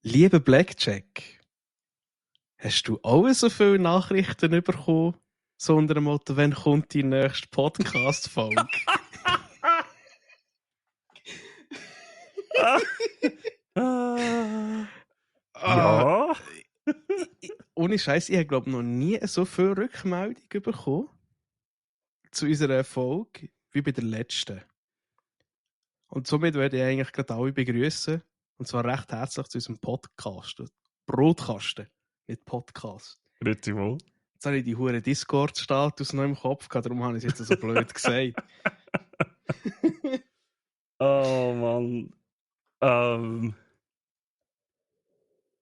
Lieber Blackjack, hast du auch so viele Nachrichten bekommen, so unter dem Motto, wann kommt die nächste Podcast-Folge? Ja. Ohne Scheiß, ich habe glaube noch nie so viel Rückmeldung bekommen zu unserer Folge wie bei der letzten. Und somit werde ich eigentlich gerade alle begrüßen. Und zwar recht herzlich zu unserem Podcast. Brotkasten, nicht Podcast. Grüezi wohl. Jetzt habe ich die hure Discord-Status noch im Kopf gehabt, darum habe ich es jetzt so blöd gesagt. Oh Mann.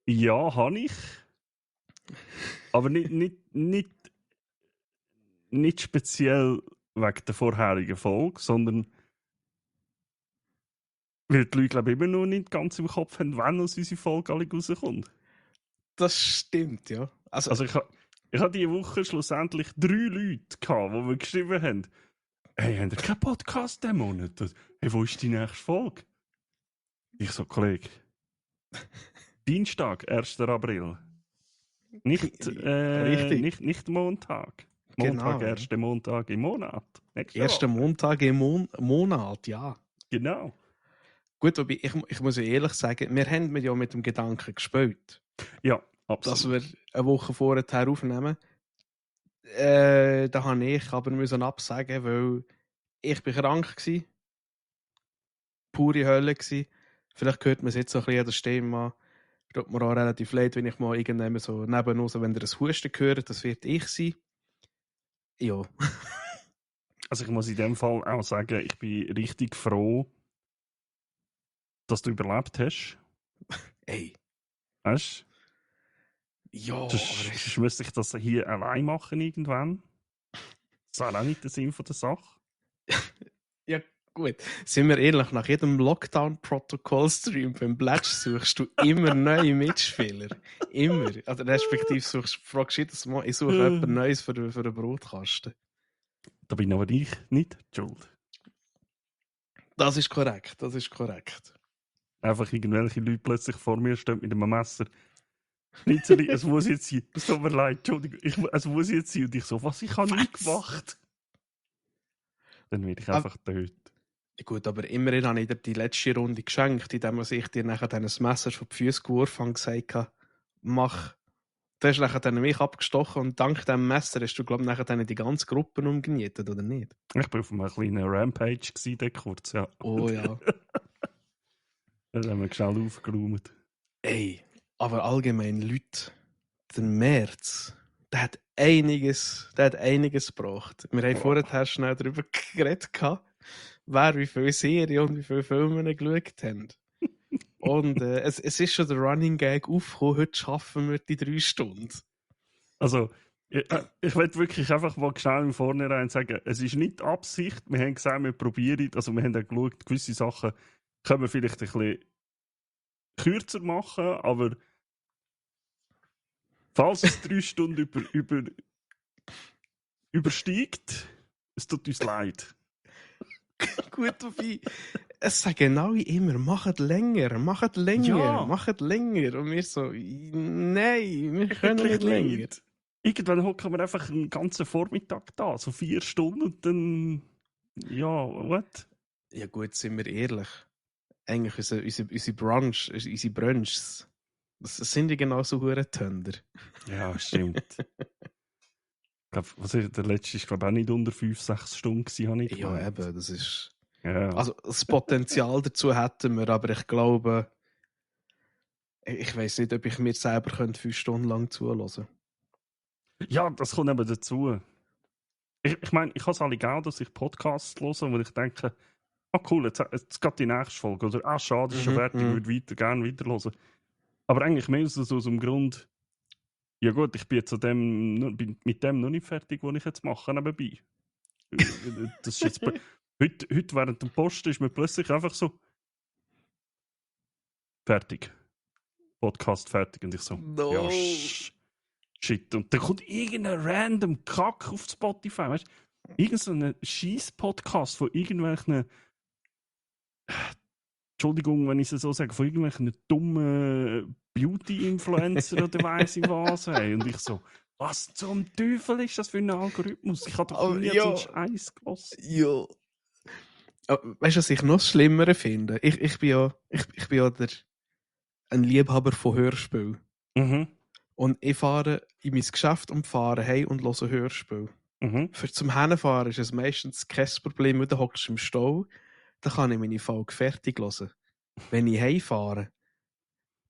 Ja, habe ich. Aber nicht speziell wegen der vorherigen Folge, sondern weil die Leute glaube ich, immer noch nicht ganz im Kopf haben, wann aus unsere Folge alle rauskommt. Das stimmt, ja. Also ich habe diese Woche schlussendlich 3 Leute gehabt, die mir geschrieben haben, hey, habt ihr keinen Podcast diesen Monat? Hey, wo ist die nächste Folge? Ich so, Kollege, Dienstag, 1. April. Nicht Montag. Montag, Genau, ja. 1. Montag im Monat. Erster Montag im Monat, ja. Genau. Gut, aber ich muss ja ehrlich sagen, wir haben ja mit dem Gedanken gespielt, Ja, dass absolut. wir eine Woche vorher aufnehmen. Da habe ich aber müssen absagen, weil ich bin krank war. Pure Hölle war. Vielleicht hört man es jetzt so ein bisschen an der Stimme an. Tut mir auch relativ leid, wenn ich mal irgendwann so neben uns, wenn ihr ein Husten hört, das wird ich sein. Ja. Also ich muss in dem Fall auch sagen, ich bin richtig froh, dass du überlebt hast. Ey. Weißt Ja, du? Sonst müsste ich das hier allein machen irgendwann. Das wäre auch nicht der Sinn von der Sache. Ja, gut. Sind wir ehrlich, nach jedem Lockdown-Protokoll-Stream beim Blatch suchst du immer neue Mitspieler. Immer. Also, respektive fragst du jedes Mal, ich suche jemand Neues für den Brotkasten. Da bin aber ich nicht schuld. Das ist korrekt, das ist korrekt. Einfach irgendwelche Leute plötzlich vor mir stehen mit einem Messer. Schnitzeli, es muss jetzt sein. Es tut mir leid, Entschuldigung. Es muss jetzt sein. Und ich so, was? Ich habe nichts gemacht. Dann werde ich einfach tot. Gut, aber immerhin habe ich dir die letzte Runde geschenkt, indem ich dir nachher dann ein Messer von die Füße geworfen habe und gesagt habe, mach. Du hast nachher dann mich abgestochen und dank diesem Messer hast du, glaube ich, nachher dann die ganze Gruppe umgenietet, oder nicht? Ich war auf einem kleinen Rampage gewesen, kurz, ja. Oh ja. Dann haben wir schnell aufgeräumt. Ey, aber allgemein, Leute, der März, der hat einiges gebracht. Wir haben vorher schnell darüber geredet, wer wie viele Serien und wie viele Filme geschaut haben. Und es ist schon der Running Gag aufgekommen, heute schaffen wir die 3 Stunden. Also, ich will wirklich einfach mal schnell im Vornherein sagen, es ist nicht Absicht. Wir haben gesagt, wir probieren, also wir haben dann geschaut, gewisse Sachen können wir vielleicht ein bisschen kürzer machen, aber falls es 3 Stunden übersteigt, es tut uns leid. Gut, wobei, es sagen alle immer, macht länger. Ja. Macht länger. Und wir so, nein, wir können nicht länger. Irgendwann hocken wir einfach einen ganzen Vormittag da, so 4 Stunden und dann, ja, what? Ja gut, sind wir ehrlich. Eigentlich unsere Brunchs, das sind ja genau so hure Tönder. Ja, stimmt. Ich glaube, der letzte war glaube auch nicht unter 5-6 Stunden gewesen, habe ich gemeint. Ja, eben, das ist... Ja. Also das Potenzial dazu hätten wir, aber ich glaube, ich weiß nicht, ob ich mir selber 5 Stunden lang zuhören. Ja, das kommt eben dazu. Ich meine, ich habe es alle gerne, dass ich Podcasts höre, wo ich denke, cool, jetzt geht die nächste Folge. Oder, schade, ist schon fertig, ich würde gerne weiterhören. Aber eigentlich mehr so aus dem Grund, ja gut, ich bin jetzt mit dem noch nicht fertig, was ich jetzt mache nebenbei. Das ist jetzt heute während dem Posten ist mir plötzlich einfach so fertig. Podcast fertig. Und ich so, No. ja, shit. Und dann kommt irgendein random Kack auf Spotify, weißt du? Irgend so ein Scheiß-Podcast von irgendwelchen, Entschuldigung, wenn ich es so sage, von irgendwelchen dummen Beauty-Influencer oder weiss ich was. Hey. Und ich so, was zum Teufel ist das für ein Algorithmus? Ich habe doch nie so einen Scheiß gelassen. Ja. Weißt du, was ich noch schlimmer finde? Ich bin ja ein Liebhaber von Hörspielen. Mhm. Und ich fahre in mein Geschäft und fahre heim und höre Hörspiel. Mhm. Für zum Hinfahren ist es meistens kein Problem, weil du hockst im Stau, dann kann ich meine Folge fertig hören. Wenn ich heimfahre,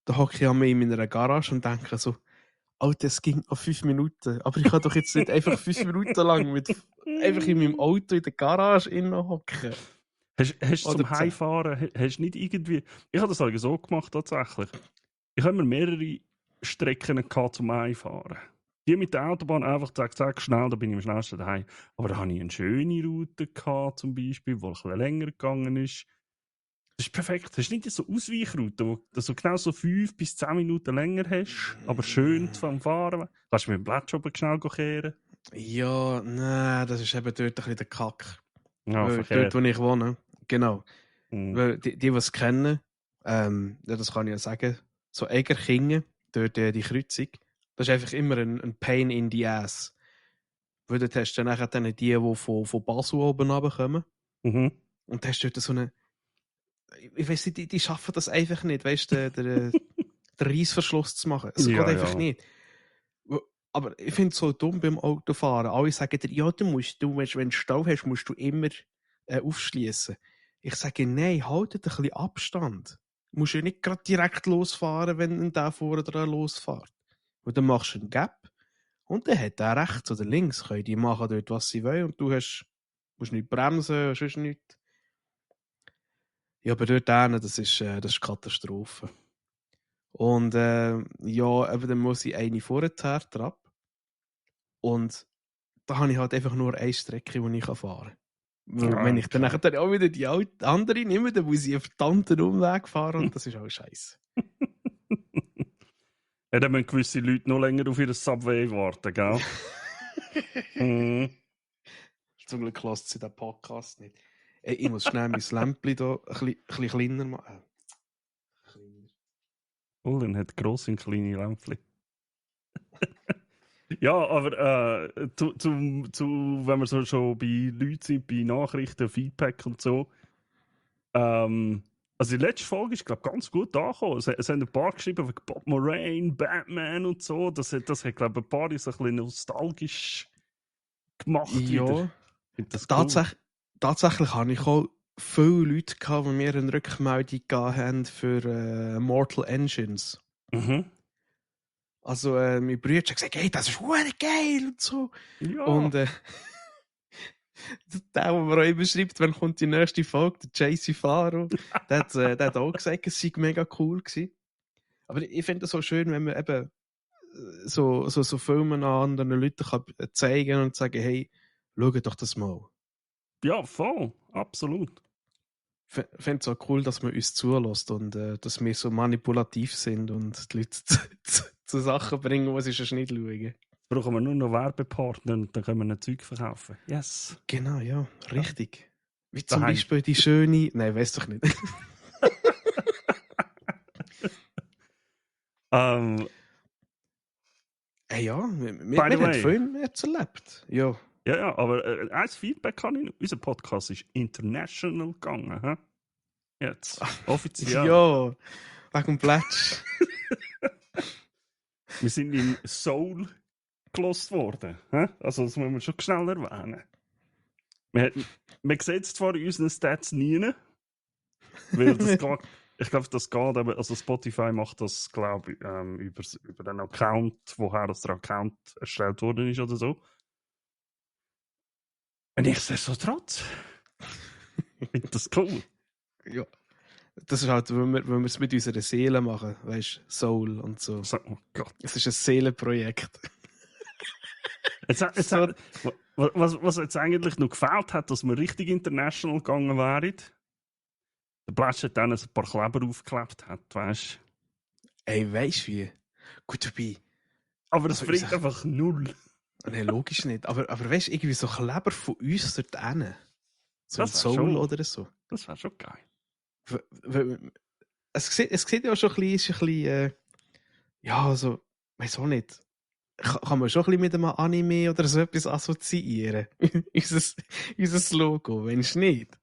dann hocke ich an mir in meiner Garage und denke so, Alter, es ging noch 5 Minuten, aber ich kann doch jetzt nicht einfach 5 Minuten lang einfach in meinem Auto in der Garage hocken. Hast du zum Heimfahren, hast nicht irgendwie... Ich habe das eigentlich so gemacht, tatsächlich. Ich habe mir mehrere Strecken gehabt zum Heimfahren. Die mit der Autobahn einfach zack, schnell, da bin ich am schnellsten daheim. Aber da hatte ich eine schöne Route gehabt, zum Beispiel, die ein bisschen länger gegangen ist. Das ist perfekt. Hast du nicht so Ausweichrouten, wo du so genau so 5 bis 10 Minuten länger hast, aber schön vom Fahren? Kannst du mit dem Blättschopper schnell kehren? Ja, nein, das ist eben dort ein bisschen der Kack. Ja, dort, wo ich wohne. Genau. Mhm. Weil die es kennen, ja, das kann ich ja sagen, so Egerkingen, dort die Kreuzung, das ist einfach immer ein Pain in the Ass. Weil dort hast du dann nachher die von Basel oben runterkommen. Mhm. Und hast dort so eine... Ich weiss nicht, die schaffen das einfach nicht, weißt du, den Reissverschluss zu machen. Es geht einfach nicht. Aber ich finde es so dumm beim Autofahren. Alle sagen dir, ja, wenn du Stau hast, musst du immer aufschließen. Ich sage, nein, haltet ein bisschen Abstand. Du musst ja nicht gerade direkt losfahren, wenn der vorne dran losfährt. Und dann machst du einen Gap und dann hat der rechts oder links, können die machen dort, was sie wollen und du musst nicht bremsen, sonst nichts. Ja, aber dort hinten, das ist Katastrophe. Und ja, aber dann muss ich eine vorher drauf. Und da habe ich halt einfach nur eine Strecke, die ich fahren kann. Ja, wenn ich dann nachher auch wieder die andere nehme, dann muss ich einen verdammten Umweg fahren und das ist auch scheiße. Ja, dann müssen gewisse Leute noch länger auf ihr Subway warten, gell? Mhm. Zum Glück lässt sie den Podcast nicht. Ich muss schnell mein Lämpchen hier ein bisschen kleiner machen. Oh, dann hat grosse und kleine Lämpchen. Ja, aber wenn wir so schon bei Leuten sind, bei Nachrichten, Feedback und so. Also die letzte Folge ist, glaube ich, ganz gut angekommen. Es haben ein paar geschrieben wegen Bob Moraine, Batman und so. Das hat glaube ich, ein paar so ein bisschen nostalgisch gemacht Ja, wieder. tatsächlich habe ich auch viele Leute gehabt, die mir eine Rückmeldung gegeben haben für Mortal Engines. Mhm. Also, mein Bruder hat gesagt, hey, das ist verdammt geil und so. Ja. Und der mir auch immer schreibt, wann kommt die nächste Folge, der JC Faro, der hat auch gesagt, es sei mega cool gewesen. Aber ich finde es so schön, wenn man eben so Filme an anderen Leuten kann zeigen und sagen, hey, schau doch das mal. Ja, voll. Absolut. Ich finde es auch cool, dass man uns zulässt und dass wir so manipulativ sind und die Leute zu Sachen bringen, die sie schon nicht schauen. Jetzt brauchen wir nur noch Werbepartner und dann können wir ein Zeug verkaufen. Yes. Genau, ja, richtig. Wie zum Daheim. Beispiel die schöne... Nein, weiss doch nicht. Ja, wir haben viel mehr erlebt. Ja. Ja, aber ein Feedback kann ich noch. Unser Podcast ist international gegangen. He? Jetzt. Offiziell. Ja, wegen dem Plätsch. Wir sind in Seoul gelost worden. He? Also, das müssen wir schon schnell erwähnen. Man sieht es zwar in unseren Stats nie, weil das geht, ich glaube, das geht, also Spotify macht das, glaube ich, über den Account, woher das der Account erstellt worden ist oder so. Nichtsdestotrotz. Ich finde das cool. Ja. Das ist halt, wenn wir es mit unserer Seele machen, weißt du, Soul und so. Oh Gott. Es ist ein Seelenprojekt. Was jetzt eigentlich noch gefehlt hat, dass wir richtig international gegangen wären, der Plätsch hat dann ein paar Kleber aufgeklebt hat, weißt du? Ey, weißt du wie? Gut dabei. Aber das bringt einfach null. Nein, logisch nicht. Aber weißt du, irgendwie so Kleber von uns dort hin. So ein Soul schon, oder so. Das wäre schon geil. Es sieht ja schon ein bisschen Ja, also, weiß auch nicht. Kann man schon ein bisschen mit einem Anime oder so etwas assoziieren? unser Logo, wenn es nicht.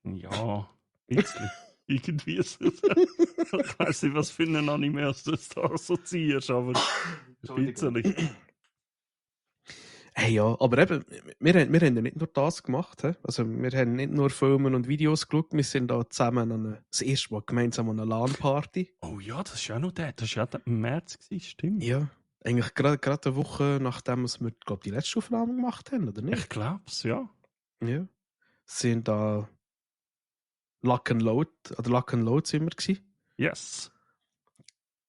Ja, ein bisschen. Irgendwie so. Ich weiß nicht, was für einen Anime du da assoziierst, aber ein bisschen. Hey, ja, aber eben, wir haben ja nicht nur das gemacht. He? Also, wir haben nicht nur Filme und Videos geschaut, wir sind da zusammen das erste Mal gemeinsam an einer LAN-Party. Oh ja, das ist ja noch der. Das war ja im März, stimmt. Ja, eigentlich gerade eine Woche nachdem wir, glaube die letzte Aufnahme gemacht haben, oder nicht? Ich glaub's, ja. Ja. Sind da Lock and Load sind wir gewesen. Yes.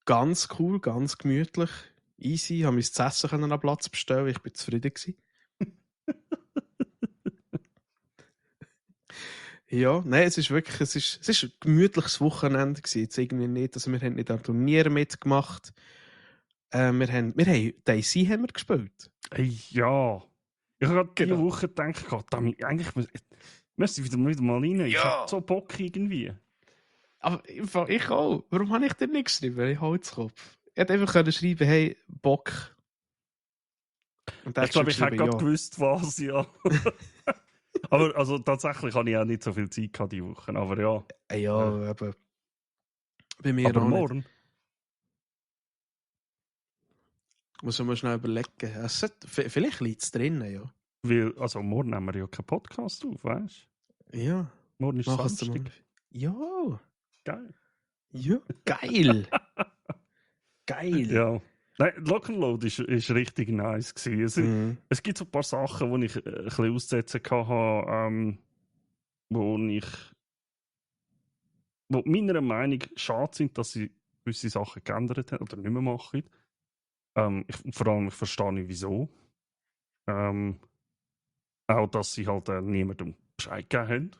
Ganz cool, ganz gemütlich, easy. Haben uns zu essen können, an Platz bestellen. Ich bin zufrieden gewesen. Ja, nein, es ist ein gemütliches Wochenende gewesen. Jetzt irgendwie nicht, also wir haben nicht an Turnieren mitgemacht. DayZ haben wir gespielt. Hey, ja. Ich habe gerade diese Genau. Woche gedacht, Gott, eigentlich müsste ich wieder mal rein. Ich Ja. habe so Bock irgendwie. Aber ich auch. Warum habe ich denn nicht geschrieben? Ich habe jetzt Kopf. Ich hätte einfach können schreiben, hey, Bock. Und Ich glaube, ich hätte gerade gewusst, was, ja. Aber also, tatsächlich habe ich auch nicht so viel Zeit gehabt diese Woche, aber ja. Ja, eben. Bei mir Aber auch morgen? nicht. Muss man schnell überlegen. Vielleicht liegt es drinnen, ja. Weil, also morgen nehmen wir ja keinen Podcast auf, weißt du? Ja. Morgen ist Mach es mal. Samstag. Ja. Geil. Ja. Geil. Geil. Ja. Nein, Lock'n'Load ist richtig nice gewesen. Es gibt so ein paar Sachen, die ich ein bisschen aussetzen kann, wo meiner Meinung nach schade sind, dass sie gewisse Sachen geändert haben oder nicht mehr machen. Vor allem, ich verstehe nicht, wieso. Auch, dass sie halt niemandem Bescheid gegeben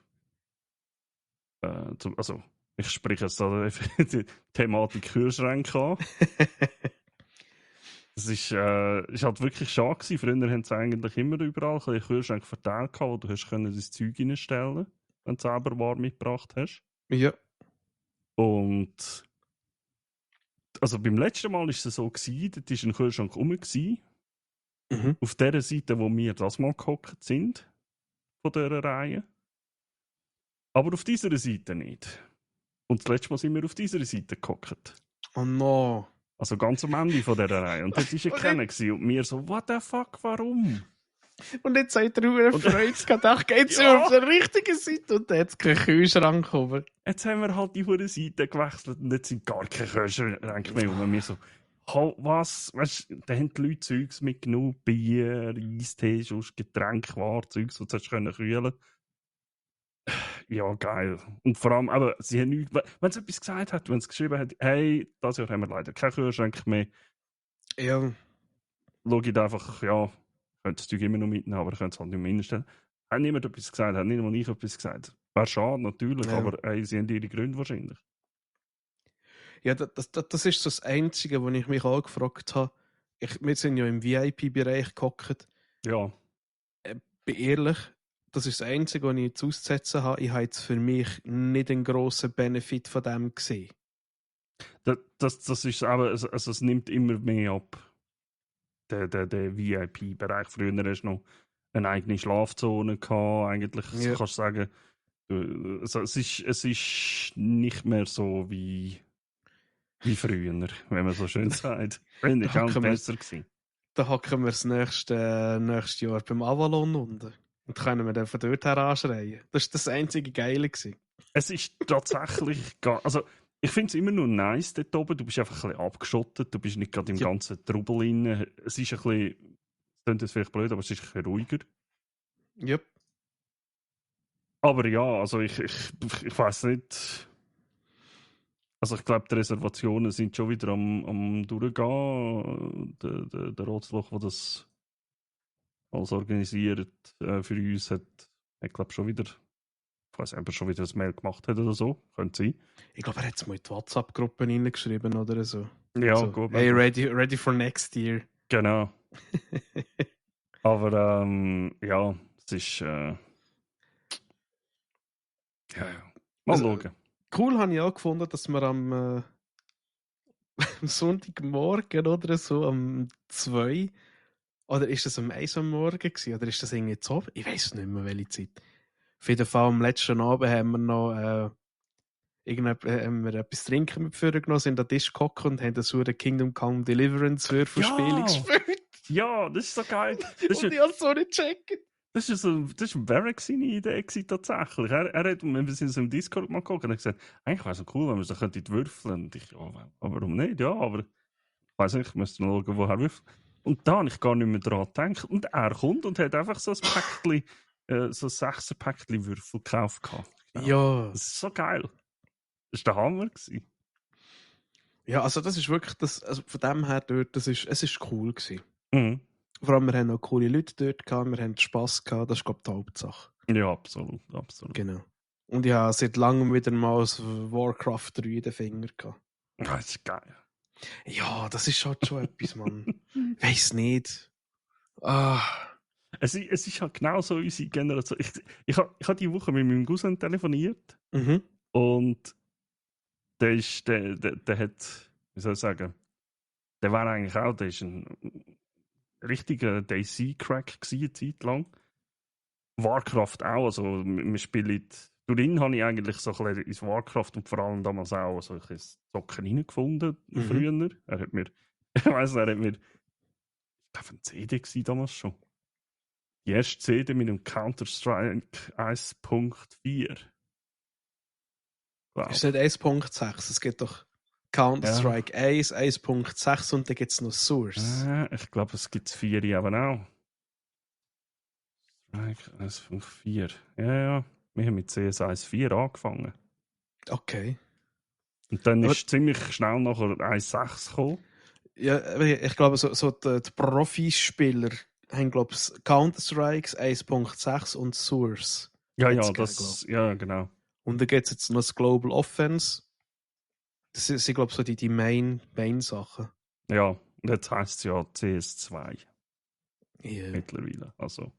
haben. Also, ich spreche jetzt da die Thematik Kühlschränke an. Das ist halt wirklich schade gewesen. Früher haben sie eigentlich immer überall ein Kühlschrank verteilt gehabt, wo du hast können das Zeug reinstellen, wenn du selber warm mitgebracht hast. Ja. Und also beim letzten Mal war es so gewesen, dort war ein Kühlschrank rum gewesen. Auf der Seite, wo wir das mal gehockt sind, von dieser Reihe. Aber auf dieser Seite nicht. Und das letzte Mal sind wir auf dieser Seite gehockt. Oh no. Also ganz am Ende von dieser Reihe. Und dort war er keiner gewesen. Und wir so, what the fuck, warum? Und jetzt hat er eine Freude gedacht, geht's auf der richtigen Seite und dann hat es keinen Kühlschrank gekommen. Jetzt haben wir halt die hure Seite gewechselt und jetzt sind gar keine Kühlschränke mehr. Und wir so, was? Weißt du, da haben die Leute Zeugs mitgenommen, Bier, Eistee, sonst Getränke, Zeugs, die du kühlen konntest. Ja, geil. Und vor allem, aber sie haben nichts, wenn sie etwas gesagt hat, wenn sie geschrieben hat, hey, das Jahr haben wir leider keinen Kühlschrank mehr. Ja. Schau ich einfach, ja, könnt das Zeug immer noch mitnehmen, aber könnt es halt nicht mehr hinstellen. Hat niemand etwas gesagt, hat nicht mal ich etwas gesagt. Wäre schade, natürlich, Ja. aber hey, sie haben ihre Gründe wahrscheinlich. Ja, das ist so das Einzige, wo ich mich auch gefragt habe. Wir sind ja im VIP-Bereich gehockt. Ja. Bin ehrlich, das ist das Einzige, was ich jetzt auszusetzen habe. Ich habe jetzt für mich nicht einen grossen Benefit von dem gesehen. Das ist aber, also es nimmt immer mehr ab. Der VIP-Bereich. Früher hast du noch eine eigene Schlafzone gehabt. Eigentlich kannst du sagen, also es ist nicht mehr so wie früher, wenn man so schön sagt. Früher war es besser gewesen. Da hocken wir das nächste Jahr beim Avalon unten. Und können wir dann von dort her anschreien. Das war das einzige Geile gewesen. Es ist tatsächlich, also ich finde es immer noch nice dort oben. Du bist einfach ein bisschen abgeschottet, du bist nicht gerade im ganzen Trubel drin. Es ist ein bisschen, das klingt jetzt vielleicht blöd, aber es ist ein bisschen ruhiger. Yep. Aber ja, also ich weiß nicht. Also ich glaube, die Reservationen sind schon wieder am durchgehen. Der Rotzloch, der das alles organisiert für uns, hat glaube schon wieder, ich weiß nicht, ob er schon wieder ein Mail gemacht hat oder so. Könnte sein. Ich glaube, er hat es mal in die WhatsApp-Gruppen reingeschrieben oder so. Ja, so, gut. Hey, ready for next year. Genau. Aber ja, es ist ja. Mal schauen. Cool habe ich auch gefunden, dass wir am Sonntagmorgen oder so, um 2. Oder ist das um 1 am Morgen gewesen? Oder ist das irgendwie zu Abend? Ich weiß nicht mehr, welche Zeit. Auf jeden Fall am letzten Abend haben wir noch haben wir etwas trinken mit Führer genommen, sind an den Tisch gehockt und haben so eine Kingdom Come Deliverance Würfelspiel gespielt. Ja, das ist so geil. Und ich habe so nicht gecheckt. Das war Barrack seine Idee gewesen, tatsächlich. Er hat, wir sind so im Discord mal geguckt und er hat gesagt, eigentlich wäre es so cool, wenn wir so könnten würfeln. Und ich, ja, aber warum nicht? Ja, aber ich weiß nicht, ich müsste noch schauen, woher würfeln. Und da habe ich gar nicht mehr dran gedacht. Und er kommt und hat einfach so ein Päckchen, so ein 6er-Päckchen Würfel gekauft. Ja. Das ist so geil. Das war der Hammer gewesen. Ja, also das ist wirklich, also von dem her dort, es ist cool gewesen. Mhm. Vor allem, wir haben noch coole Leute dort gehabt, wir haben Spass gehabt, das ist, glaube ich, die Hauptsache. Ja, absolut. Genau. Und ich habe seit langem wieder mal das Warcraft 3 in den Finger gehabt. Das ist geil. Ja, das ist halt schon etwas, Mann. Weiss nicht. Ah. Es ist halt genau so unsere Generation. Ich habe die Woche mit meinem Cousin telefoniert und der hat, wie soll ich sagen, der war eigentlich auch, der ist ein richtiger DC-Crack gewesen, eine Zeit lang. Warcraft auch, also wir spielen, darin habe ich eigentlich so ein bisschen ins Warcraft und vor allem damals auch so ein bisschen Zocken reingefunden, früher. Er hat mir, ich weiss, ich glaube, eine CD gewesen damals schon. Die erste CD mit dem Counter-Strike 1.4. Wow. Ist nicht 1.6, es gibt doch Counter-Strike 1, 1.6 und dann gibt es noch Source. Ich glaube, es gibt 4 aber auch. 1.4. Ja. Wir haben mit CS 1.4 angefangen. Okay. Und dann ist ziemlich schnell nachher 1.6 gekommen. Ja, ich glaube, so die Profispieler haben, glaube ich, Counter-Strikes 1.6 und Source. Ja, genau. Und dann gibt es jetzt noch das Global Offense. Das sind, glaube ich, so die Main-Sachen. Ja, und jetzt heisst es ja CS2. Yeah. Mittlerweile. Also.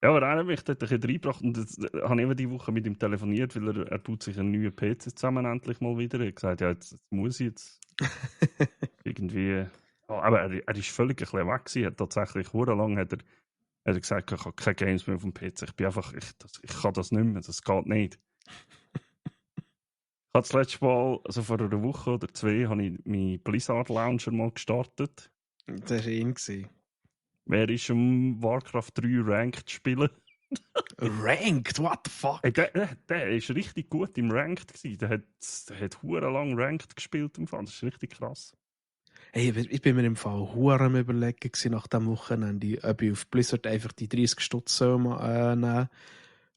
Ja, aber er hat mich dort ein bisschen reingebracht und jetzt habe ich eben die Woche mit ihm telefoniert, weil er tut sich einen neuen PC zusammen endlich mal wieder. Er hat gesagt, ja, jetzt muss ich jetzt irgendwie... Ja, aber er ist völlig ein bisschen weg gewesen. Hat tatsächlich lang hat er gesagt, ich habe keine Games mehr auf dem PC. Ich kann das nicht mehr, das geht nicht. Ich habe das letzte Mal, also vor einer Woche oder 2, habe ich meinen Blizzard Launcher mal gestartet. Das war ihn. Wer ist im Warcraft 3 Ranked spielen? Ranked? What the fuck? Hey, der ist richtig gut im Ranked gewesen. Der hat lang Ranked gespielt im Fall. Das ist richtig krass. Hey, ich bin mir im Fall hure am Überlegen gewesen, nach dem Wochenende, ob ich auf Blizzard einfach die 30 Stutz nehmen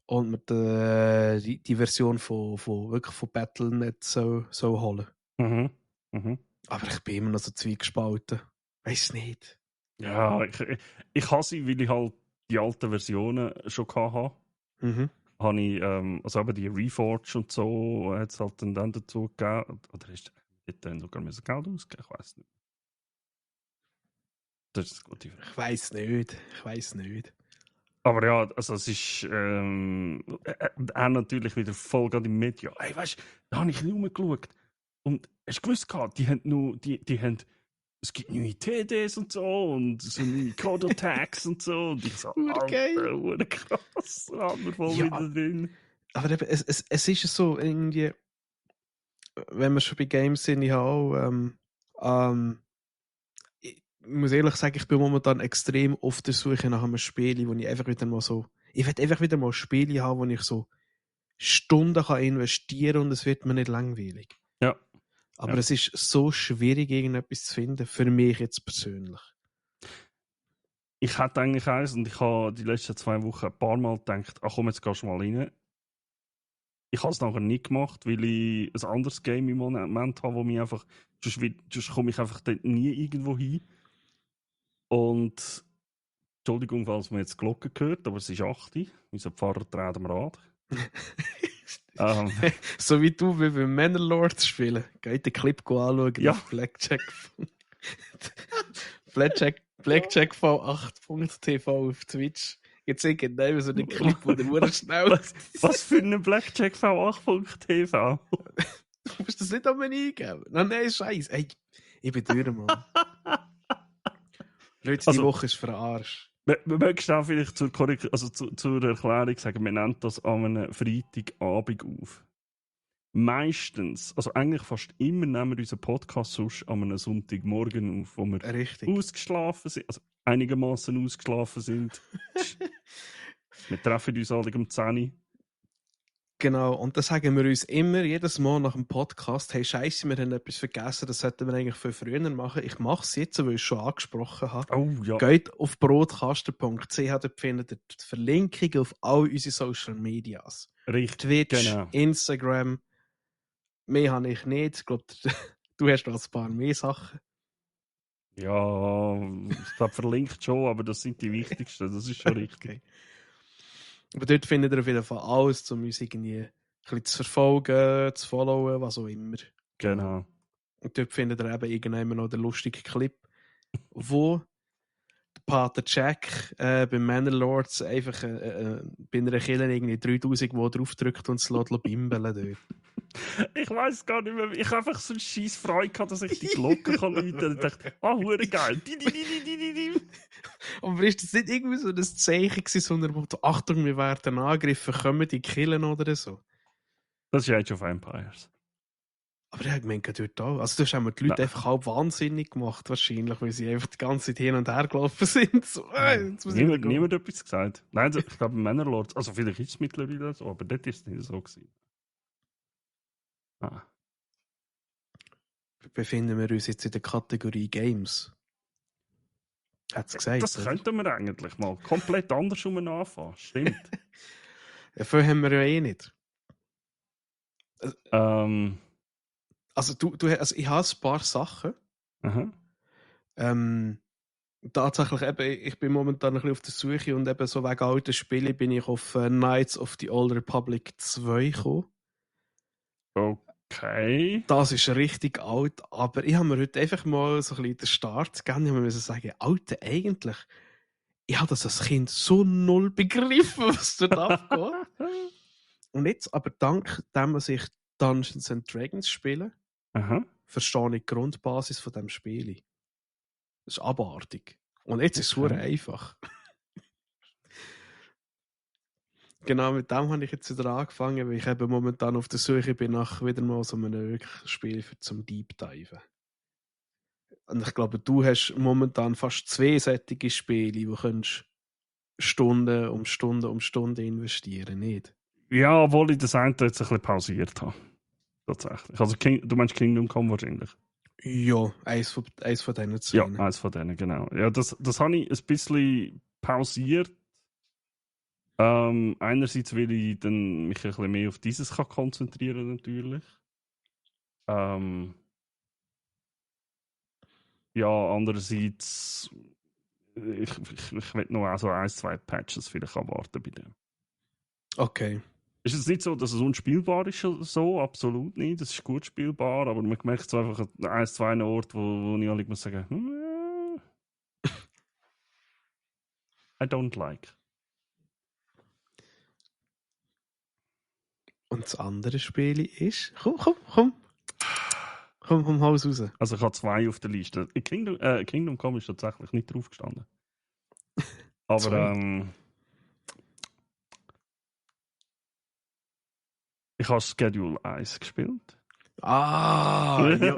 und mir die Version von Battle.net so holen. Aber ich bin immer noch so zwiegespalten. Weiss nicht. Ja, ich habe sie, weil ich halt die alten Versionen schon hatte. Habe ich, also eben die Reforge und so, hat es halt dann dazu gegeben. Oder ist dann sogar Geld ausgegeben? Ich weiß nicht. Das ist eine gute Frage. Ich weiss nicht. Aber ja, also es ist auch natürlich wieder voll gerade im Media. Hey, weißt du, da habe ich nicht rumgeschaut. Und hast du gewusst, die haben es gibt neue TDs und so neue Code-Tags und so. Und ich so, Alter, krass, da haben wir voll wieder drin. Aber eben, es ist so irgendwie, wenn wir schon bei Games sind, ich habe auch, ich muss ehrlich sagen, ich bin momentan extrem auf der Suche nach einem Spiel, wo ich einfach wieder mal so, ich will einfach wieder mal Spiele haben, wo ich so Stunden kann investieren und es wird mir nicht langweilig. Ja. Aber es ist so schwierig, irgendetwas zu finden, für mich jetzt persönlich. Ich hatte eigentlich eins und ich habe die letzten 2 Wochen ein paar Mal gedacht, ach komm, jetzt gehst du mal rein. Ich habe es nachher nicht gemacht, weil ich ein anderes Game im Moment habe, wo mich einfach, sonst komme ich einfach dort nie irgendwo hin. Und Entschuldigung, falls man jetzt die Glocke hört, aber es ist 8 Uhr. Unser Pfarrer dreht am Rad. So wie du wie beim Manor spielen. Geht den Clip anschauen auf Blackjack V8.tv auf Twitch. Jetzt sehe ich genau so den Clip, wo der schnell... Was für einen Blackjack V8.tv? Du musst das nicht an mich eingeben. Nein, Scheiße. Ey, ich bin durch, Mann. Leute, die Also- Woche ist für den Arsch. Möchtest du auch vielleicht zur Erklärung sagen, wir nennen das an einem Freitagabend auf. Meistens, also eigentlich fast immer nehmen wir unseren Podcast sonst an einem Sonntagmorgen auf, wo wir Richtig. ausgeschlafen sind, also einigermaßen ausgeschlafen sind. Wir treffen uns alle um 10 Uhr. Genau, und das sagen wir uns immer, jedes Mal nach dem Podcast, hey Scheiße, wir haben etwas vergessen, das sollten wir eigentlich viel früher machen. Ich mache es jetzt, weil ich es schon angesprochen habe. Oh ja. Geht auf brotkasten.ch, dort findet ihr die Verlinkungen auf all unsere Social Medias. Richtig, Twitch, genau. Instagram, mehr habe ich nicht. Ich glaube, du hast noch ein paar mehr Sachen. Ja, ich glaube verlinkt schon, aber das sind die wichtigsten, das ist schon richtig. Okay. Aber dort findet ihr auf jeden Fall alles, um uns irgendwie ein bisschen zu verfolgen, zu followen, was auch immer. Genau. Und dort findet ihr eben irgendwann noch den lustigen Clip, wo der Pater Jack beim Manor-Lords einfach bei einer Kille irgendwie 3000 wo draufdrückt und es lässt bimbeln dort. Ich weiß gar nicht mehr. Ich habe einfach so eine scheisse Freude gehabt, dass ich die Glocke kann läuten und dachte, hure geil. Aber ist das nicht irgendwie so ein Zeichen gewesen, sondern Motto, Achtung, wir werden angegriffen, kommen die killen oder so? Das ist Age of Empires. Aber ich habe gemeint, dort auch. Also, du hast die Leute einfach halb wahnsinnig gemacht, wahrscheinlich, weil sie einfach die ganze Zeit hin und her gelaufen sind. So, jetzt muss ich wieder gehen. Niemand hat etwas gesagt. Nein, ich glaube, Manor-Lords, also vielleicht ist es mittlerweile so, aber dort ist es nicht so gewesen. Ah. Befinden wir uns jetzt in der Kategorie Games? Hat es gesagt? Das könnten wir eigentlich mal komplett anders anfangen. Stimmt. Ja, viel haben wir ja eh nicht. Ähm, Also, also ich habe ein paar Sachen. aha. Tatsächlich eben, ich bin momentan ein bisschen auf der Suche und eben so wegen alten Spielen bin ich auf Knights of the Old Republic 2 gekommen. Okay. Das ist richtig alt, aber ich habe mir heute einfach mal so ein bisschen den Start gegeben. Ich muss sagen, Alter, eigentlich, ich habe das als Kind so null begriffen, was dort abgeht. Und jetzt, aber dank dem, dass ich Dungeons and Dragons spiele, Aha. verstehe ich die Grundbasis von diesem Spiel. Das ist abartig. Und jetzt ist es super einfach. Genau, mit dem habe ich jetzt wieder angefangen, weil ich eben momentan auf der Suche bin nach wieder mal so einem wirklich Spiel zum Deep Diven. Und ich glaube, du hast momentan fast 2 solche Spiele, wo du Stunden um Stunden um Stunden investieren, nicht? Ja, obwohl ich das eine jetzt ein bisschen pausiert habe. Tatsächlich. Also du meinst Kingdom Come wahrscheinlich? Ja, eins von diesen zwei. Ja, eins von denen, genau. Ja, das habe ich ein bisschen pausiert. Einerseits will ich dann mich ein bisschen mehr auf dieses konzentrieren natürlich. Ja, andererseits ich will noch so 1-2 Patches vielleicht abwarten bei dem. Okay. Ist es nicht so, dass es unspielbar ist, so? Absolut nicht. Es ist gut spielbar, aber man merkt so einfach an 1-2 Orten, wo ich alle muss sagen, I don't like. Und das andere Spiel ist. Komm, Haus raus. Also ich habe 2 auf der Liste. Kingdom Come ist tatsächlich nicht drauf gestanden. Aber ich habe Schedule 1 gespielt. Ah, ja.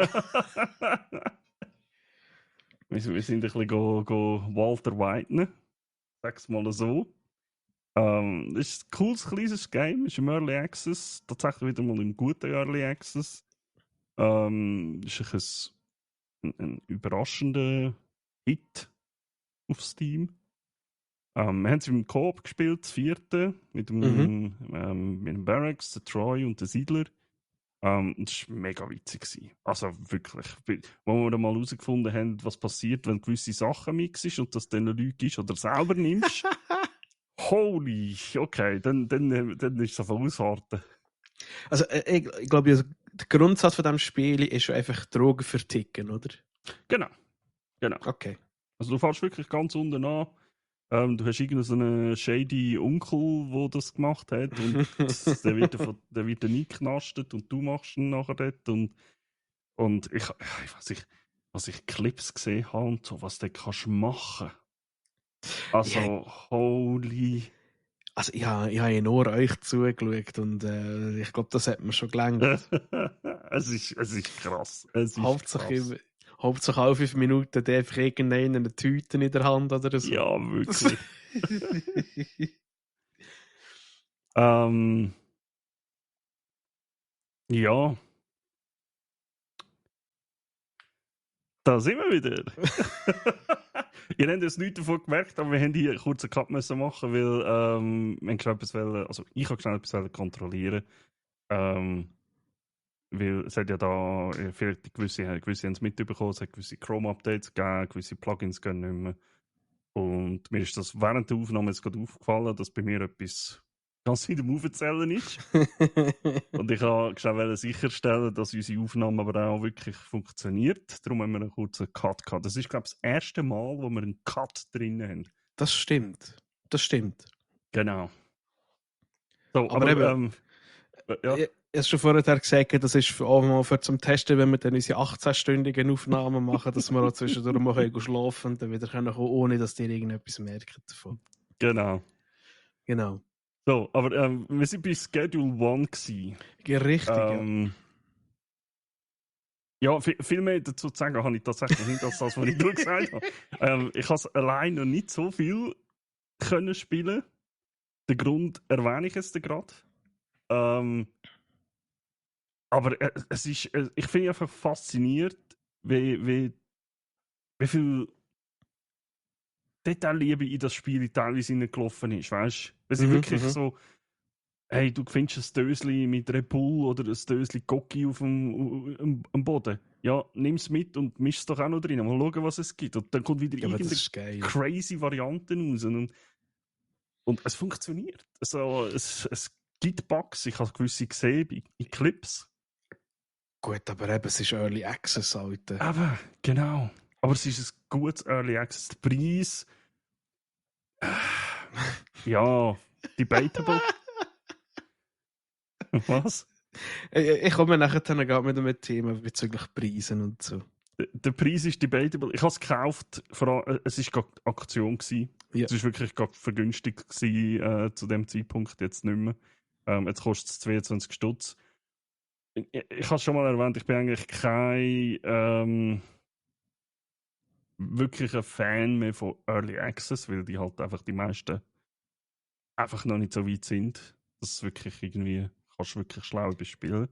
wir sind ein bisschen go Walter White. Sag's mal so. Das ist ein cooles, kleines Game. Ist im Early Access. Tatsächlich wieder mal ein guter Early Access. Ist ein überraschender Hit auf Steam. Wir haben es im Coop gespielt, das 4. mit dem Barracks, der Troy und der Siedler. Das war mega witzig. Also wirklich. Wo wir dann mal herausgefunden haben, was passiert, wenn du gewisse Sachen mixst und das dann Leute gibst oder selber nimmst. Holy, okay, dann ist es auf ausharten. Also, ich glaube, also, der Grundsatz von diesem Spiel ist schon einfach Drogen verticken, oder? Genau. Okay. Also du fährst wirklich ganz unten an. Du hast irgendeinen so einen shady Onkel, der das gemacht hat und der wird dann eingeknastet und du machst ihn nachher dort und was ich Clips gesehen habe und so, was du kannst machen. Also, Ja, holy... also ich habe nur euch zugeschaut und ich glaube, das hat mir schon gelangt. es ist krass. Es ist Hauptsache, krass. Hauptsache alle 5 Minuten der einfach irgendeinen eine Tüte in der Hand oder so. Ja, wirklich. ähm, ja, da sind wir wieder. Ihr habt jetzt nichts davon gemerkt, aber wir haben hier einen kurzen Cut müssen machen, weil wir haben schnell etwas wollen, also ich habe schnell etwas wollen kontrollieren. Weil es hat ja da vielleicht gewisse haben es mitbekommen, es hat gewisse Chrome-Updates gegeben, gewisse Plugins gehen nicht mehr. Und mir ist das während der Aufnahme jetzt gerade aufgefallen, dass bei mir etwas ganz wieder am Aufzählen ist. Und ich wollte sicherstellen, dass unsere Aufnahme aber auch wirklich funktioniert. Darum haben wir einen kurzen Cut gehabt. Das ist, glaube ich, das erste Mal, wo wir einen Cut drin haben. Das stimmt. Das stimmt. Genau. So, Aber eben, ja. ich habe schon vorher gesagt, das ist auch mal für zum Testen, wenn wir dann unsere 18-stündigen Aufnahmen machen, dass wir auch zwischendurch mal schlafen und dann wieder kommen, ohne dass ihr irgendetwas merkt davon. Genau. Genau. So, aber wir sind bei Schedule 1 gewesen. Richtig, ja, viel mehr dazu zu sagen habe ich tatsächlich nicht, als das, was ich gesagt habe. Ich habe allein noch nicht so viel können spielen. Den Grund erwähne ich jetzt gerade. Aber es ist, ich finde einfach fasziniert, wie viel Detailliebe in das Spiel teilweise hineingelaufen ist. Weißt du? Es ist wirklich so, hey, du findest ein Dösli mit Red Bull oder ein Dösli Cocky auf dem Boden. Ja, nimm es mit und misch es doch auch noch drin. Mal schauen, was es gibt. Und dann kommt wieder irgendeine crazy Variante raus. Und es funktioniert. Also, es gibt Bugs. Ich habe gewisse gesehen in Clips. Gut, aber eben, es ist Early Access, Alter. Aber, genau. Aber es ist ein gutes Early Access. Der Preis... ja, debatable. Was? Ich komme nachher dann mit einem Thema bezüglich Preisen und so. Der Preis ist debatable. Ich habe es gekauft, es war gerade Aktion. Ja. Es war wirklich gerade vergünstigt zu dem Zeitpunkt, jetzt nicht mehr. Jetzt kostet es 22 Stutz. Ich habe es schon mal erwähnt, ich bin eigentlich kein wirklicher Fan mehr von Early Access, weil die halt einfach die meisten einfach noch nicht so weit sind, dass es wirklich irgendwie kannst wirklich schlau bespielen.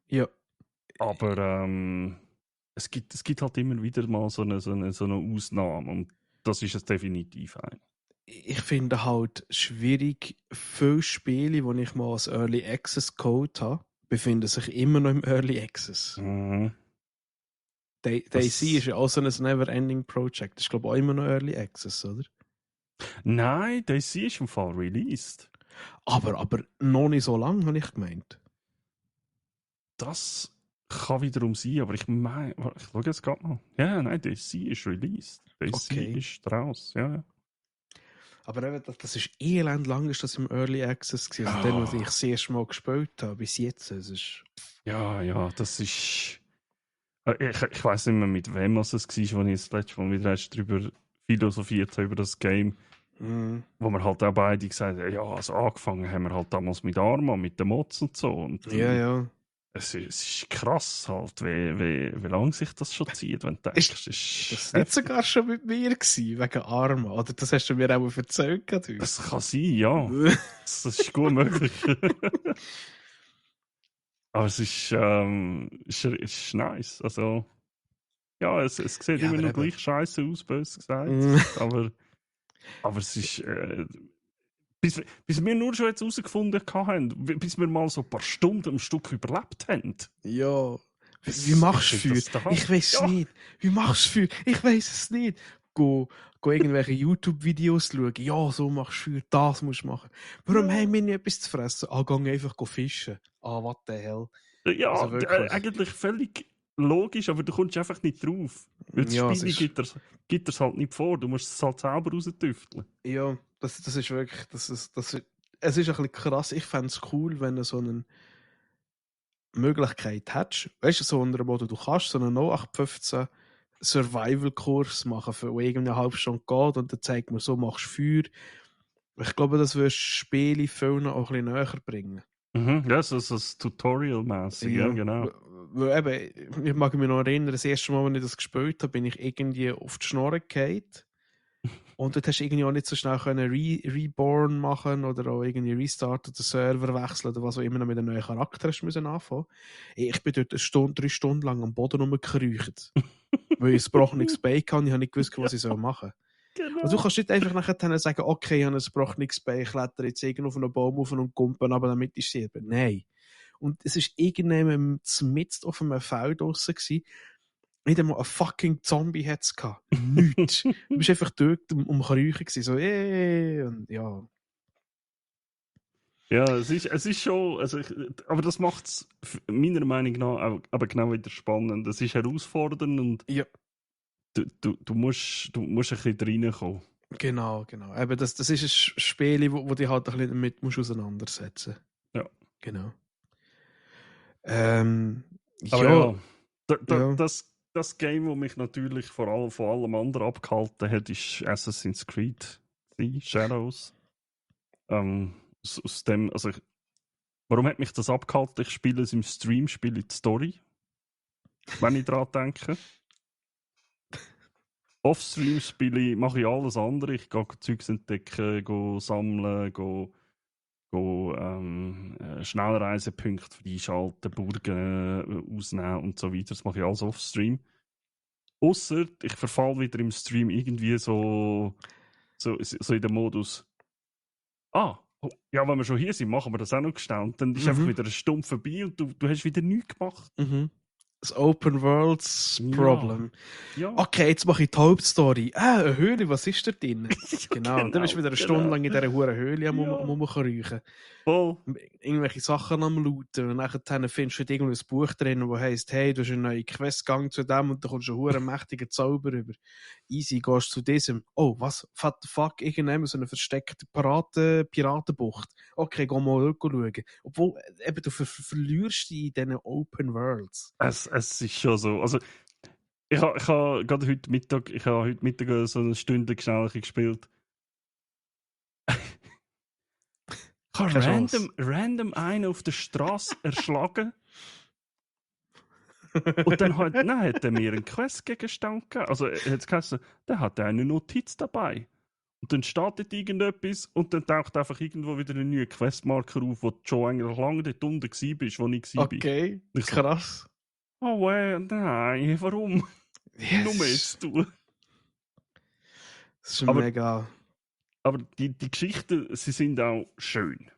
Ja. Aber es gibt halt immer wieder mal so eine Ausnahme und das ist es definitiv ein. Ich finde halt schwierig, viele Spiele, die ich mal als Early Access Code habe, befinden sich immer noch im Early Access. Mhm. DayZ ist ja auch so ein Never-Ending Project. Das ist, glaube ich, auch immer noch Early Access, oder? Nein, DayZ ist im Fall released. Aber noch nicht so lange, habe ich gemeint. Das kann wiederum sein, aber ich meine, ich schaue jetzt gerade mal. Ja, nein, DayZ ist released. DayZ ist draus, ja. Aber eben, das ist elend lang ist das im Early Access gewesen. Also dann, was ich das erste Mal gespielt habe, bis jetzt. Es ist... Ja, das ist... Ich weiss nicht mehr, mit wem es war, wo ich das letzte Mal wieder darüber philosophiert habe, über das Game. Wo wir halt auch beide gesagt haben, ja, also angefangen haben wir halt damals mit Arma, mit den Mods und so. Und, ja. Es ist krass halt, wie lange sich das schon zieht, wenn du denkst. Ist das nicht sogar schon mit mir gewesen, wegen Arma? Oder das hast du mir auch erzählt? Das kann sein, ja. Das ist gut möglich. Aber es ist nice. Also, ja, es sieht immer noch gleich scheiße aus, böse gesagt. aber es ist... bis wir nur schon jetzt herausgefunden haben, bis wir mal so ein paar Stunden am Stück überlebt haben. Ja. Wie machst du Feuer? Ich weiß es nicht. Wie machst du Feuer? Ich weiß es nicht. Go irgendwelche YouTube-Videos schauen. Ja, so machst du Feuer. Das musst du machen. Warum haben wir nicht etwas zu fressen? Geh einfach fischen. What the hell. Ja, also eigentlich völlig logisch, aber du kommst einfach nicht drauf. Weil das Ja, Spiel gibt es halt nicht vor. Du musst es halt selber raustüfteln. ja, das ist wirklich, es ist ein bisschen krass. Ich fände es cool, wenn du so eine Möglichkeit hättest. Weißt du, so unter dem Motto, du kannst so einen 0815 Survival-Kurs machen, für irgendwie eine halbe Stunde geht und dann zeigt man so, machst du Feuer. Ich glaube, das würde Spiele vielen auch ein bisschen näher bringen. Mhm. Ja, so das Tutorial-mäßig, ja, genau. Weil eben, ich mag mich noch erinnern, das erste Mal, als ich das gespielt habe, bin ich irgendwie auf die Schnorre gefallen. Und dort hast du irgendwie auch nicht so schnell können Reborn machen oder auch irgendwie restarten, den Server wechseln oder was auch immer noch mit einem neuen Charakter hast müssen anfangen. Ich bin dort 3 Stunden lang am Boden rumgekreucht. Weil ich ein gebrochenes Bein hatte und ich habe nicht gewusst, was ich machen soll. Genau. Und du kannst nicht einfach nachher sagen, okay, ich habe ein gebrochenes Bein, ich kletter jetzt irgendwo auf einen Baum auf und kumpen, aber damit ich sterbe. Nein. Und es war irgendjemand mitten auf einem Feld draussen gewesen. Nicht einmal ein fucking Zombie hat es gehabt. Nichts. Du bist einfach dort umkreuchen gewesen. So, und ja. Ja, es ist schon, aber das macht es meiner Meinung nach aber genau wieder spannend. Es ist herausfordernd und Ja. du musst ein bisschen reinkommen. Genau. Eben das ist ein Spiel, wo dich halt ein bisschen damit musst auseinandersetzen. Ja. Genau. Aber ja. das Game, das mich natürlich vor allem von allem anderen abgehalten hat, ist Assassin's Creed 3, Shadows. Aus dem, warum hat mich das abgehalten? Ich spiele es im Stream, spiele die Story, wenn ich daran denke. Off-Stream mache ich alles andere. Ich gehe Zeugs entdecken, gehe sammeln, Schnellreisepunkte freischalten, Burgen ausnehmen und so weiter. Das mache ich alles off-Stream. Ausser ich verfall wieder im Stream irgendwie so in den Modus. Ja, wenn wir schon hier sind, machen wir das auch noch schnell. Und dann ist einfach wieder eine Stunde vorbei und du hast wieder nichts gemacht. Mhm. Das Open Worlds Problem. Ja. Okay, jetzt mache ich die Hauptstory. Eine Höhle, was ist da drin? Genau. Dann bist du wieder eine Stunde lang in dieser hohen Höhle am rumkriechen. Voll. Irgendwelche Sachen am Looten. Und nachher findest du irgendwo ein Buch drin, wo heisst, hey, du hast einen neuen Questgang zu dem und da kommst du einen mächtigen Zauber über. Easy, gehst zu diesem. Oh, was? What the fuck? Irgendwann so eine versteckte Piratenbucht. Okay, geh mal schauen. Obwohl, eben, du verlierst dich in diesen Open Worlds. Es ist schon so. Also, ich habe gerade heute Mittag, so eine Stunde schnell gespielt. Ich habe random einen auf der Straße erschlagen. Und dann hat er mir einen Questgegenstand gegeben. Also, jetzt geheißen, der hat eine Notiz dabei. Und dann startet irgendetwas und dann taucht einfach irgendwo wieder ein neuer Questmarker auf, wo du schon eigentlich lange dort unten warst, wo ich war. Okay, ich so, krass. Oh, nein, warum? Yes. Nur jetzt du. Das ist mega. Aber die Geschichten, sie sind auch schön.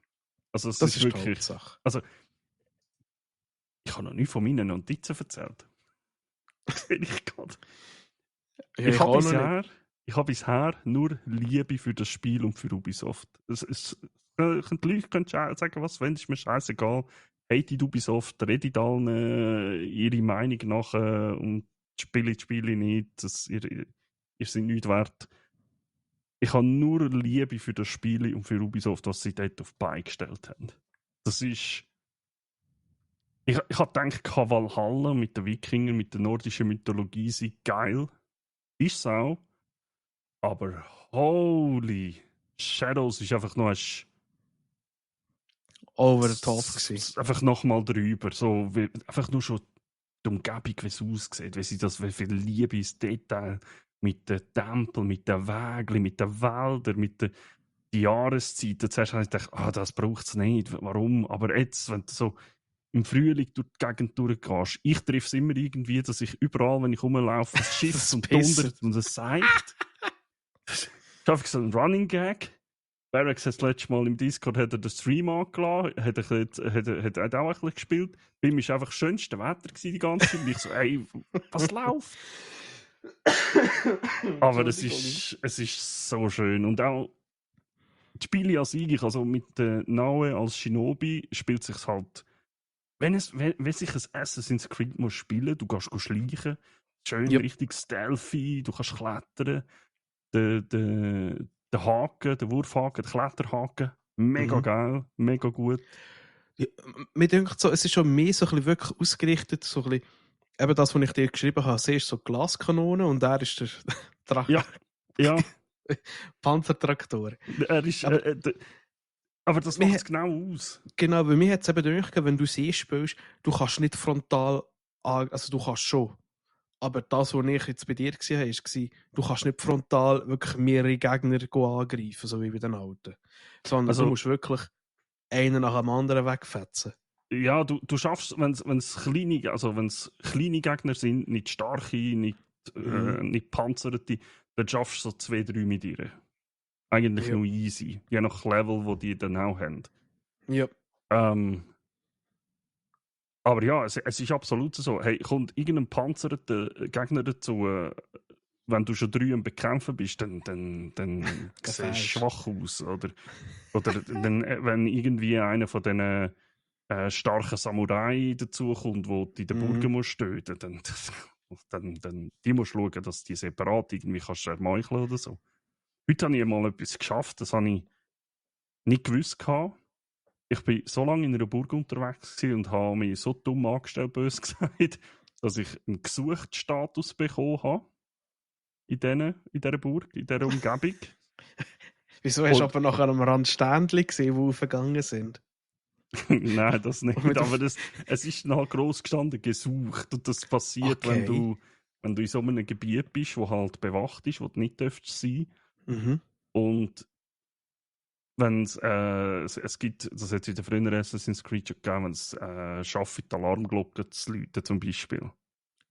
Also es Das ist wirklich. Die Hauptsache. Also, ich habe noch nie von meinen Notizen erzählt. Das bin ich gerade. Ja, ich habe bisher nur Liebe für das Spiel und für Ubisoft. Die Leute können sagen, was wollen, ist mir scheißegal. Hate Ubisoft, redet allen ihre Meinung nach und spiele die Spiele nicht. Ihr seid nichts wert. Ich habe nur Liebe für das Spiel und für Ubisoft, was sie dort auf die Beine gestellt haben. Das ist. Ich habe gedacht, Valhalla mit den Wikingern, mit der nordischen Mythologie sei geil. Ist es auch. Aber holy Shadows ist einfach noch over the top gewesen. Einfach nochmal drüber. So, einfach nur schon die Umgebung, wie es aussieht, wie viel Liebe ins Detail mit den Tempeln, mit den Wägeln, mit den Wäldern, mit den Jahreszeiten. Zuerst habe ich gedacht, das braucht es nicht. Warum? Aber jetzt, wenn du so im Frühling durch die Gegend durchgehst, ich treffe es immer irgendwie, dass ich überall, wenn ich rumlaufe, es schifft und dundert und es seicht. Das ist einfach so ein Running Gag. Barracks hat das letzte Mal im Discord hat er den Stream angelassen, hat auch ein bisschen gespielt. Bei mir war einfach das schönste Wetter die ganze Zeit. Und ich so, ey, was läuft? Aber es ist so schön. Und auch die Spiele an sich, also mit Naue als Shinobi spielt sich halt wenn sich ein Assassin's Creed muss spielen, du kannst schleichen, schön Yep. richtig stealthy, du kannst klettern, der Haken, der Wurfhaken, der Kletterhaken, mega geil, mega gut. Ja, mir denkt so, es ist schon mehr so ein bisschen wirklich ausgerichtet, so ein bisschen, eben das, was ich dir geschrieben habe, siehst so Glaskanone und er ist der Ja, Panzertraktor. er ist, aber das Mir- macht es genau aus. Genau, bei mir hat es eben gedacht, wenn du sie spielst, du kannst nicht frontal, also du kannst schon, aber das, was ich jetzt bei dir gesehen habe, war, du kannst nicht frontal wirklich mehrere Gegner angreifen, so wie bei den Alten. Sondern Also, du musst wirklich einen nach dem anderen wegfetzen. ja, du schaffst, wenn es kleine Gegner sind, nicht starke, nicht panzerte, dann schaffst du so 2, 3 mit ihr. Eigentlich Ja. nur easy, je nach Level, wo die dann auch haben. Ja. Aber ja, es ist absolut so. Hey, kommt irgendein panzerter Gegner dazu, wenn du schon 3 am Bekämpfen bist, dann siehst du schwach aus. Oder dann, wenn irgendwie einer von diesen starken Samurai dazukommt, wo du in den Burgen musst töten, dann die musst du schauen, dass die separat irgendwie kannst ermeucheln oder so. Heute habe ich mal etwas geschafft, das habe ich nicht gewusst gehabt. Ich bin so lange in einer Burg unterwegs und habe mich so dumm angestellt, bös gesagt, dass ich einen Gesucht-Status bekommen habe in dieser Burg, in dieser Umgebung. Wieso hast du aber nachher am Rand Ständchen gesehen, die aufgegangen sind? Nein, das nicht. Aber es ist noch gross gestanden, gesucht. Und das passiert, wenn du in so einem Gebiet bist, wo halt bewacht ist, wo du nicht dürftest sein. Und wenn es gibt, das hat es in der früheren Assassin's Creed schon gegeben, wenn es schafft, die Alarmglocke zu läuten zum Beispiel.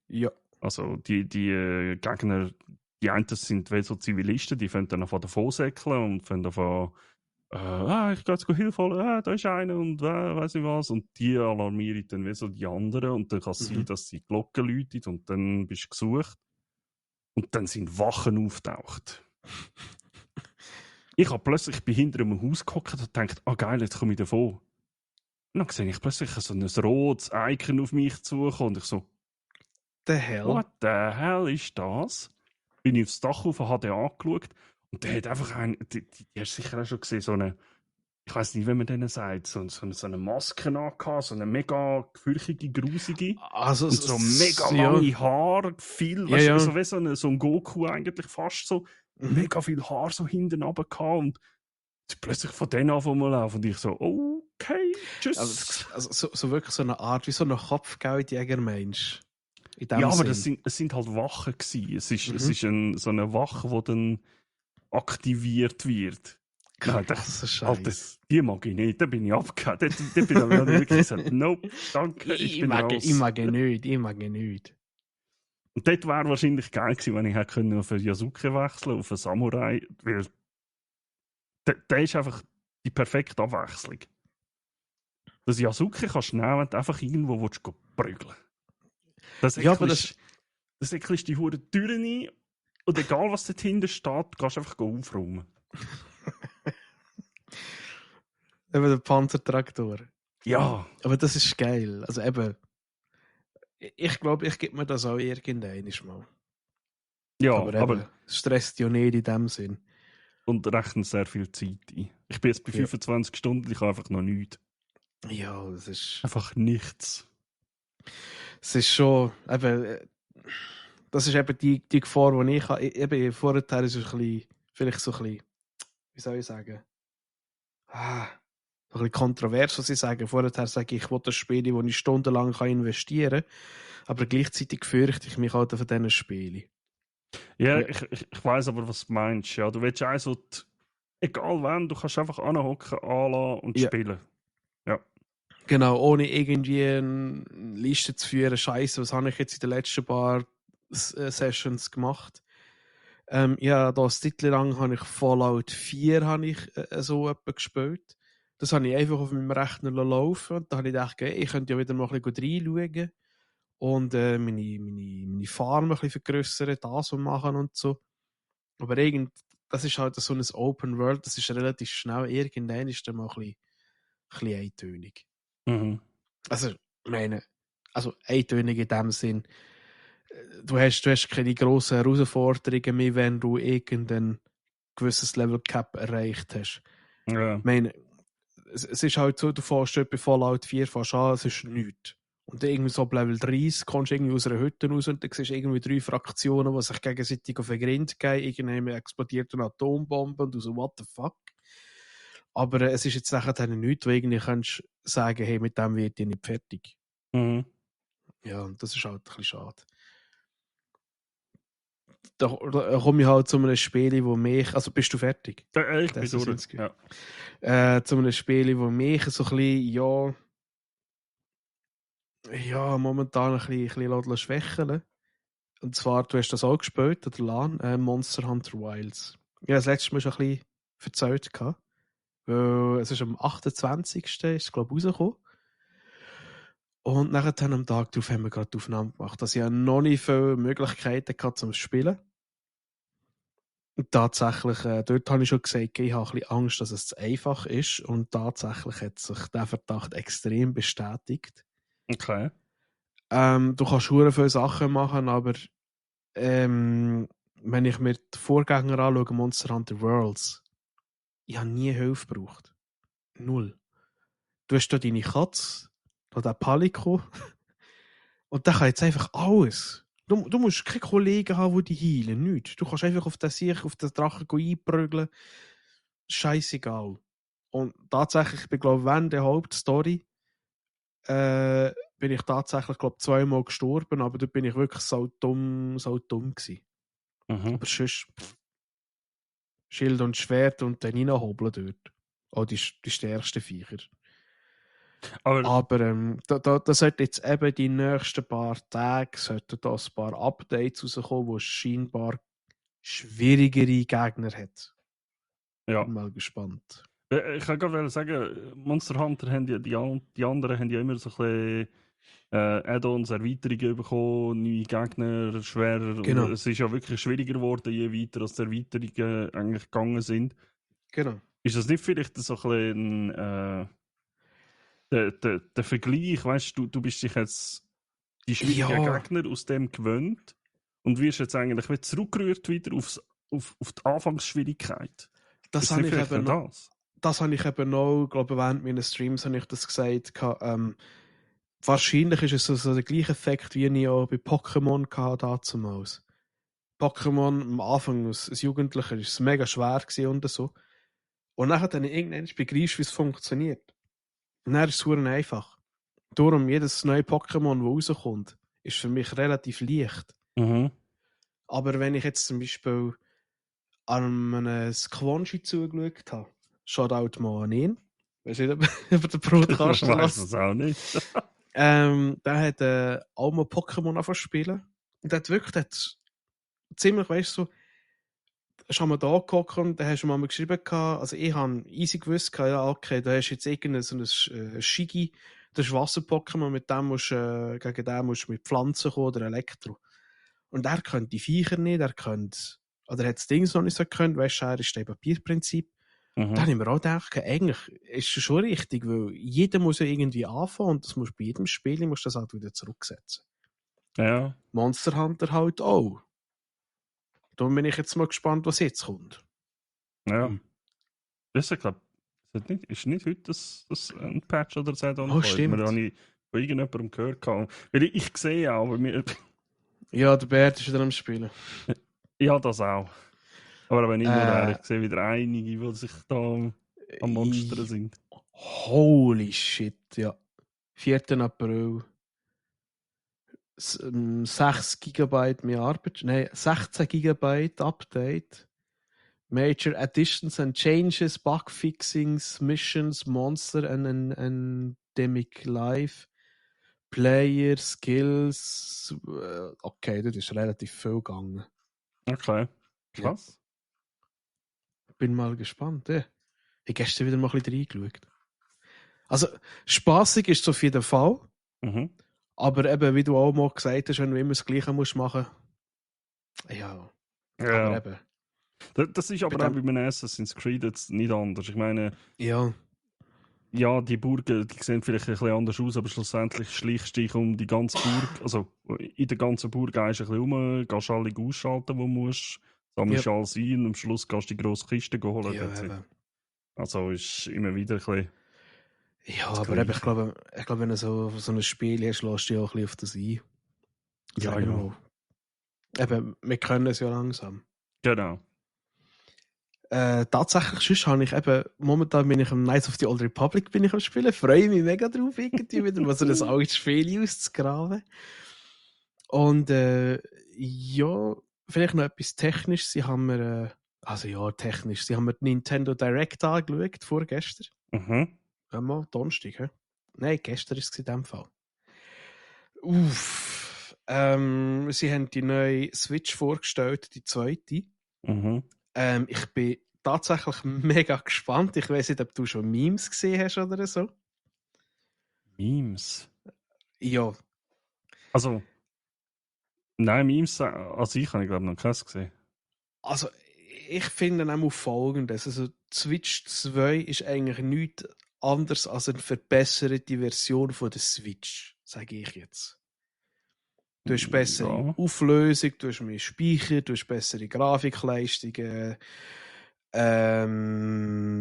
Ja. Also die Gegner, die einen sind wie so Zivilisten, die fangen dann davon säckeln und fangen davon ich gehe jetzt Hilfe holen, da ist einer und weiss ich was. Und die alarmieren dann wie so die anderen und dann kann es sein, dass die Glocke läutet und dann bist du gesucht. Und dann sind Wachen auftaucht. Ich bin hinter einem Haus gehockt und dachte, geil, jetzt komme ich davon. Und dann sehe ich plötzlich so ein rotes Icon auf mich zukommen und ich so, the hell? What the hell ist das? Bin ich aufs Dach auf und habe den angeschaut und der hat einfach die hast du sicher auch schon gesehen, so eine, ich weiß nicht, wie man denen sagt, so eine Maske angehabt, so eine mega gefürchtige, grusige. Also, und so mega lange Haare, viel, weißt du, so wie so ein Goku eigentlich fast so, mega viel Haar so hinten runter gehabt und plötzlich von denen anfangen zu laufen und ich so, okay, tschüss. Also so wirklich so eine Art, wie so ein Kopfgeldjäger, meinst du? Ja, aber es sind halt Wachen gewesen. Es ist so eine Wache, die dann aktiviert wird. Krasser Scheiß. Die mag ich nicht, da bin ich abgehört. Da bin ich wirklich gesagt, nope, danke, ich bin raus. Ich mag ihn nicht. Und dort wäre wahrscheinlich geil gewesen, wenn ich hätte auf einen Yasuke wechseln, auf einen Samurai, weil der ist einfach die perfekte Abwechslung. Das Yasuke kannst du nehmen, wenn du einfach irgendwo prügeln willst. Das ecklisch die hure Türen ein und egal was dort hinten steht, kannst du einfach aufräumen. Eben der Panzertraktor. Ja. Aber das ist geil. Also eben, ich glaube, ich gebe mir das auch irgendwann mal. Ja, aber es stresst ja nicht in dem Sinn. Und rechnet sehr viel Zeit ein. Ich bin jetzt bei 25 Stunden, ich habe einfach noch nichts. Ja, das ist... Einfach nichts. Es ist schon... Eben, das ist eben die Gefahr, die ich habe. Eben vorher ist es ein bisschen... Vielleicht so ein bisschen... Wie soll ich sagen? So ein bisschen kontrovers, was ich sage. Vorher sage ich will das Spiel, wo ich stundenlang investieren kann. Aber gleichzeitig fürchte ich mich halt von diesen Spielen. Ja, ich weiss aber, was du meinst. Ja, du willst eins, wo egal wann, du kannst einfach anhocken, anlassen und spielen. Ja. Genau, ohne irgendwie eine Liste zu führen. Scheiße, was habe ich jetzt in den letzten paar Sessions gemacht? Ja, da ein Titel lang habe ich Fallout 4 habe ich, so etwa gespielt. Das habe ich einfach auf meinem Rechner laufen und da habe ich gedacht, ich könnte ja wieder mal ein bisschen reinschauen und meine Farm ein bisschen vergrössern, das und machen und so. Aber das ist halt so ein Open World, das ist relativ schnell, irgendwann ist dann mal ein bisschen eintönig. Mhm. Also, Ich meine, also eintönig in dem Sinn, du hast keine grossen Herausforderungen mehr, wenn du irgendein gewisses Level Cap erreicht hast. Ja. Ich meine, es ist halt so, du fährst bei Fallout 4 fährst an, es ist nichts. Und dann irgendwie so ab Level 30 kommst du irgendwie aus einer Hütte raus und dann siehst du irgendwie 3 Fraktionen, die sich gegenseitig auf den Grind gehen, irgendwann explodiert eine Atombombe und du so, what the fuck? Aber es ist jetzt nachher dann nichts, wo irgendwie kannst sagen, hey, mit dem wird ich nicht fertig. Mhm. Ja, und das ist halt ein bisschen schade. Da komme ich halt zu einem Spiel, wo mich, also bist du fertig? Ich bin durch. Ja. Zu einem Spiel, wo mich so ein bisschen, ja, momentan ein bisschen schwächeln. Und zwar, du hast das auch gespielt, der LAN, Monster Hunter Wilds. Ja, das letzte Mal schon ein bisschen erzählt gehabt. Weil es ist am 28. ist, glaube ich, rausgekommen. Und nachher am Tag darauf haben wir gerade die Aufnahme gemacht. Also ich habe noch nicht viele Möglichkeiten gehabt zum Spielen. Und tatsächlich, dort habe ich schon gesagt, ich habe ein bisschen Angst, dass es zu einfach ist. Und tatsächlich hat sich der Verdacht extrem bestätigt. Okay. Du kannst sehr viele Sachen machen, aber wenn ich mir die Vorgänger anschaue, Monster Hunter Worlds, ich habe nie Hilfe gebraucht. Null. Du hast da deine Katze, da den Palico und der kann jetzt einfach alles. Du musst keine Kollegen haben, die dich heilen, nichts. Du kannst einfach auf den Drachen einprügeln. Scheißegal. Und tatsächlich, ich glaube, während der Hauptstory bin ich tatsächlich, glaube 2-mal gestorben, aber da bin ich wirklich so dumm gewesen. Mhm. Aber sonst, Schild und Schwert und dann reinhobeln dort. Oh, die stärksten Viecher. Aber da sollten jetzt eben die nächsten paar Tage sollten da ein paar Updates rauskommen, wo es scheinbar schwierigere Gegner hat. Ja. Bin mal gespannt. Ich kann gerade sagen, Monster Hunter haben ja, die anderen haben ja immer so ein bisschen Add-ons, Erweiterungen bekommen, neue Gegner, schwerer. Genau. Und es ist ja wirklich schwieriger geworden, je weiter als die Erweiterungen eigentlich gegangen sind. Genau. Ist das nicht vielleicht so ein bisschen der Vergleich? Weißt du, du bist dich jetzt die schwierigen Ja, Gegner aus dem gewöhnt und wirst jetzt eigentlich wieder zurückgerührt wieder auf die Anfangsschwierigkeit. das Ist habe nicht ich vielleicht eben noch noch. das? Das habe ich eben noch, glaube während meiner Streams habe ich das gesagt. Wahrscheinlich ist es so der gleiche Effekt, wie ich auch bei Pokémon hatte damals. Pokémon am Anfang als Jugendlicher ist es mega schwer gewesen und so. Und nachher dann irgendwann begreifst, wie es funktioniert. Und dann ist es verdammt einfach. Darum, jedes neue Pokémon, das rauskommt, ist für mich relativ leicht. Mhm. Aber wenn ich jetzt zum Beispiel an einem Squanchy zugeschaut habe, Shoutout mal an ihn, weißt du nicht, ob der Broadcast Ich weiß lässt. es auch nicht. Der hat auch mal Pokémon angefangen zu spielen. Und der hat wirklich ziemlich, weißt du, so, hast du mal da gehockt und dann hast du mal geschrieben, also ich habe easy gewusst, ja, okay, da hast jetzt irgendein so ein Shigi, das ist Wasser-Pokémon, mit dem gegen den musst du mit Pflanzen kommen oder Elektro. Und er kennt die Viecher nicht, er kennt, oder hat das Ding noch nicht so gekannt, weißt du, er ist der Papierprinzip. Mhm. Da habe ich mir auch gedacht, eigentlich ist es schon richtig, weil jeder muss ja irgendwie anfangen und das musst bei jedem Spiel musst du das halt wieder zurücksetzen. Ja. Monster Hunter halt auch. Darum bin ich jetzt mal gespannt, was jetzt kommt. Ja. Das ist, glaube ist nicht heute ein Patch oder so Oh, angekommen. stimmt. Das habe ich von irgendjemandem gehört. Weil ich sehe auch, aber mir, Ja, der Bert ist wieder am Spielen. ja, das auch. Aber wenn nicht nur er, Äh, ich sehe wieder einige, die sich da am Monstern sind. Holy shit, ja. 4. April. 6 GB mehr Arbeit. Nein, 16 GB Update. Major additions and changes, bug fixings, missions, monster and endemic life, player, skills. Okay, das ist relativ viel gegangen. Okay, krass. Ja. Bin mal gespannt. Ja. Ich habe gestern wieder mal ein bisschen reingeschaut. Also, spaßig ist es auf jeden Fall. Mhm. Aber eben, wie du auch mal gesagt hast, wenn du immer das Gleiche musst machen. Ja. Ja. Aber eben. Das ist aber auch bei einem Assassin's Creed jetzt nicht anders. Ich meine, Ja. Ja, die Burgen, die sehen vielleicht ein bisschen anders aus, aber schlussendlich schleichst du dich um die ganze Burg, also in der ganzen Burg gehst du ein bisschen rum, gehst alle ausschalten, wo du musst, sammelst Ja, alles ein und am Schluss gehst du die grosse Kiste holen. ja, That's it. eben. Also ist immer wieder ein bisschen Ja, das aber eben, Gleiche. ich glaube, wenn du so ein Spiel hast, lässt du dich auch ein bisschen auf das ein. Ja, Sagen wir ja. mal. Eben, wir können es ja langsam. Genau. Tatsächlich, sonst habe ich eben, momentan bin ich am Knights of the Old Republic bin ich am Spielen, freue mich mega drauf, irgendwie wieder mal so ein altes Spiel auszugraben. Und ja, vielleicht noch etwas Technisches. Sie haben mir, also ja, technisch, sie haben mir die Nintendo Direct angeschaut, vorgestern. Mhm. Mal Donnerstag, hä? Nein, gestern ist es in dem Fall. Uff. Sie haben die neue Switch vorgestellt, die zweite. Mhm. Ich bin tatsächlich mega gespannt. Ich weiß nicht, ob du schon Memes gesehen hast oder so. Memes. Ja, Also, nein, Memes an sich habe ich glaube noch keins gesehen. also ich finde auch Folgendes. Also die Switch 2 ist eigentlich nichts anderes als eine verbesserte Version von der Switch, sage ich jetzt. Du hast bessere Ja. Auflösung, du hast mehr Speicher, du hast bessere Grafikleistungen.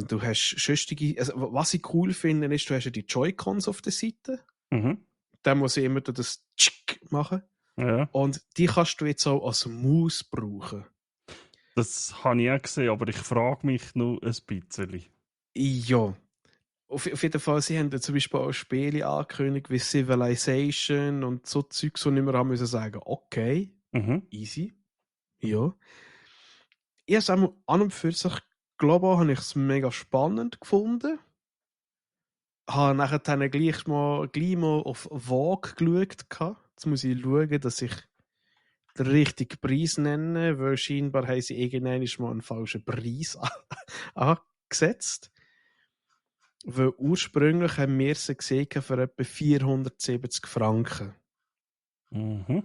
Du hast sonstige, also was ich cool finde, ist, du hast ja die Joy-Cons auf der Seite. Mhm. Dann muss ich immer das Tschick machen. Ja. Und die kannst du jetzt auch als Maus brauchen. Das habe ich auch gesehen, aber ich frage mich noch ein bisschen. Ja. Auf jeden Fall, sie haben ja zum Beispiel auch Spiele angekündigt wie Civilization und so Zeugs, und nicht mehr haben müssen sagen, okay, Mhm. easy. Ja. Ich habe es an und für sich, global habe ich es mega spannend gefunden. Habe nachher dann gleich mal auf Vogue geschaut. Jetzt muss ich schauen, dass ich den richtigen Preis nenne, weil scheinbar haben sie irgendwann mal einen falschen Preis angesetzt. Weil ursprünglich haben wir sie gesehen für etwa 470 Franken. Mhm.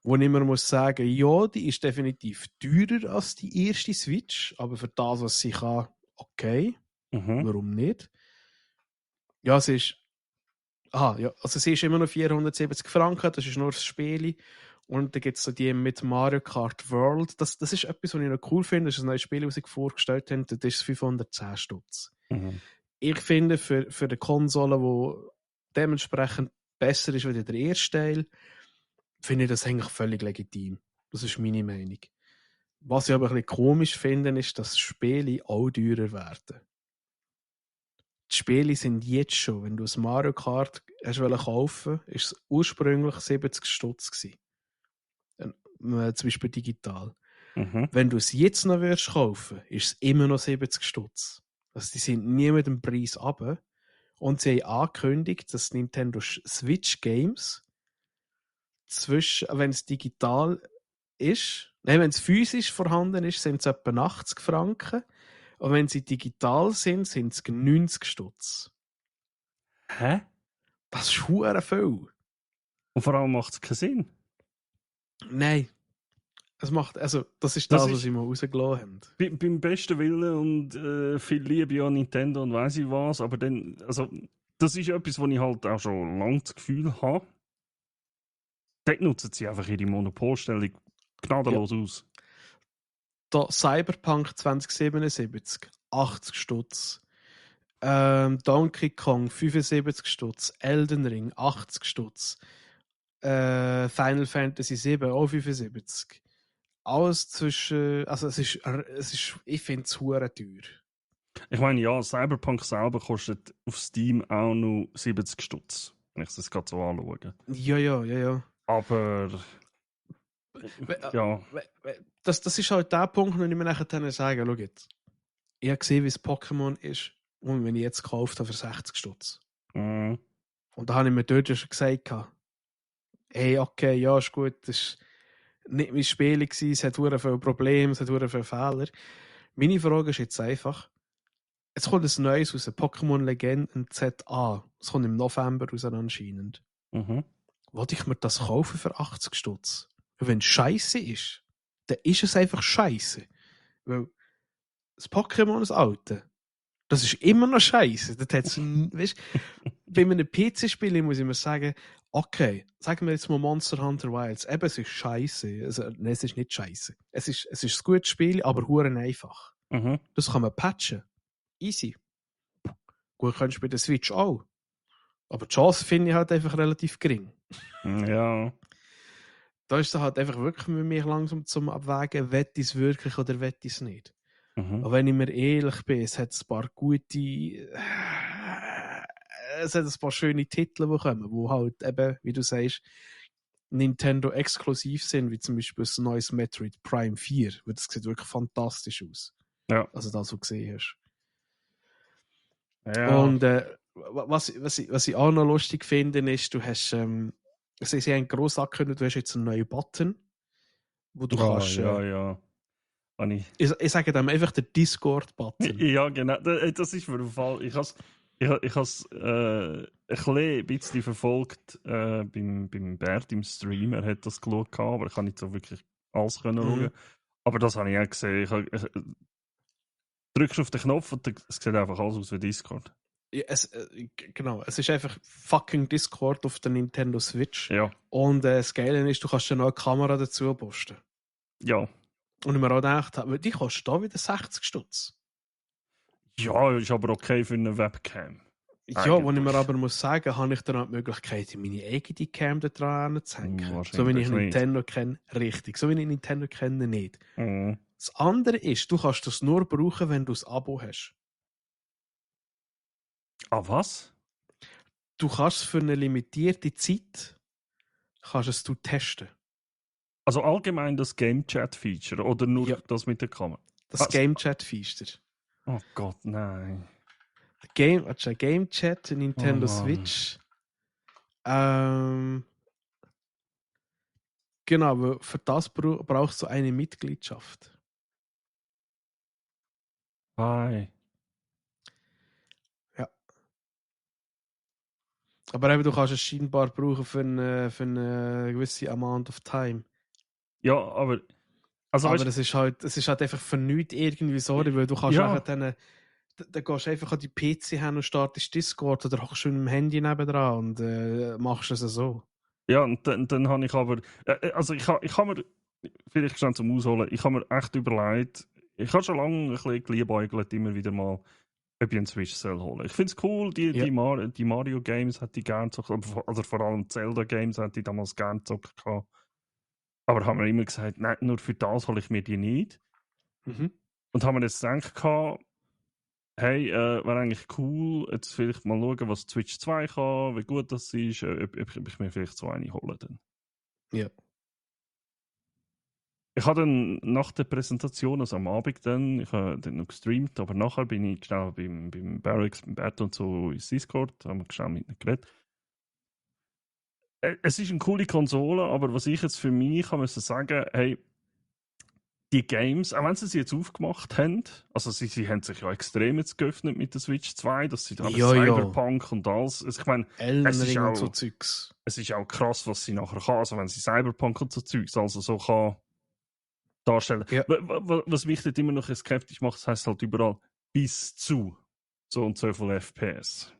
Wo ich mir muss sagen, ja, die ist definitiv teurer als die erste Switch, aber für das, was sie kann, okay. Mhm. Warum nicht? Ja, sie ist. Ja, also sie ist immer noch 470 Franken, das ist nur das Spiel. Und dann gibt es so die mit Mario Kart World. Das ist etwas, was ich noch cool finde. Das ist ein neues Spiel, das sie vorgestellt haben. Das ist 510 Stutz. Mhm. Ich finde, für eine Konsole, die dementsprechend besser ist als der erste Teil, finde ich das eigentlich völlig legitim. Das ist meine Meinung. Was ich aber ein bisschen komisch finde, ist, dass Spiele auch teurer werden. Die Spiele sind jetzt schon, wenn du ein Mario Kart hast kaufen, ist es ursprünglich 70 Stutz gewesen. Zum Beispiel digital. Mhm. Wenn du es jetzt noch würdest kaufen, ist es immer noch 70 Stutz. Also die sind nie mit dem Preis runter. Und sie haben angekündigt, dass Nintendo Switch Games wenn es digital ist, nein, wenn es physisch vorhanden ist, sind es etwa 80 Franken. Und wenn sie digital sind es 90 Stutz. Hä? Das ist verdammt viel. Und vor allem macht es keinen Sinn. Nein. Das ist Das das, was ist sie mal rausgelassen haben. beim besten Willen und viel Liebe an Nintendo und weiss ich was, aber dann, also, das ist etwas, wo ich halt auch schon lange das Gefühl habe. Dort nutzen sie einfach ihre Monopolstellung Ja. gnadenlos aus. Da Cyberpunk 2077, 80 Stutz. Donkey Kong 75 Stutz. Elden Ring 80 Stutz. Final Fantasy 7 auch 75. Alles zwischen. Also, es ist ich finde es hure teuer. Ich meine, ja, Cyberpunk selber kostet auf Steam auch nur 70 Stutz, wenn ich das gerade so anschaue. Ja, ja, ja, ja. Aber, ja. Das ist halt der Punkt, wo ich mir nachher dann sage, schau jetzt, ich habe gesehen, wie es Pokémon ist, und wenn ich jetzt gekauft habe für 60 Stutz. Mm, Und da habe ich mir dort schon gesagt, hey, okay, ja, ist gut, das war nicht mein Spiel gewesen, es hat sehr viele Probleme, es hat sehr viele Fehler. Meine Frage ist jetzt einfach, jetzt kommt ein neues aus, Pokémon Legenden ZA. Es kommt im November raus anscheinend. mhm. Wollte ich mir das kaufen für 80 Stutz? Wenn es scheiße ist, dann ist es einfach scheiße. Weil das Pokémon, das alte, Das ist immer noch scheiße. Weißt, bei einem PC-Spiel muss ich mir sagen, okay, sagen wir jetzt mal Monster Hunter Wilds, eben, es ist scheiße. Also, nein, es ist nicht scheiße. Es ist ein gutes Spiel, aber huren einfach. Mhm. Das kann man patchen. Easy. Gut, kannst du bei der Switch auch. Aber die Chance finde ich halt einfach relativ gering. Ja. Da ist es halt einfach wirklich mit mir langsam zum Abwägen, wett ich es wirklich oder wett ich es nicht. Mhm. Aber wenn ich mir ehrlich bin, es hat ein paar gute, es hat ein paar schöne Titel, die kommen, die halt eben, wie du sagst, Nintendo exklusiv sind, wie zum Beispiel das neues Metroid Prime 4, weil das sieht wirklich fantastisch aus. Ja. Also das, was du gesehen hast. Ja. Und was ich auch noch lustig finde, ist, du hast, sie haben gross angekündigt, du hast jetzt einen neuen Button, wo du kannst. Ja. Ich sage dem einfach den Discord-Button. Ja, genau. Das ist mir der Fall. Ich habe es ein bisschen verfolgt beim Bert im Stream. Er hat das geschaut, aber ich kann nicht so wirklich alles schauen. Aber das habe ich auch gesehen. Drückst auf den Knopf und es sieht einfach alles aus wie Discord. Ja, genau, es ist einfach fucking Discord auf der Nintendo Switch. Ja. Und das Geile ist, du kannst dann noch eine Kamera dazu posten. Ja. Und ich mir auch gedacht habe, die kostet da wieder 60 Stutz. Ja, ist aber okay für eine Webcam. Ja, wo ich mir aber muss sagen, habe ich dann auch die Möglichkeit, meine eigene Cam da dran zu hängen. So wie ich Nintendo kenne, richtig. So wie ich Nintendo kenne, nicht. Mhm. Das andere ist, du kannst das nur brauchen, wenn du ein Abo hast. Ah, was? Du kannst für eine limitierte Zeit es testen. Also allgemein das Game Chat Feature oder nur das mit der Kamera? Das Game Chat Feature. Oh Gott, nein. Game Chat, Nintendo Switch. Genau, aber für das brauchst du eine Mitgliedschaft. Hi. Ja. Aber eben, du kannst es scheinbar brauchen für eine gewisse Amount of time. Ja, aber... Also, aber es ist halt einfach für nichts irgendwie so, weil du kannst einfach dann gehst du einfach an die PC hin und startest Discord oder hockst du mit dem Handy nebendran und machst es so. Ja, und dann habe ich aber... also ich habe mir... Vielleicht schon zum Ausholen. Ich habe mir echt überlegt... Ich habe schon lange ein bisschen geliebäugelt, immer wieder mal, ob ich einen Switch soll holen. Ich finde es cool, die Mario-Games hätte ich gerne gezockt, oder vor allem Zelda-Games hätte ich damals gerne gezockt. Aber haben wir immer gesagt, nein, nur für das hole ich mir die nicht. Mhm. Und haben wir jetzt gedacht, hey, wäre eigentlich cool, jetzt vielleicht mal schauen, was Switch 2 kann, wie gut das ist, ob ich mir vielleicht so eine hole dann. Ja. Ich habe dann nach der Präsentation, also am Abend dann, ich habe dann noch gestreamt, aber nachher bin ich schnell beim Barracks, beim Bert und so ins Discord, haben wir schnell mit ihnen geredet. Es ist eine coole Konsole, aber was ich jetzt für mich kann müssen sagen, hey, die Games, auch wenn sie jetzt aufgemacht haben, also sie haben sich ja extrem jetzt geöffnet mit der Switch 2, dass sie da Cyberpunk und alles, also ich meine, es ist auch so Zeugs. Es ist auch krass, was sie nachher kann, also wenn sie Cyberpunk und so Zeugs also so kann darstellen. Ja. Was mich dort immer noch skeptisch macht, das heisst halt überall bis zu so und so viel FPS.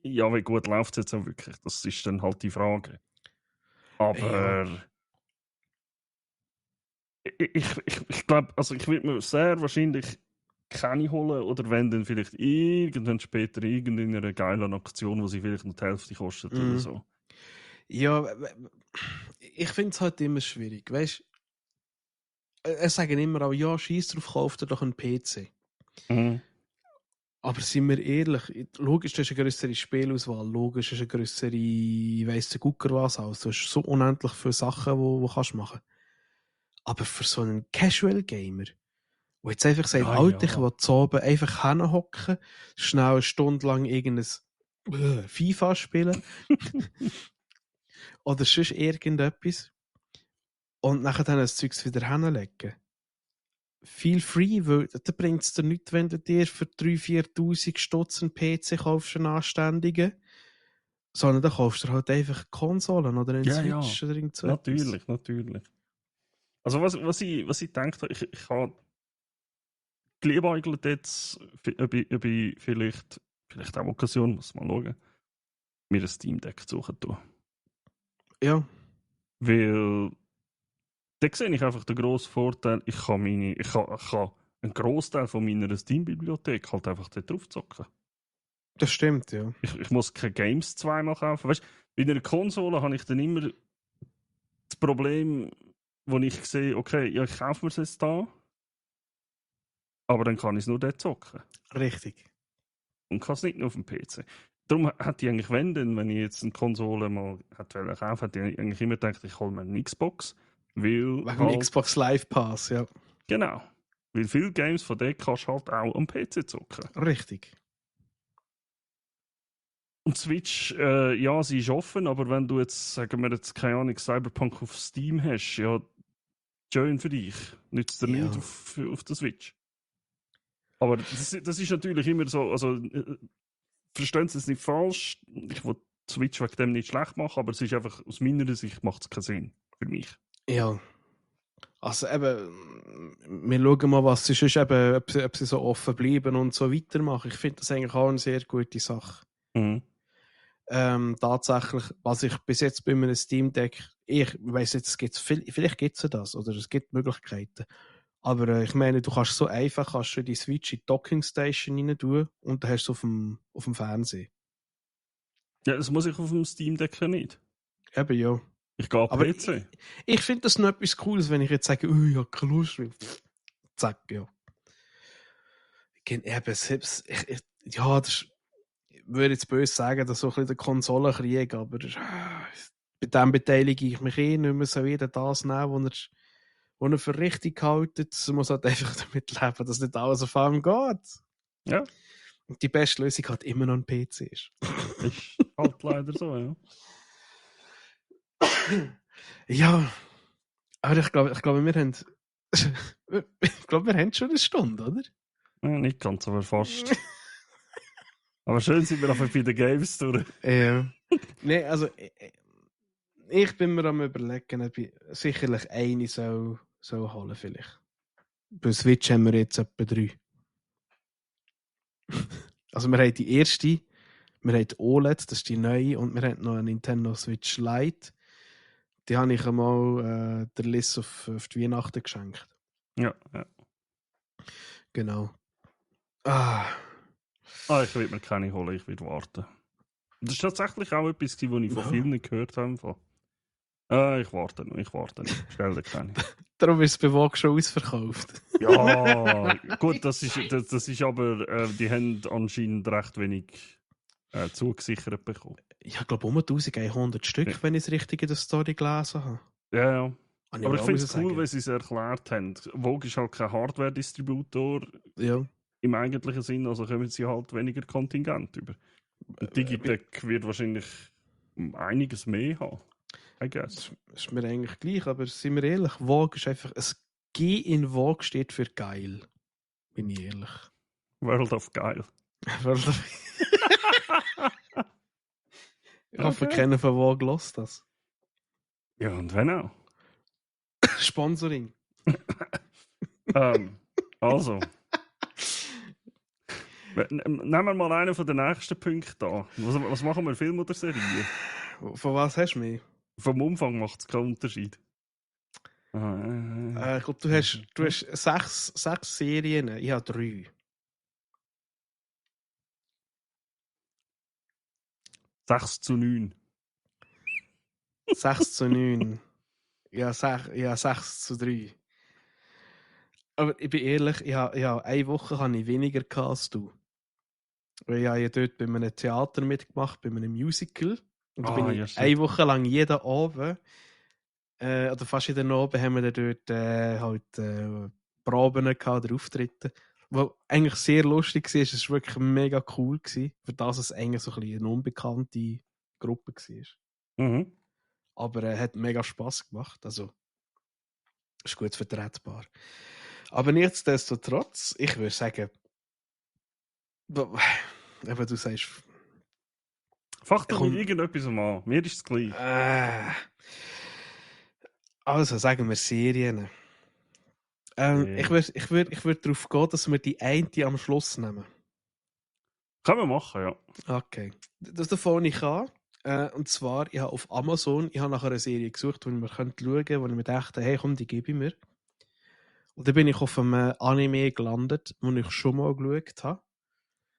Ja, wie gut läuft es jetzt auch wirklich? Das ist dann halt die Frage. Aber ich glaube, also ich würde mir sehr wahrscheinlich keine holen oder wenn dann vielleicht irgendwann später in einer geilen Aktion, wo sie vielleicht noch die Hälfte kostet oder so. Ja, ich finde es halt immer schwierig, weißt du? Es sagen immer auch, ja, scheiß drauf, kauft ihr doch einen PC. Mhm. Aber sind wir ehrlich, logisch, du hast eine größere Spielauswahl, logisch, du hast eine größere, weiss der Gucker was aus, du hast so unendlich viele Sachen, die kannst machen. Aber für so einen Casual-Gamer, der jetzt einfach sagt, Alter, ich will zu oben einfach hinhocken, schnell eine Stunde lang irgendein FIFA spielen oder sonst irgendetwas und nachher dann das Zeugs wieder hinlegen. Feel free, weil da bringt es dir nichts, wenn du dir für 3.000, 4.000 Stutz einen PC kaufst, einen anständigen, sondern dann kaufst du halt einfach Konsolen oder einen Switch oder irgend so Natürlich. Also was ich denke, ich habe geliebäugelt jetzt, ob ich vielleicht auch Occasion, muss mal schauen, mir ein Steam Deck suchen tun. Ja. Weil da sehe ich einfach den grossen Vorteil, ich kann einen Großteil von meiner Steam-Bibliothek halt einfach dort drauf zocken. Das stimmt, ja. Ich muss keine Games zweimal kaufen. Weißt, bei einer Konsole habe ich dann immer das Problem, wo ich sehe, okay, ja, ich kaufe mir es jetzt da, aber dann kann ich es nur dort zocken. Richtig. Und kann es nicht nur auf dem PC. Darum hätte ich eigentlich, wenn ich jetzt eine Konsole mal hätte kaufen, hätte ich eigentlich immer gedacht, ich hole mir eine Xbox. Weil Wegen dem Xbox Live Pass, ja. Genau. Weil viele Games von dort kannst du halt auch am PC zocken. Richtig. Und Switch, ja, sie ist offen, aber wenn du jetzt, sagen wir jetzt, keine Ahnung, Cyberpunk auf Steam hast, ja, schön für dich. Nützt dir nicht auf der Switch. Aber das ist natürlich immer so, also verstehen Sie es nicht falsch, ich will Switch wegen dem nicht schlecht machen, aber es ist einfach, aus meiner Sicht macht es keinen Sinn für mich. Ja. Also eben, wir schauen mal, was es ist, eben, ob sie so offen bleiben und so weitermachen. Ich finde das eigentlich auch eine sehr gute Sache. Mhm. Tatsächlich, was ich bis jetzt bei einem Steam Deck, ich weiss jetzt, vielleicht gibt es das, oder es gibt Möglichkeiten. Aber ich meine, du kannst so einfach du die Switch in die Docking Station rein tun und dann hast du es auf dem Fernsehen. Ja, das muss ich auf dem Steam Deck ja nicht. Eben, ja. Ich gehe auf Aber PC. ich finde das noch etwas Cooles, wenn ich jetzt sage, ich habe keine Lust mehr. Zack, ja. Eben, selbst, ja, das ich würde jetzt böse sagen, dass so ein bisschen der Konsolenkrieg, aber bei dem beteilige ich mich nicht mehr so wieder das nehmen, wo er für richtig haltet. Man muss halt einfach damit leben, dass nicht alles auf einem geht. Ja. Und die beste Lösung halt immer noch ein PC ist. Ist halt leider so, ja. Ja, aber ich glaube, wir haben wir haben schon eine Stunde, oder? Ja, nicht ganz, aber fast. Aber schön sind wir einfach bei den Games durch. Ja. Nein, also ich bin mir am überlegen, ob ich sicherlich eine soll holen vielleicht. Bei Switch haben wir jetzt etwa 3. Also wir haben die erste, wir haben die OLED, das ist die neue, und wir haben noch eine Nintendo Switch Lite. Die habe ich einmal der Liz auf die Weihnachten geschenkt. Ja, ja. Genau. Ich will mir keine holen, ich will warten. Das ist tatsächlich auch etwas, was ich von vielen gehört habe. Ich warte noch. Stell dir keine. Darum ist es bei Vogue schon ausverkauft. Ja, gut, das ist aber, die haben anscheinend recht wenig zugesichert bekommen. Ich glaube, um 1100 Stück, ja, wenn ich es richtig in der Story gelesen habe. Ja. Aber ich finde es cool, sagen, wenn sie es erklärt haben. Vogue ist halt kein Hardware-Distributor im eigentlichen Sinn, also kommen sie halt weniger Kontingent über. Digitec wird wahrscheinlich einiges mehr haben. I guess. Das ist mir eigentlich gleich, aber sind wir ehrlich, Vogue ist einfach, ein G in Vogue steht für geil. Bin ich ehrlich. World of Geil. World of Ich hoffe, keiner von Vogue lässt das. Ja, und wenn auch. Sponsoring. Also. Nehmen wir mal einen von den nächsten Punkten an. Was machen wir, Film oder Serie? Von was hast du mehr? Vom Umfang macht es keinen Unterschied. Ich glaube, du hast 6 Serien. Ich habe 3. 6:9. 6:9. Ja, 6:3. Aber ich bin ehrlich, eine Woche habe ich weniger als du. Weil ich habe ja dort bei einem Theater mitgemacht, bei einem Musical. Und da bin ich eine Woche lang jeden Abend, oder fast jeden Abend, haben wir dann dort Proben gehabt oder Auftritte. Was eigentlich sehr lustig war, es war wirklich mega cool gewesen, für das es eigentlich so ein bisschen eine unbekannte Gruppe war. Mhm. Aber hat mega Spass gemacht, also ist gut vertretbar. Aber nichtsdestotrotz, ich würde sagen, eben du sagst, fach doch mit irgendetwas an, mir ist es gleich. Also sagen wir Serien. Ich würd darauf gehen, dass wir die eine am Schluss nehmen. Können wir machen, ja. Okay. Das fange ich an. Und zwar, ich habe auf Amazon, ich habe nach einer Serie gesucht, wo ich mir schauen könnte, wo ich mir dachte, hey komm, die gebe ich mir. Und dann bin ich auf einem Anime gelandet, den ich schon mal geschaut habe.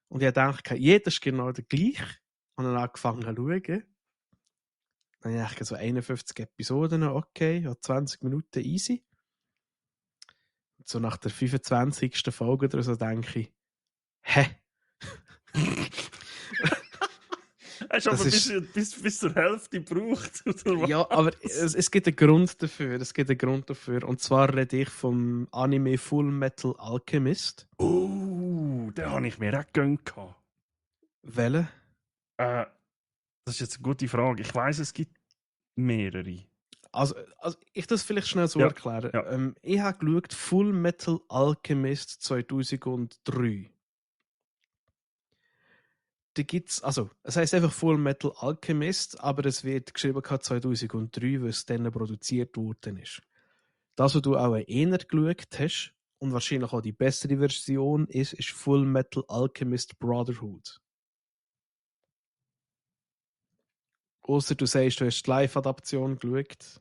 Und ich dachte, jeder ist genau der gleiche. Und dann angefangen zu schauen. Dann habe ich so 51 Episoden, okay, ja, 20 Minuten easy. Und so nach der 25. Folge oder so denke ich, hä? Hast du aber bis zur Hälfte gebraucht? Ja, aber es gibt einen Grund dafür. Und zwar rede ich vom Anime Full Metal Alchemist. Den habe ich mir auch gegönnt. Welche? Das ist jetzt eine gute Frage. Ich weiss, es gibt mehrere. Also ich das vielleicht schnell so Ja, erklären. ja. Ich habe geschaut Full Metal Alchemist 2003. Da gibt's, also, es heisst einfach Full Metal Alchemist, aber es wird geschrieben 2003, weil es dann produziert worden ist. Das, was du auch eher geschaut hast und wahrscheinlich auch die bessere Version ist Full Metal Alchemist Brotherhood. Außer du sagst, du hast die Live-Adaption geschaut.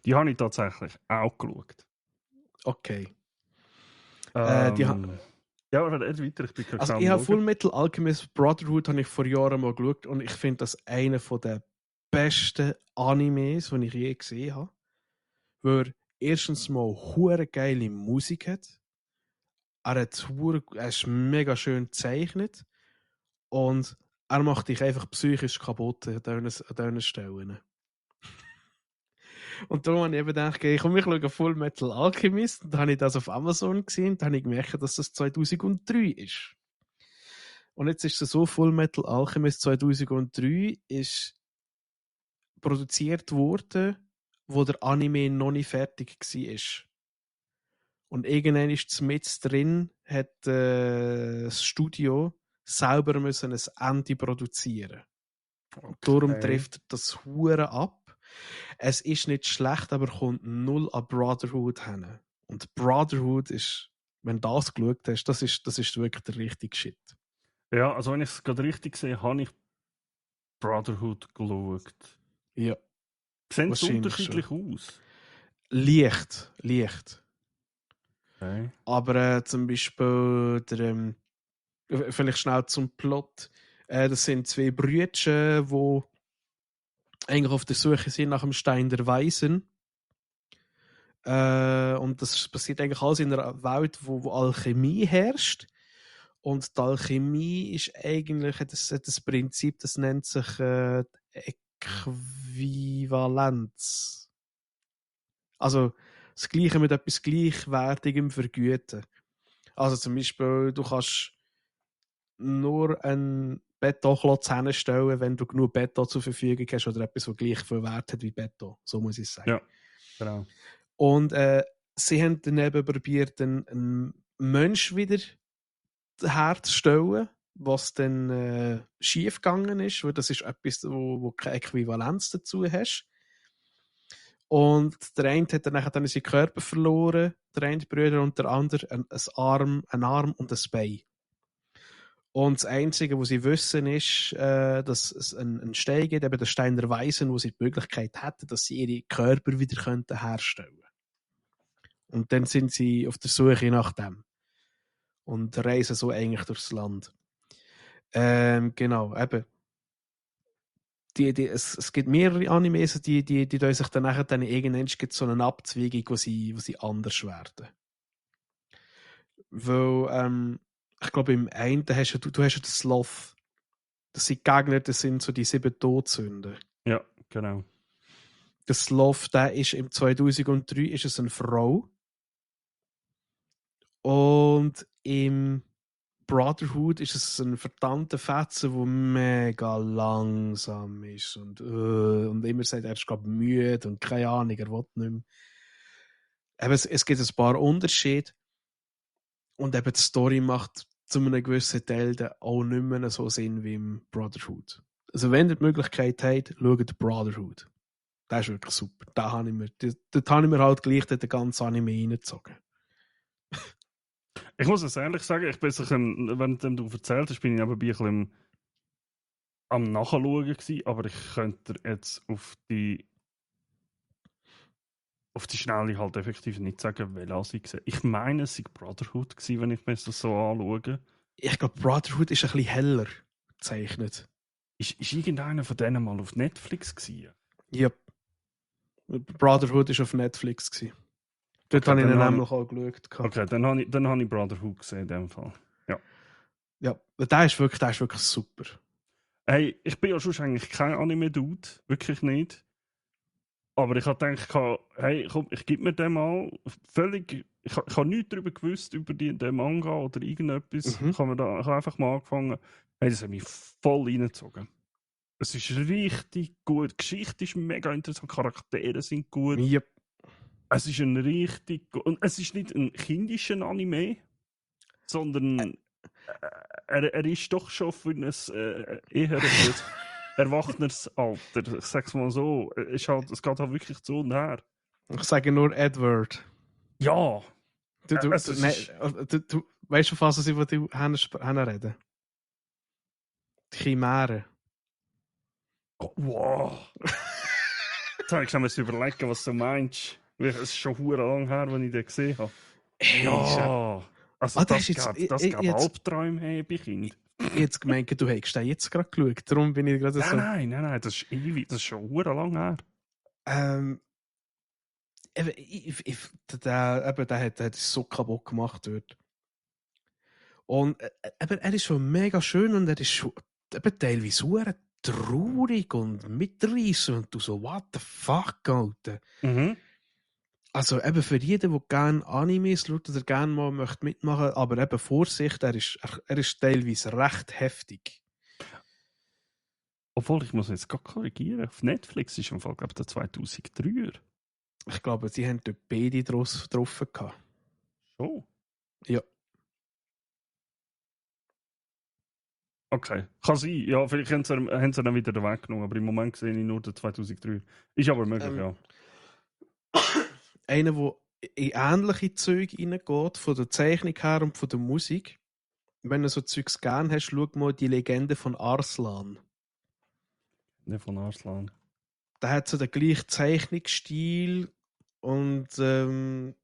Die habe ich tatsächlich auch geschaut. Okay. Ja, aber weiter, ich bin Also ich habe Full Metal Alchemist Brotherhood habe ich vor Jahren mal geschaut und ich finde das einer der besten Animes, die ich je gesehen habe. Weil er erstens mal hure geile Musik hat. Er ist mega schön gezeichnet und er macht dich einfach psychisch kaputt an diesen Stellen. Und darum habe ich eben gedacht, okay, komm, ich schaue Full Metal Alchemist. Und dann habe ich das auf Amazon gesehen. Dann habe ich gemerkt, dass das 2003 ist. Und jetzt ist es so, Full Metal Alchemist 2003 ist produziert worden, wo der Anime noch nicht fertig war. Und irgendwann ist es mit drin, hat das Studio selber müssen ein Ende produzieren. Und darum trifft das Hure ab. Es ist nicht schlecht, aber kommt null an Brotherhood hin. Und Brotherhood ist, wenn du das geschaut hast, das ist wirklich der richtige Shit. Ja, also wenn ich es gerade richtig sehe, habe ich Brotherhood geschaut. Ja. Sehen sie unterschiedlich aus? Leicht. Okay. Aber zum Beispiel, vielleicht schnell zum Plot. Das sind zwei Brüder, die eigentlich auf der Suche sind nach dem Stein der Weisen. Und das passiert eigentlich alles in einer Welt, wo Alchemie herrscht. Und die Alchemie ist eigentlich das Prinzip, das nennt sich Äquivalenz. Also das Gleiche mit etwas Gleichwertigem vergüten. Also zum Beispiel, du kannst nur einen Betonklotz hinstellen, wenn du genug Beton zur Verfügung hast oder etwas, das gleich viel Wert hat wie Beton. So muss ich sagen. Ja, genau. Und sie haben daneben probiert, einen Mensch wieder herzustellen, was dann schief gegangen ist, weil das ist etwas, wo keine Äquivalenz dazu hast. Und der eine hat dann seinen Körper verloren, der eine Bruder, und der andere einen Arm und ein Bein. Und das Einzige, was sie wissen, ist, dass es einen Stein gibt, eben der Stein der Weisen, wo sie die Möglichkeit hätten, dass sie ihre Körper wieder herstellen könnten. Und dann sind sie auf der Suche nach dem. Und reisen so eigentlich durchs Land. Genau, eben. Es gibt mehrere Animes, die sich dann nachher irgendwann gibt so eine Abzweigung, wo sie anders werden. Weil, ich glaube, im einen hast du hast ja den Sloth. Das sind Gegner, das sind so die 7 Todsünden. Ja, genau. Der Sloth, der ist im 2003 ist es eine Frau. Und im Brotherhood ist es ein verdammter Fetzen, der mega langsam ist und immer sagt, er ist gerade müde und keine Ahnung, er will nicht mehr. Eben, es gibt ein paar Unterschiede und eben die Story macht zu einem gewissen Teil auch nicht mehr so Sinn wie im Brotherhood. Also wenn ihr die Möglichkeit habt, schaut Brotherhood. Das ist wirklich super. Dort habe ich mir halt gleich den ganzen Anime reingezogen. Ich muss es ehrlich sagen, ich bin während du erzählt hast, bin ich nebenbei ein bisschen am Nachschauen gewesen, aber ich könnte jetzt auf die Schnelle halt effektiv nicht sagen, welche ich gesehen. Ich meine, es war Brotherhood gewesen, wenn ich mir das so anschaue. Ich glaube, Brotherhood ist ein bisschen heller gezeichnet. Ist irgendeiner von denen mal auf Netflix gewesen? Ja. Brotherhood war auf Netflix gewesen. Dort Okay, habe ich ihn dann nämlich auch geschaut. Okay, dann habe ich Brotherhood gesehen in dem Fall. Ja, der ist wirklich super. Hey, ich bin ja schon eigentlich kein Anime-Dude, wirklich nicht. Aber ich habe gedacht, hey, komm, ich gebe mir den mal völlig. Ich habe nichts darüber gewusst, über den Manga oder irgendetwas. Mhm. Ich habe einfach mal angefangen. Hey, das hat mich voll reingezogen. Es ist richtig gut. Die Geschichte ist mega interessant. Charaktere sind gut. Yep. Es ist ein richtig. Und es ist nicht ein kindischer Anime, sondern er ist doch schon für ein eher erwachsenes Alter. Ich sag's mal so. Es geht halt wirklich zu und her. Ich sage nur Edward. Ja! Du weißt schon fast, was ich von dir reden. Die Chimäre. Oh, wow! Jetzt habe ich schon mal überlegen, was du meinst. Es ist schon verdammt lang her, als ich den gesehen habe. Hey, Ja! Also das gab Albträume haben bei Kind. Jetzt gemeint, du hättest den jetzt gerade geschaut. Darum bin ich gerade so. Nein, das ist ewig. Das ist schon verdammt lang her. Der hat so kaputt gemacht dort. Und er ist schon mega schön und er ist schon teilweise so traurig und mitreißend und du so, what the fuck, Alter. Mhm. Also eben für jeden, der gerne Animes schaut oder gerne mal möchte mitmachen, aber eben Vorsicht, er ist teilweise recht heftig. Obwohl, ich muss jetzt gerade korrigieren. Auf Netflix ist im Fall, glaube ich, der 2003er. Ich glaube, sie haben dort beide drauf gehabt. So? Ja. Okay, kann sein. Ja, vielleicht haben sie dann wieder weggenommen, aber im Moment sehe ich nur den 2003. Ist aber möglich, ja. Einer, der in ähnliche Züge reingeht, von der Zeichnung her und von der Musik. Wenn du so Zeugs gerne hast, schau mal die Legende von Arslan. Nicht von Arslan. Der hat so den gleichen Zeichnungsstil und habe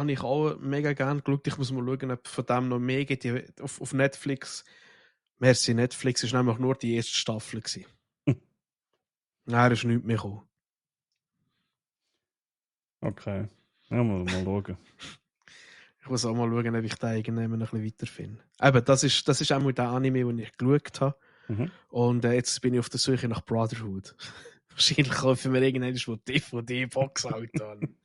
ich auch mega gerne geschaut. Ich muss mal schauen, ob von dem noch mehr gibt. Auf Netflix. Merci, Netflix ist nämlich nur die erste Staffel gewesen. Nein, ist nichts mehr gekommen. Okay. Ja, mal schauen. Ich muss auch mal schauen, ob ich den irgendwann ein bisschen weiterfinde. Eben, das ist auch mal der Anime, den ich geschaut habe. Mhm. Und jetzt bin ich auf der Suche nach Brotherhood. Wahrscheinlich kaufen wir irgendwann eine DVD-Box halt an.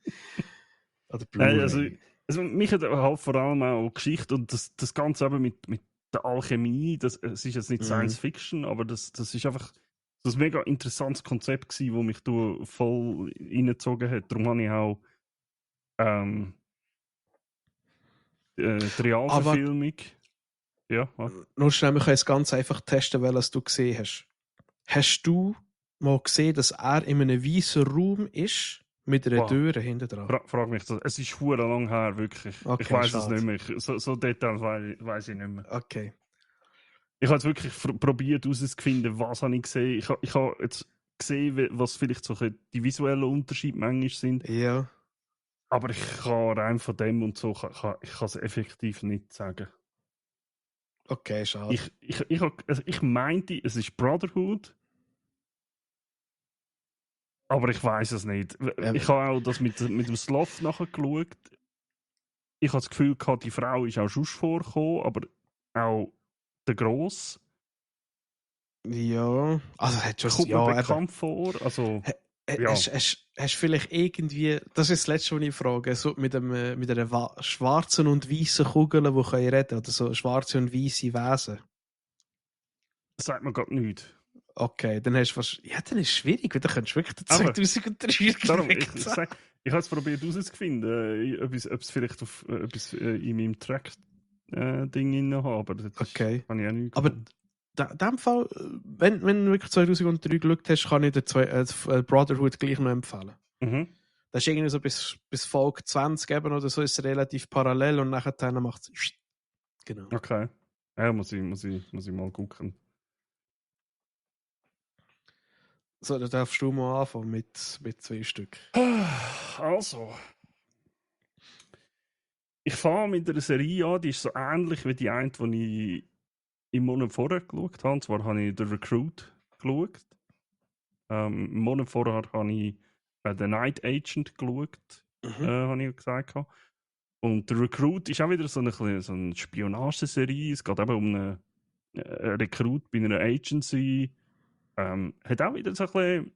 Oder Blu-ray. Also mich hat halt vor allem auch Geschichte und das Ganze eben mit der Alchemie, es ist jetzt nicht Science Fiction, aber das ist einfach das ein mega interessantes Konzept gewesen, das mich da voll reingezogen hat. Darum habe ich auch die Realverfilmung. Ja, nur schnell, wir können es ganz einfach testen, welches du gesehen hast. Hast du mal gesehen, dass er in einem weißen Raum ist, mit einer Tür hinten dran? Frag mich das. Es ist verdammt lang her, wirklich. Okay, ich weiß es nicht mehr. So Details weiß ich nicht mehr. Okay. Ich habe jetzt wirklich probiert herauszufinden, was habe ich gesehen. Ich habe jetzt gesehen, was vielleicht so die visuellen Unterschiede manchmal sind. Ja. Aber ich kann rein von dem und so, ich kann es effektiv nicht sagen. Okay, schade. Ich meinte, es ist Brotherhood. Aber ich weiß es nicht. Ich habe auch das mit dem Sloth nachher geschaut. Ich habe das Gefühl gehabt, die Frau ist auch schon vorgekommen, aber auch der Gross. Ja. Also hat schon kommt mir bekannt vor. Also, ja. Hast du vielleicht irgendwie, das ist das Letzte, was ich frage, so mit einer schwarzen und weißen Kugel, die können reden, oder so schwarze und weiße Wesen? Das sagt mir gerade nichts. Okay, dann hast du fast. Ja, dann ist es schwierig, weil dann könntest du wirklich den 2003 darum, ich habe es probiert herauszufinden, ob es vielleicht auf etwas in meinem Track-Ding drin habe, aber das okay. habe ich auch nicht gefunden. Aber in dem Fall, wenn du wirklich 2003 geschaut hast, kann ich den Brotherhood gleich noch empfehlen. Mhm. Das ist irgendwie so bis Folge 20 eben oder so, ist es relativ parallel und nachher macht es. Genau. Okay. Ja, muss ich mal gucken. So, da darfst du mal anfangen mit 2 Stück. Also. Ich fange mit einer Serie an, die ist so ähnlich wie die eine, die ich im Monat vorher geschaut habe. Und zwar habe ich The Recruit geschaut. Im Monat vorher habe ich The Night Agent geschaut, habe ich gesagt. Und The Recruit ist auch wieder so eine Spionageserie. Es geht eben um einen Rekrut bei einer Agency. Hat auch wieder so ein bisschen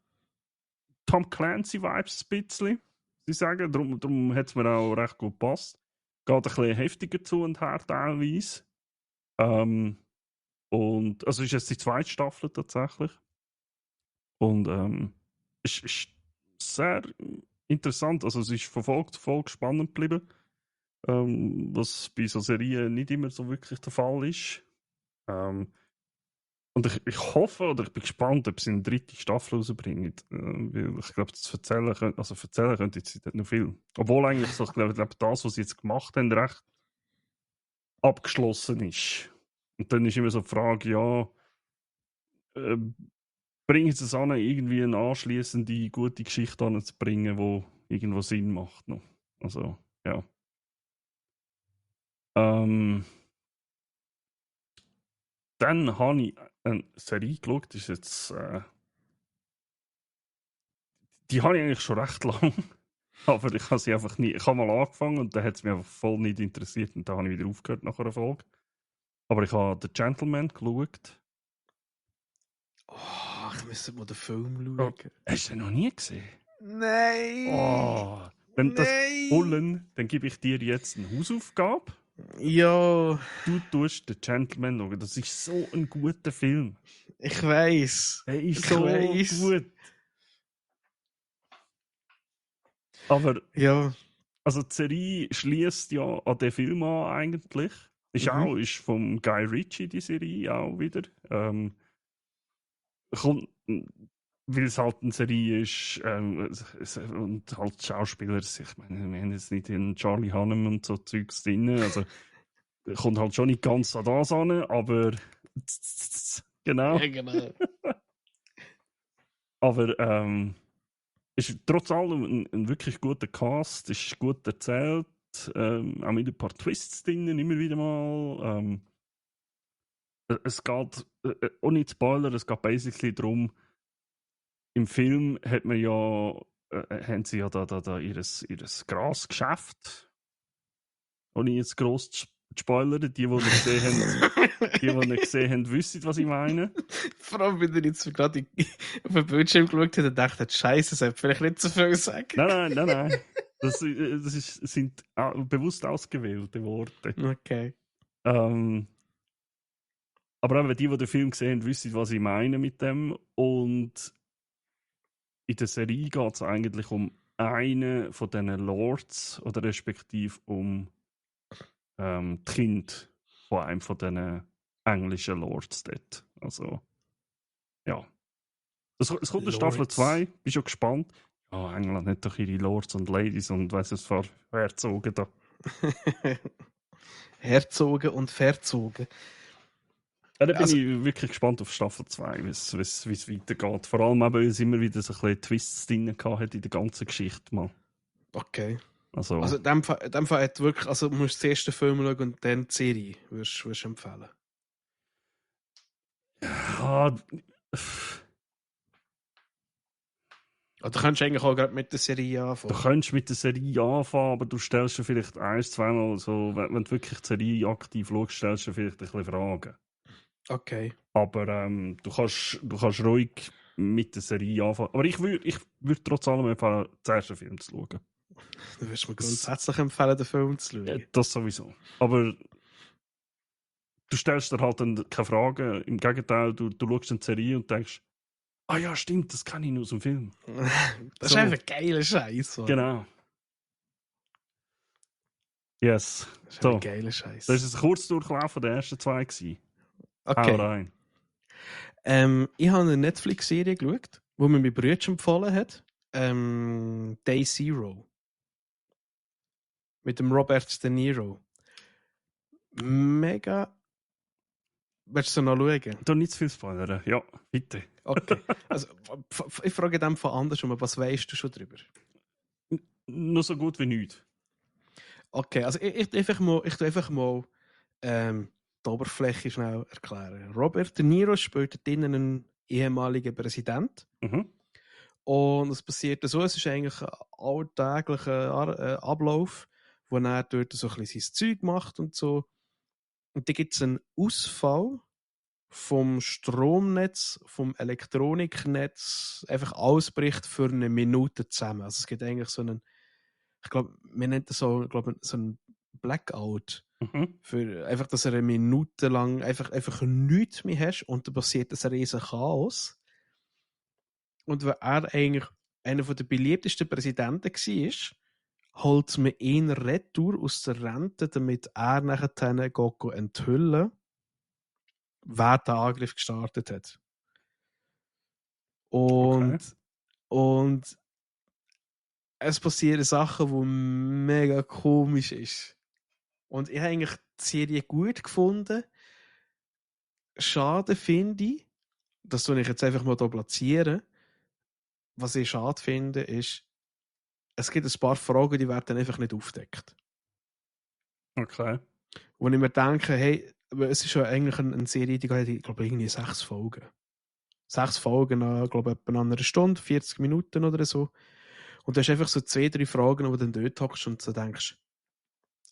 Tom Clancy-Vibes ein bisschen, sie sagen. Darum hat es mir auch recht gut gepasst. Geht ein bisschen heftiger zu und her teilweise. Und also ist jetzt die zweite Staffel tatsächlich. Und ist sehr interessant. Also es ist von Folge zu Folge spannend geblieben. Was bei so Serien nicht immer so wirklich der Fall ist. Und ich hoffe oder ich bin gespannt, ob sie eine dritte Staffel rausbringen. Weil ich glaube, erzählen könnte jetzt nicht noch viel. Obwohl eigentlich so, ich glaube, das, was sie jetzt gemacht haben, recht abgeschlossen ist. Und dann ist immer so die Frage, ja, bringen sie es an, irgendwie eine anschliessende gute Geschichte anzubringen, die irgendwo Sinn macht noch. Also, ja. Dann habe ich eine Serie geschaut, das ist jetzt, die habe ich eigentlich schon recht lang, aber ich habe sie einfach nie, ich habe mal angefangen und dann hat es mich einfach voll nicht interessiert und dann habe ich wieder aufgehört nach einer Folge. Aber ich habe The Gentleman geschaut. Oh, ich müsste mal den Film schauen. Oh, hast du den noch nie gesehen? Nein! Oh, wenn das wollen, dann gebe ich dir jetzt eine Hausaufgabe. Ja. Du tust den Gentleman schauen. Das ist so ein guter Film. Ich weiss. Er ist Ich so weiss. gut. Aber ja. Also die Serie schließt ja an den Film an eigentlich. Ist vom Guy Ritchie die Serie auch wieder. Weil es halt eine Serie ist und halt Schauspieler, ich meine, wir haben jetzt nicht in Charlie Hunnam und so Zeugs drin, also kommt halt schon nicht ganz an das an, aber genau. Ja, genau. Aber ist trotz allem ein wirklich guter Cast, ist gut erzählt, auch mit ein paar Twists drin, immer wieder mal. Es geht, ohne Spoiler, es geht basically darum, im Film hat man ja, haben sie ja da ihres Grasgeschäft. Ohne jetzt gross zu spoilern, die nicht gesehen haben, wissen, was ich meine. Vor allem, wenn er jetzt gerade auf den Bildschirm geschaut hat und dachte, Scheiße, das hätte vielleicht nicht so viel sagen. Nein. Das sind bewusst ausgewählte Worte. Okay. Aber eben die den Film gesehen haben, wissen, was ich meine mit dem. Und in der Serie geht es eigentlich um einen von diesen Lords oder respektive um die Kind von einem von diesen englischen Lords dort. Also, ja. Es kommt in Staffel 2, bin schon gespannt. Oh, England hat doch ihre Lords und Ladies und weiss es für Herzogen da. Herzogen und Verzogen. Ja, da bin ich wirklich gespannt auf Staffel 2, wie es weitergeht. Vor allem eben, weil es immer wieder so ein bisschen Twists drin hat in der ganzen Geschichte mal. Okay. Also in dem Fall hat wirklich, also du musst den ersten Film schauen und dann die Serie, würdest du empfehlen? Ja. Du könntest eigentlich auch gerade mit der Serie anfangen. Du könntest mit der Serie anfangen, aber du stellst dir vielleicht zweimal so, wenn du wirklich die Serie aktiv schaust, stellst du dir vielleicht ein bisschen Fragen. Okay. Aber du kannst ruhig mit der Serie anfangen. Aber ich würd trotz allem empfehlen, den ersten Film zu schauen. Du würdest mir grundsätzlich empfehlen, den Film zu schauen. Ja, das sowieso. Aber du stellst dir halt dann keine Fragen. Im Gegenteil, du schaust eine Serie und denkst, ah ja, stimmt, das kenne ich nur aus dem Film. Das ist einfach geiler Scheiß. Genau. Yes. Das ist ein geiler Scheiß. Das war ein Kurzdurchlauf der ersten 2 gewesen. Okay. Rein. Ich habe eine Netflix-Serie geschaut, die mir mein Bruder empfohlen hat. Day Zero. Mit dem Robert De Niro. Mega. Willst du noch schauen? Du nicht zu viel spoilern. Ja, bitte. Okay. Also, ich frage dann von andersrum, was weißt du schon drüber? Nur so gut wie nichts. Okay, also ich tue einfach mal die Oberfläche schnell erklären. Robert De Niro spielt dort drinnen einen ehemaligen Präsident. Mhm. Und es passiert so, es ist eigentlich ein alltäglicher Ablauf, wo er dort so ein bisschen sein Zeug macht und so. Und dann gibt es einen Ausfall vom Stromnetz, vom Elektroniknetz, einfach ausbricht für eine Minute zusammen. Also es gibt eigentlich so einen, ich glaube, wir nennen das so, so einen Blackout. Mhm. Für einfach, dass er eine Minute lang einfach nichts mehr hast und dann passiert ein riesen Chaos. Und wenn er eigentlich einer der beliebtesten Präsidenten war, holt man ihn retour aus der Rente, damit er nachher enthüllen, wer den Angriff gestartet hat. Und es passieren Sachen, die mega komisch sind. Und ich habe eigentlich die Serie gut gefunden. Schade finde ich, das tue ich jetzt einfach mal hier platzieren. Was ich schade finde, ist, es gibt ein paar Fragen, die werden einfach nicht aufgedeckt. Okay. Wo ich mir denke, hey, es ist ja eigentlich eine Serie, die geht, ich glaube, irgendwie 6 Folgen. 6 Folgen, glaube ich, etwa einer Stunde, 40 Minuten oder so. Und du hast einfach so 2, 3 Fragen, wo du dann dort hockst und so denkst,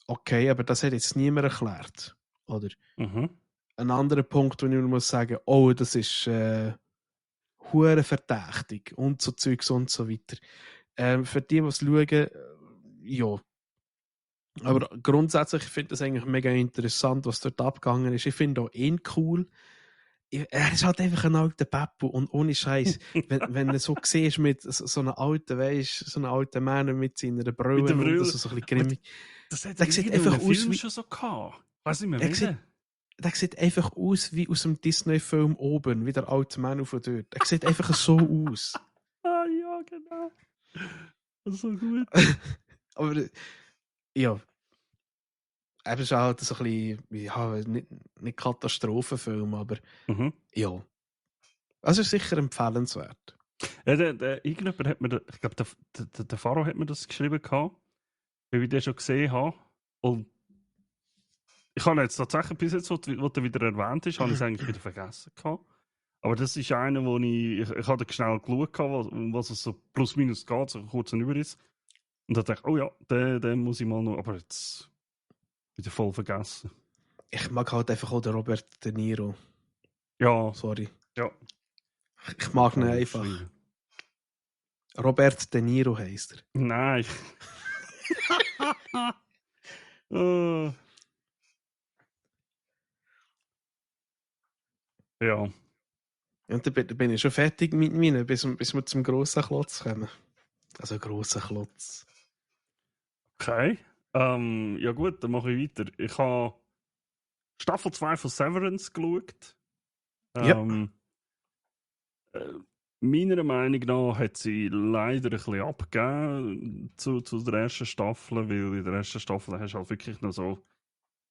okay, aber das hat jetzt niemand erklärt. Oder Mhm. ein anderer Punkt, wo ich muss sagen, oh, das ist hure verdächtig und so Zeugs und so weiter. Für die, die es schauen, ja. Aber grundsätzlich finde ich das eigentlich mega interessant, was dort abgegangen ist. Ich finde auch ihn cool. Er ist halt einfach ein alter Peppo und ohne Scheiß. wenn du so siehst mit so einem alten, weißt, so einem alten Mann mit seiner Brille, Mit der Brille. und so ein bisschen grimmig. Das hat Der er sieht in einem einfach aus Film wie, schon so gehabt. Weiß nicht mehr, der sieht einfach aus wie aus dem Disney-Film oben, wie der alte Mann von dort. Er sieht einfach so aus. Ah ja, genau. Das ist so gut. Aber ja, eben ist halt so ein bisschen, ja, nicht Katastrophenfilm, aber ja. Also ist sicher empfehlenswert. Ja, irgendjemand hat mir, ich glaube, der Faro hat mir das geschrieben gehabt, weil ich den schon gesehen habe. Und ich habe jetzt tatsächlich bis jetzt, wo du wieder erwähnt hast, habe ich es eigentlich wieder vergessen gehabt. Aber das ist einer, wo ich habe schnell geschaut, um was es so plus minus geht, so kurz und über ist. Und da dachte ich, oh ja, den muss ich mal noch, aber jetzt wieder voll vergessen. Ich mag halt einfach auch den Robert De Niro. Ja. Sorry. Ja. Ich mag ihn einfach. Robert De Niro heisst er. Nein. Ja. Und dann bin ich schon fertig mit meinen, bis wir zum grossen Klotz kommen. Also grossen Klotz. Okay. Ja gut, dann mache ich weiter. Ich habe Staffel 2 von Severance geschaut. Meiner Meinung nach hat sie leider ein bisschen abgegeben zu der ersten Staffel, weil in der ersten Staffel hast du halt wirklich noch so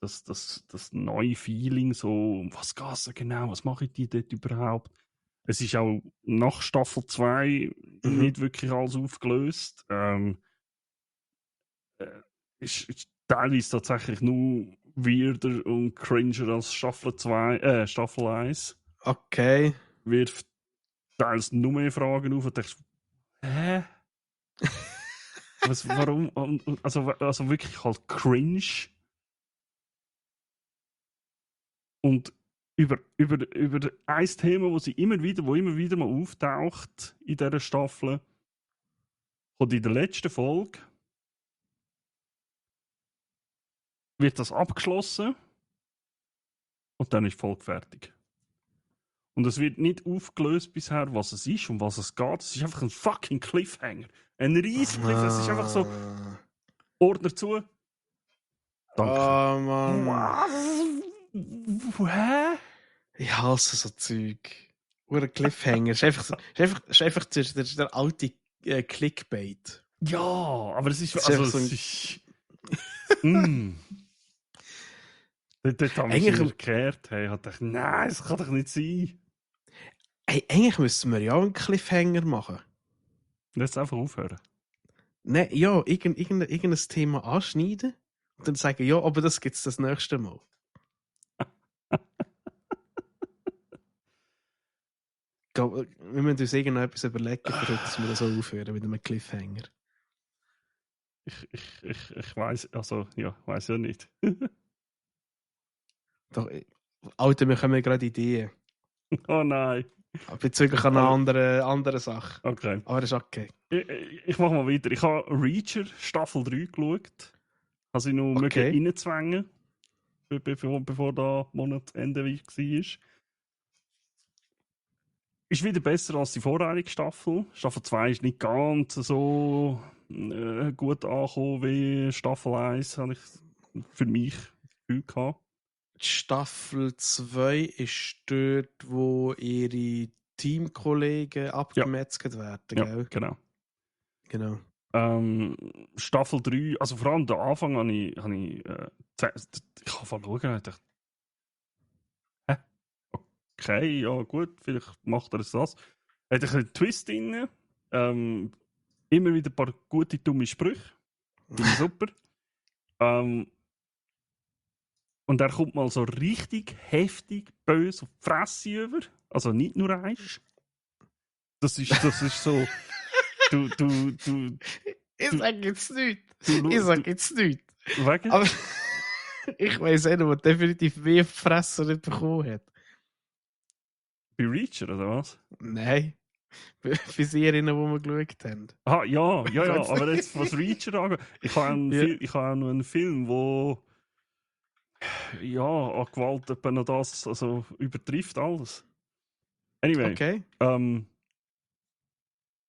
das neue Feeling, so, was geht es genau, was mache ich die dort überhaupt? Es ist auch nach Staffel 2 nicht wirklich alles aufgelöst. Ist teilweise tatsächlich nur weirder und cringer als Staffel 1. Okay. Wirft teils nur mehr Fragen auf und denkst, hä? Warum? Also wirklich halt cringe. Und über ein Thema, wo immer wieder mal auftaucht in dieser Staffel, und in der letzten Folge wird das abgeschlossen und dann ist die Folge fertig. Und es wird nicht aufgelöst bisher, was es ist und was es geht. Es ist einfach ein fucking Cliffhanger. Ein riesen Cliffhanger. Es ist einfach so, Ordner zu. Danke. Oh Mann. Hä? Ich hasse so Zeug. Ein Cliffhanger. Es ist einfach der alte Clickbait. Ja, aber es ist... Das ist Also, einfach so es ein- ist... Dort haben wir Eigentlich- sich gekehrt. Hey, hat gedacht, nein, das kann doch nicht sein. Hey, eigentlich müssten wir ja auch einen Cliffhanger machen. Lass einfach aufhören. Nein, ja, irgendein Thema anschneiden und dann sagen, ja, aber das gibt es das nächste Mal. Wir müssen uns irgendetwas überlegen, für heute, dass wir das auch aufhören mit einem Cliffhanger. Ich weiß, also, ja, weiß ja nicht. Doch, Alter, wir kommen gerade Ideen. Oh nein. Bezüglich einer anderen Sache. Okay. Aber das ist okay. Ich mache mal weiter. Ich habe Reacher Staffel 3 geschaut. Habe sie noch Okay. mögen reinzwängen, bevor da Monatsende war. Ist wieder besser als die vorherige Staffel. Staffel 2 ist nicht ganz so gut angekommen wie Staffel 1, habe ich für mich das Gefühl gehabt. Die Staffel 2 ist dort, wo ihre Teamkollegen abgemetzelt werden, Ja, gell? genau. Genau. Staffel 3, also vor allem der Anfang habe ich ich habe schauen und dachte, hä? Okay, ja gut, vielleicht macht er das. Hat ein bisschen Twist drin, immer wieder ein paar gute, dumme Sprüche. Finde ich super. Und er kommt mal so richtig heftig böse auf die Fresse über. Also nicht nur eins. Das ist so. Du. Ich sag jetzt nichts. Du- Ich sag du- jetzt nichts. Wegen? Aber ich weiss auch noch, der definitiv mehr Fresse nicht bekommen hat. Bei Reacher, oder was? Nein. Für Serien, die wir geschaut haben. Ah, ja. Weißt du? Aber jetzt, was Reacher angeht, ich habe Ja. ich habe auch noch einen Film, wo ja, an Gewalt etwa noch das, also übertrifft alles. Anyway, Okay.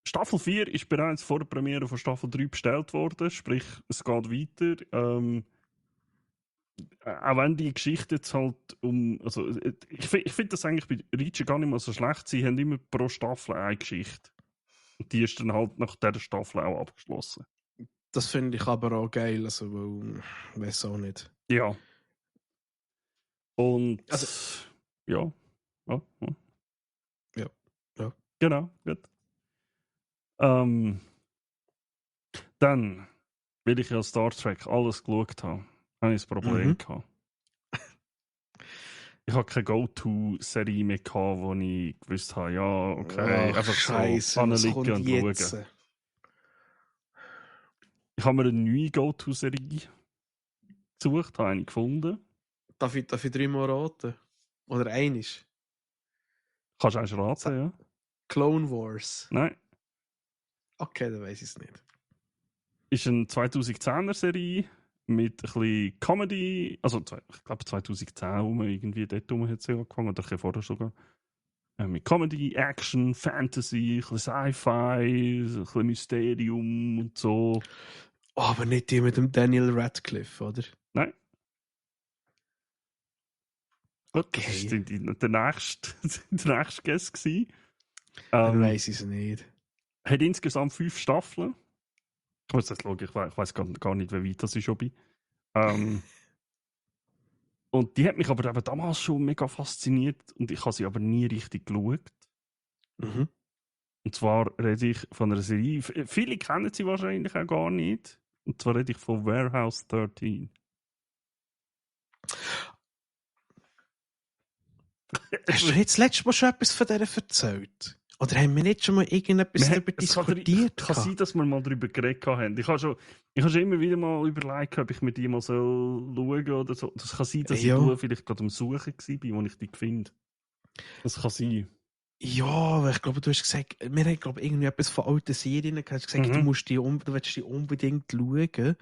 Staffel 4 ist bereits vor der Premiere von Staffel 3 bestellt worden, sprich, es geht weiter. Auch wenn die Geschichte jetzt halt also ich finde das eigentlich bei Reacher gar nicht mal so schlecht. Sie haben immer pro Staffel eine Geschichte. Und die ist dann halt nach dieser Staffel auch abgeschlossen. Das finde ich aber auch geil, also, weil, weiß auch nicht. Ja. Und Also- ja. Ja. Genau, gut. Dann, weil ich ja Star Trek alles geschaut habe, habe ich ein Problem gehabt. Ich hatte keine Go-To-Serie mehr gehabt, wo ich gewusst habe, ja, okay, Ach, einfach Scheisse, so was anliegen kommt und jetzt? schauen. Ich habe mir eine neue Go-To-Serie gesucht, habe eine gefunden. Darf ich 3 Mal raten? Oder einisch? Kannst du eigentlich raten, ja? Clone Wars. Nein. Okay, dann weiß ich es nicht. Ist eine 2010er-Serie mit ein bisschen Comedy, also ich glaube 2010 irgendwie dort hat sie angefangen, oder ein bisschen vorher sogar. Mit Comedy, Action, Fantasy, ein bisschen Sci-Fi, ein bisschen Mysterium und so. Oh, aber nicht die mit dem Daniel Radcliffe, oder? Nein. Gut, Okay. das war der nächste Guest gewesen. Dann weiß ich es nicht. Hat insgesamt 5 Staffeln. Ich muss das schauen, ich weiß gar nicht, wie weit das ist, ob ich. Und die hat mich aber eben damals schon mega fasziniert und ich habe sie aber nie richtig geschaut. Mhm. Und zwar rede ich von einer Serie, viele kennen sie wahrscheinlich auch gar nicht. Und zwar rede ich von Warehouse 13. Hast du jetzt letztes Mal schon etwas von der erzählt? Oder haben wir nicht schon mal irgendetwas darüber diskutiert? Kann sein, dass wir mal darüber geredet haben. Ich habe schon immer wieder mal überlegt, ob ich mit die mal schauen soll oder so. Das kann sein, dass Ja. ich vielleicht gerade am Suchen war, wo ich die finde. Das kann sein. Ja, aber ich glaube, du hast gesagt, wir haben glaube irgendwie etwas von alten Serien gehabt. Du hast gesagt, du willst die unbedingt schauen.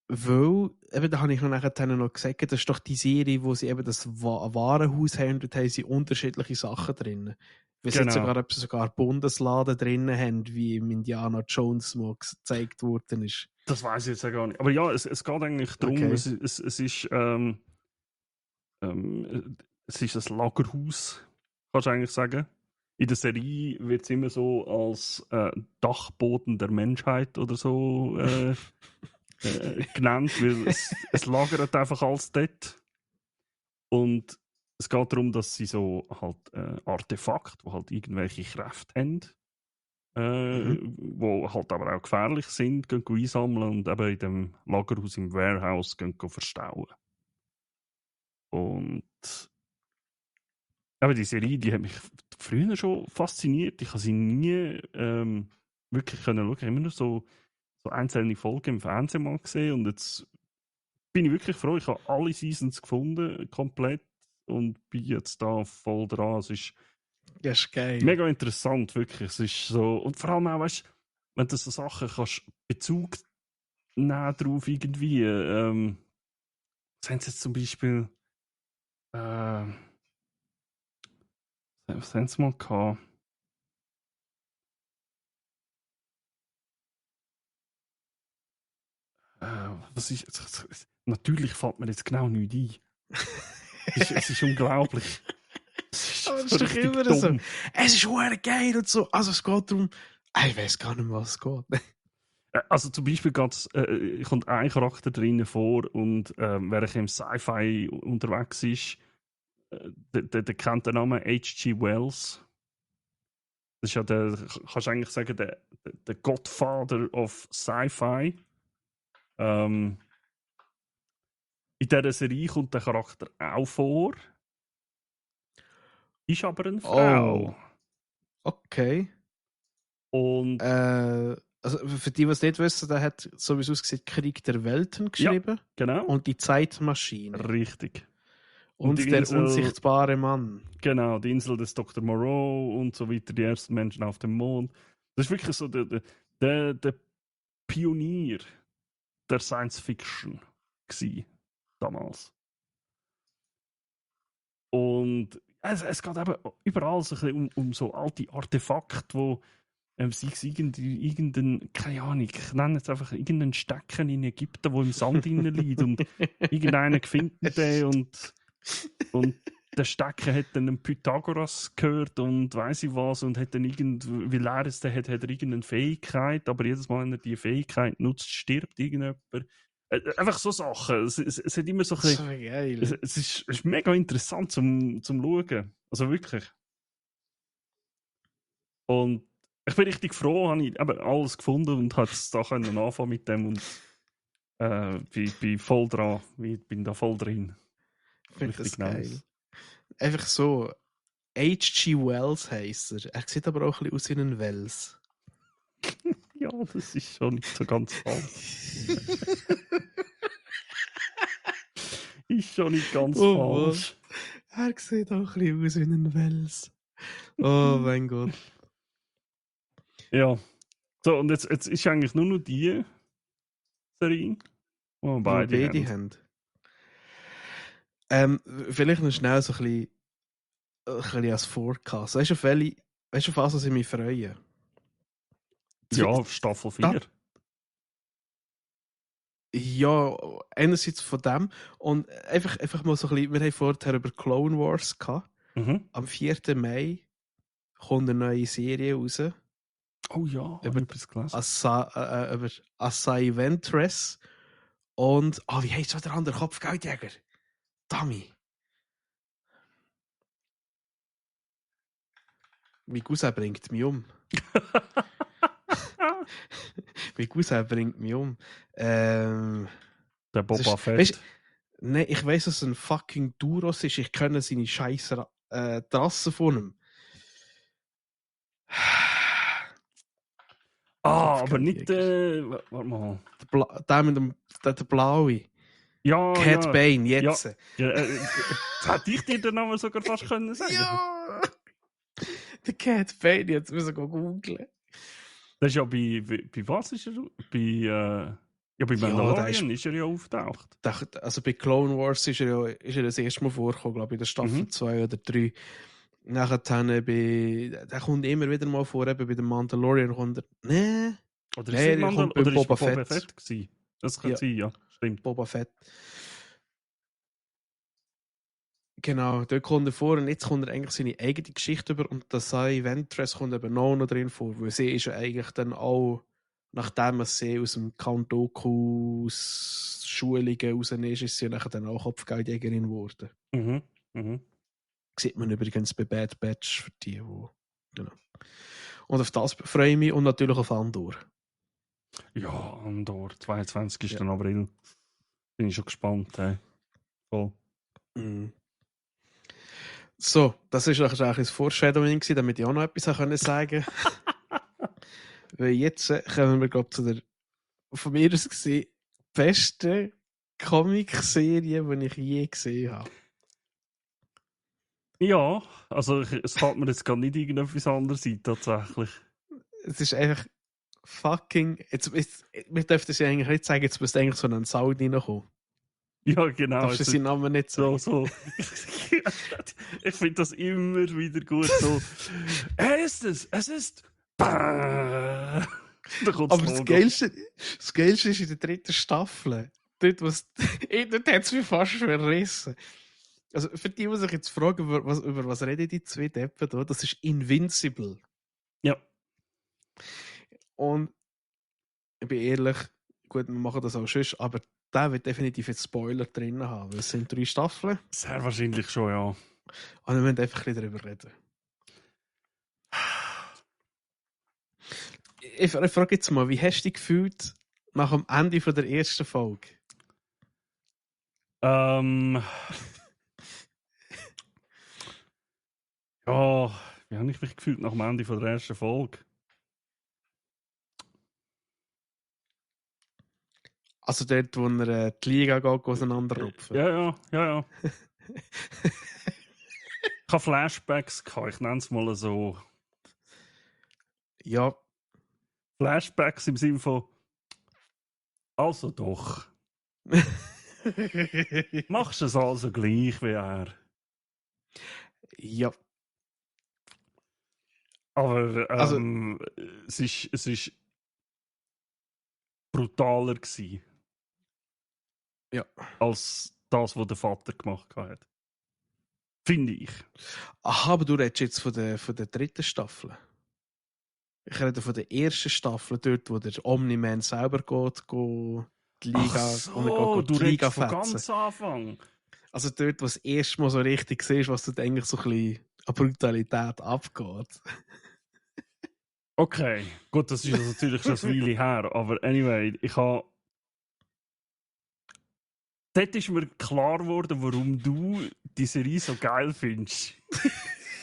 Weil, eben, da habe ich nachher noch gesagt, das ist doch die Serie, wo sie eben das Warenhaus haben und dort haben sie unterschiedliche Sachen drin. Weil sie jetzt sogar Bundesladen drin haben, wie im Indiana Jones mal gezeigt worden ist. Das weiß ich jetzt ja gar nicht. Aber ja, es geht eigentlich darum, Okay. es ist ein Lagerhaus, kannst du eigentlich sagen. in der Serie wird es immer so als Dachboden der Menschheit oder so genannt, weil es lagert einfach alles dort. Und es geht darum, dass sie so halt Artefakte, die halt irgendwelche Kräfte haben, wo halt aber auch gefährlich sind, gehen einsammeln und eben in dem Lagerhaus im Warehouse gehen verstauen. Und aber die Serie, die hat mich früher schon fasziniert. Ich habe sie nie wirklich können schauen. Ich habe immer nur so einzelne Folgen im Fernsehen mal gesehen und jetzt bin ich wirklich froh. Ich habe alle Seasons gefunden, komplett, und bin jetzt da voll dran. Es ist Das ist geil. mega interessant, wirklich. Es ist so, und vor allem auch, weißt, wenn du so Sachen kannst Bezug nehmen drauf irgendwie. Was haben sie jetzt zum Beispiel? Was haben sie mal gehabt? Was ist, natürlich fällt mir jetzt genau nichts ein. Es ist unglaublich. Aber es ist doch immer dumm. so. Es ist verdammt geil und so. Also es geht darum, ich weiß gar nicht mehr, was es geht. Also zum Beispiel kommt ein Charakter drinnen vor und wer im Sci-Fi unterwegs ist, der kennt den Namen H.G. Wells. Das ist ja kannst du eigentlich sagen, der Godfather of Sci-Fi. In dieser Serie kommt der Charakter auch vor. Ist aber eine Frau. Oh. Okay. Und also für die, die es nicht wissen, der hat sowieso ausgesehen Krieg der Welten geschrieben. Ja, genau. Und die Zeitmaschine. Richtig. Und die der Insel, unsichtbare Mann. Genau, die Insel des Dr. Moreau und so weiter, die ersten Menschen auf dem Mond. Das ist wirklich so der Pionier der Science Fiction gewesen, damals. Und es geht eben überall so ein bisschen um so alte Artefakte, wo sei es irgendein, keine Ahnung, ich nenne jetzt einfach irgendeinen Stecken in Ägypten, wo im Sand liegt und irgendeiner findet den und der Stecken hat dann einen Pythagoras gehört und weiss ich was und hat dann weil er es hat er irgendeine Fähigkeit, aber jedes Mal, wenn er diese Fähigkeit nutzt, stirbt irgendjemand. Einfach so Sachen. Es hat immer so ein bisschen, So geil. es ist mega interessant zum Schauen. Also wirklich. Und ich bin richtig froh, habe ich eben alles gefunden und habe da können anfangen mit dem und bin voll dran. Ich bin da voll drin. Ich finde das geil. Nice. Einfach so, H.G. Wells heisst er. Er sieht aber auch ein bisschen aus wie ein Wells. Ja, das ist schon nicht so ganz falsch. Ist schon nicht ganz falsch. Er sieht auch ein bisschen aus wie ein Wells. Oh mein Gott. Ja. So, und jetzt ist eigentlich nur noch die Serie, die wir beide haben. Vielleicht noch schnell so ein bisschen als Forecast. Weißt du, auf was ich mich freue? Ja, auf Staffel 4. Ja, einerseits von dem und einfach mal so ein bisschen, wir haben vorher über Clone Wars gehabt. Mhm. Am 4. Mai kommt eine neue Serie raus. Oh ja, über Asai Ventress und wie heißt so der andere Kopfgeldjäger? Dummy. Mein Cousin bringt mich um. Mein Cousin bringt mich um. Der Boba Fett. Weißt, nein, ich weiss, dass es ein fucking Duros ist. Ich kenne seine scheiß Trasse von ihm. Aber nicht warte mal. Der mit dem der Blaue. Ja, Cat Bane, jetzt. Ja, hätte ich dir den Namen sogar fast können sagen. Ja! Der Cat Bane, jetzt müssen wir googeln. Das ist ja bei was ist er? Bei Mandalorian ist er ja auftaucht. Also bei Clone Wars ist er das erste Mal vorgekommen, glaube ich, in der Staffel 2 oder 3. Nachher der kommt immer wieder mal vor, eben bei dem Mandalorian kommt er. Nee. Oder ist er Boba Fett gewesen? Das kann sein, ja. Stimmt. Boba Fett. Genau, dort kommt er vor und jetzt kommt er eigentlich seine eigene Geschichte über und das sei Ventress kommt eben auch noch drin vor, weil sie ist ja eigentlich dann auch, nachdem sie aus dem Count Dooku's Schulungen raus ist sie ja nachher dann auch Kopfgeldjägerin geworden. Mhm. Mhm. Sieht man übrigens bei Bad Batch für die, wo... Genau. Und auf das freue ich mich und natürlich auf Andor. Ja, Andor, 22. Ja. April. Bin ich schon gespannt. Hey. Voll. Mhm. So, das war eigentlich ein Foreshadowing, damit ich auch noch etwas sagen konnte. Weil jetzt kommen wir, glaube ich, zu der von mir aus gesehen beste Comic-Serie, die ich je gesehen habe. Ja, also es fällt mir jetzt gar nicht irgendetwas anderes ein, tatsächlich. Es ist einfach fucking. Wir dürfen es ja eigentlich nicht sagen, jetzt müsste eigentlich so ein Sound reinkommen. Ja, genau. Darfst du seinen Namen nicht sagen? So. Ich finde das immer wieder gut. So, es ist. Da kommt Aber das das Logo. Geilste ist in der dritten Staffel. Dort hat es mich fast verrissen. Also für die, die sich jetzt fragen, über was reden die zwei Deppen da, das ist Invincible. Ja. Und ich bin ehrlich, gut, wir machen das auch schon, aber der wird definitiv jetzt Spoiler drin haben, weil es sind 3 Staffeln Sehr wahrscheinlich schon, ja. und wir müssen einfach ein bisschen darüber reden. Ich frage jetzt mal, wie hast du dich gefühlt nach dem Ende von der ersten Folge? Ja, wie habe ich mich gefühlt nach dem Ende von der ersten Folge? Also dort, wo er die Liga geht, auseinanderrupfen. Ja. Ich habe Flashbacks gehabt, ich nenne es mal so. Ja. Flashbacks im Sinne von also doch. Machst du es also gleich wie er? Ja. Aber Also, es ist brutaler gewesen, ja. als das, was der Vater gemacht hat. Finde ich. Aha, aber du redest jetzt von der dritten Staffel. Ich rede von der ersten Staffel, dort, wo der Omni-Man selber geht die Liga, Ach so, und er geht du die Liga redest von fetzen. ganz Anfang. Also dort, wo es das erste Mal so richtig siehst, was dort eigentlich so ein bisschen an Brutalität abgeht. Okay, gut, das ist natürlich schon eine Weile her, aber anyway, dort ist mir klar geworden, warum du die Serie so geil findest.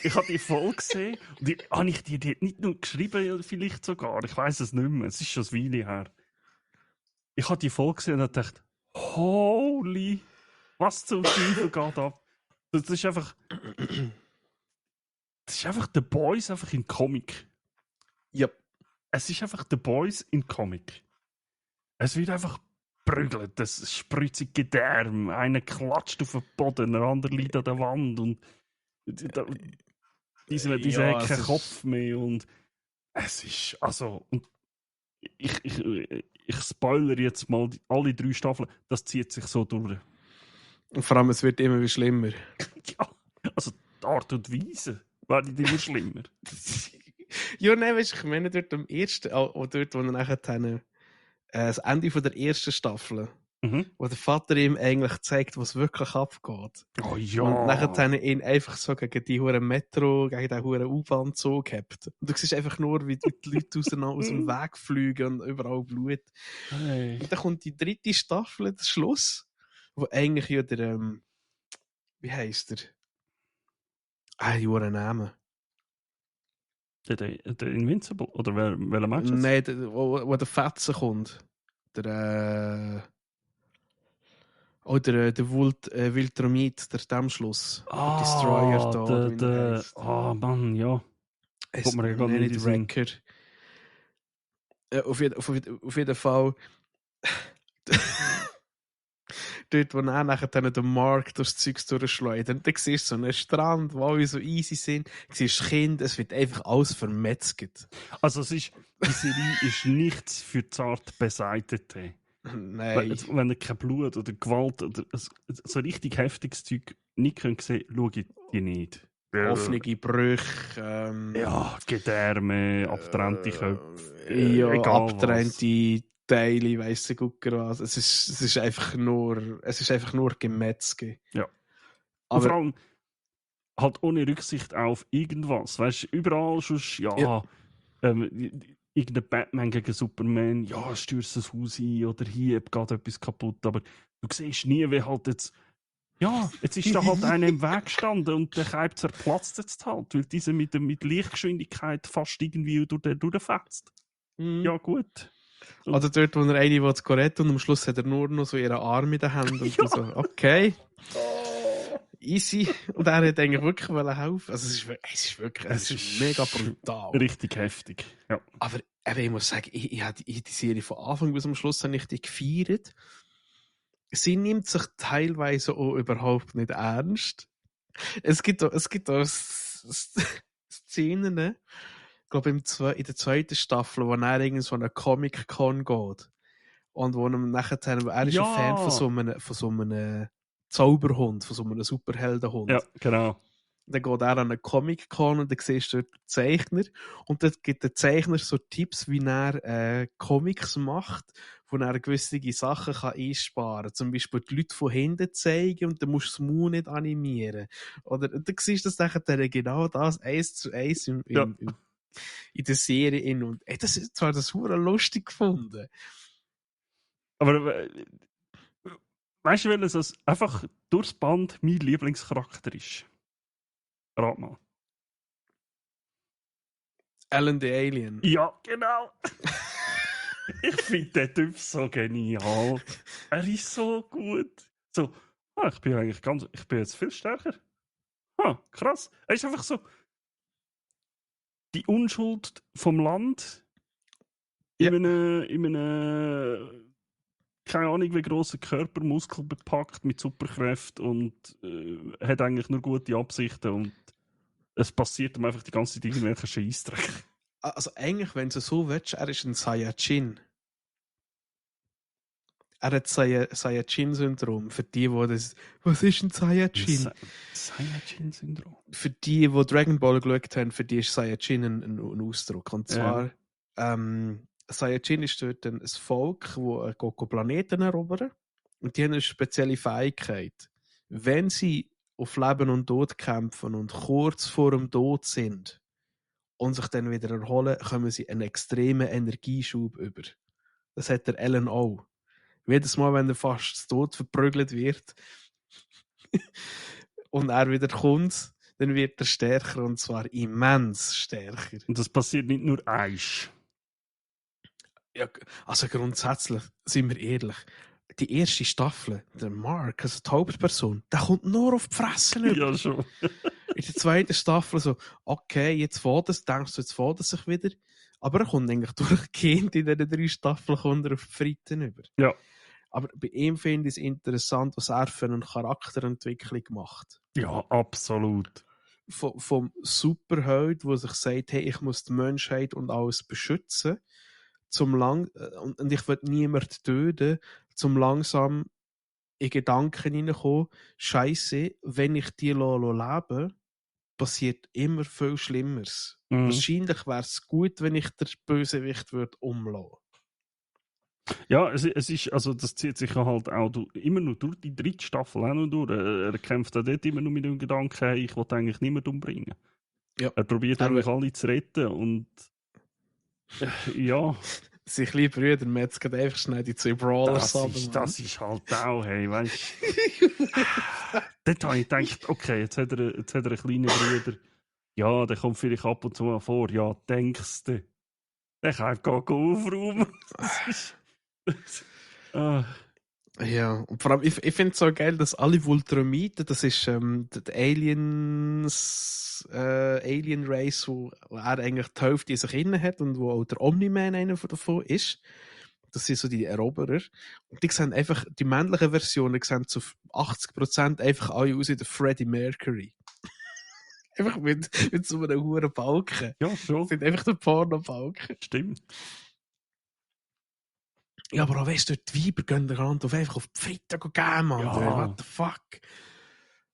Ich habe die Folge gesehen und habe ich die nicht nur geschrieben, vielleicht sogar, ich weiß es nicht mehr, es ist schon eine Weile her. Ich habe die Folge gesehen und dachte, holy, was zum Teufel geht ab? Das ist einfach The Boys einfach in Comic. Ja. Es ist einfach The Boys in Comic. Es wird einfach prügelt, das spritzige Gedärm. Einer klatscht auf den Boden, der andere liegt an der Wand und dieser Ja, hat keinen Kopf mehr. Und es ist, also, und ich spoilere jetzt mal alle 3 Staffeln, das zieht sich so durch. Und vor allem, es wird immer schlimmer. Ja, also die Art und Weise wird immer schlimmer. Ja, nein, weißt du, ich meine dort am ersten, dort, wo er nachher das Ende von der ersten Staffel, wo der Vater ihm eigentlich zeigt, was wirklich abgeht. Oh ja. Und nachher ihn einfach so gegen die hure Metro, gegen den hure U-Bahn-Zug hebt. Und du siehst einfach nur, wie die Leute aus dem Weg fliegen und überall Blut. Hey. Und dann kommt die dritte Staffel, der Schluss, wo eigentlich ja der, wie heisst der? Ich habe einen Namen. Der Invincible? Oder welcher Match ist? Nein, wo der Fetzen kommt. Der Viltrumit, der Dämmschluss. Der Destroyer da. Oh Mann, ja. Es mir gar nicht in den Wrecker. Auf jeden Fall. Dort, wo er nachher den Mark durchs Zeugs durchschleudert, dann siehst du so einen Strand, wo alle so easy sind, du siehst Kinder, es wird einfach alles vermetzget. Also die Serie ist nichts für zart Beseitete. Nein. Wenn er kein Blut oder Gewalt oder so richtig heftiges Zeug nicht sehen können, schaue ich die nicht. Offene Brüche. Ja, Gedärme, abgetrennte Köpfe. Ja, Egal abgetrennte Teile, weiss der Gucker was. Es ist einfach nur Gemetzge. Ja. Und Aber vor allem halt ohne Rücksicht auf irgendwas. Weißt du, überall schon, Ja. irgendein Batman gegen Superman, ja, stürzt das Haus ein oder hier geht etwas kaputt. Aber du siehst nie, wie halt jetzt. Ja, jetzt ist da halt einer im Weg gestanden und der Keib zerplatzt jetzt halt, weil dieser mit Lichtgeschwindigkeit fast irgendwie durch den durchfetzt. Ja, gut. Oder dort, wo er eine will retten und am Schluss hat er nur noch so ihren Arm in den Händen und Ja. du so, okay. Easy. Und er hat eigentlich wirklich helfen. Also es ist mega brutal. Richtig heftig. Ja. Aber ich muss sagen, ich habe die Serie von Anfang bis am Schluss habe ich die gefeiert. Sie nimmt sich teilweise auch überhaupt nicht ernst. Es gibt auch Szenen, ich glaube in der zweiten Staffel, wo er irgendwie so eine Comic-Con geht. Und wo nachher, er ist Ja. ein Fan von so einem Zauberhund, von so einem Superheldenhund. Ja, genau. Dann geht er an eine Comic-Con und dann siehst du dort den Zeichner. Und dort gibt der Zeichner so Tipps, wie er Comics macht, wo er gewisse Sachen kann einsparen kann. Zum Beispiel die Leute von hinten zeigen und dann musst du das Maul nicht animieren. Oder dann siehst du das nachher genau das 1:1 in der Serie. Und das ist zwar das hure lustig gefunden. Aber weißt du, welches das einfach durchs Band mein Lieblingscharakter ist? Rat mal. Alan the Alien. Ja, genau. Ich finde den Typ so genial. Er ist so gut. So, ich bin jetzt viel stärker. Krass. Er ist einfach so die Unschuld vom Land in einem keine Ahnung wie grossen Körper, Muskel bepackt mit Superkräften und hat eigentlich nur gute Absichten und es passiert ihm einfach die ganze Zeit irgendwelche Scheissdreck. Also eigentlich, wenn du so willst, er ist ein Saiyajin. Er hat Saiyajin-Syndrom. Für die das... Was ist ein Saiyajin? Saiyajin-Syndrom? Für die Dragon Ball geschaut haben, für die ist Saiyajin ein Ausdruck. Und zwar, Saiyajin ist dort ein Volk, das Planeten erobern. Und die haben eine spezielle Fähigkeit. Wenn sie auf Leben und Tod kämpfen und kurz vor dem Tod sind und sich dann wieder erholen, kommen sie einen extremen Energieschub über. Das hat der Alan auch. Jedes Mal, wenn er fast zu Tod verprügelt wird und er wieder kommt, dann wird er stärker und zwar immens stärker. Und das passiert nicht nur eins. Ja, also grundsätzlich, sind wir ehrlich, die erste Staffel, der Mark, also die Hauptperson, der kommt nur auf die Fresse über. Ja, schon. In der zweiten Staffel so, okay, jetzt fährt es, denkst du, jetzt fährt es sich wieder. Aber er kommt eigentlich durchgehend in diesen 3 Staffeln kommt er auf die Fritten über. Ja. Aber bei ihm finde ich es interessant, was er für eine Charakterentwicklung macht. Ja, absolut. Vom Superheld, der sich sagt, hey, ich muss die Menschheit und alles beschützen, und ich will niemanden töten, zum langsam in Gedanken hineinkommen, Scheiße, wenn ich die lebe, passiert immer viel Schlimmeres. Mhm. Wahrscheinlich wäre es gut, wenn ich den Bösewicht umlassen. Ja, es ist, also das zieht sich halt auch immer nur durch die 3. Staffel auch noch durch. Er kämpft auch dort immer nur mit dem Gedanken, hey, ich will eigentlich niemanden umbringen. Ja. Er probiert eigentlich alle zu retten und ja. Seine kleinen Brüder metzgen einfach schnell die 2 Brawlers ab. Das ist halt auch, hey, weißt du. Dort habe ich gedacht, okay, jetzt hat er einen kleinen Bruder. Ja, der kommt vielleicht ab und zu mal vor. Ja, denkst du. Der kann einfach aufräumen. Ja, und vor allem, ich finde es so geil, dass alle Vultramiden, das ist die Alien Race, wo er eigentlich die Hälfte in sich innen hat und wo auch der Omni-Man einer davon ist. Das sind so die Eroberer. Und die sehen einfach, die männlichen Versionen sehen zu 80% einfach alle aus wie der Freddie Mercury. Einfach mit so einem hohen Balken. Ja, schon. Sind einfach der Porno-Balken. Stimmt. Ja, aber auch weißt du, die Weiber gehen einfach auf die Fritten gehen, Mann. Ja. What the fuck?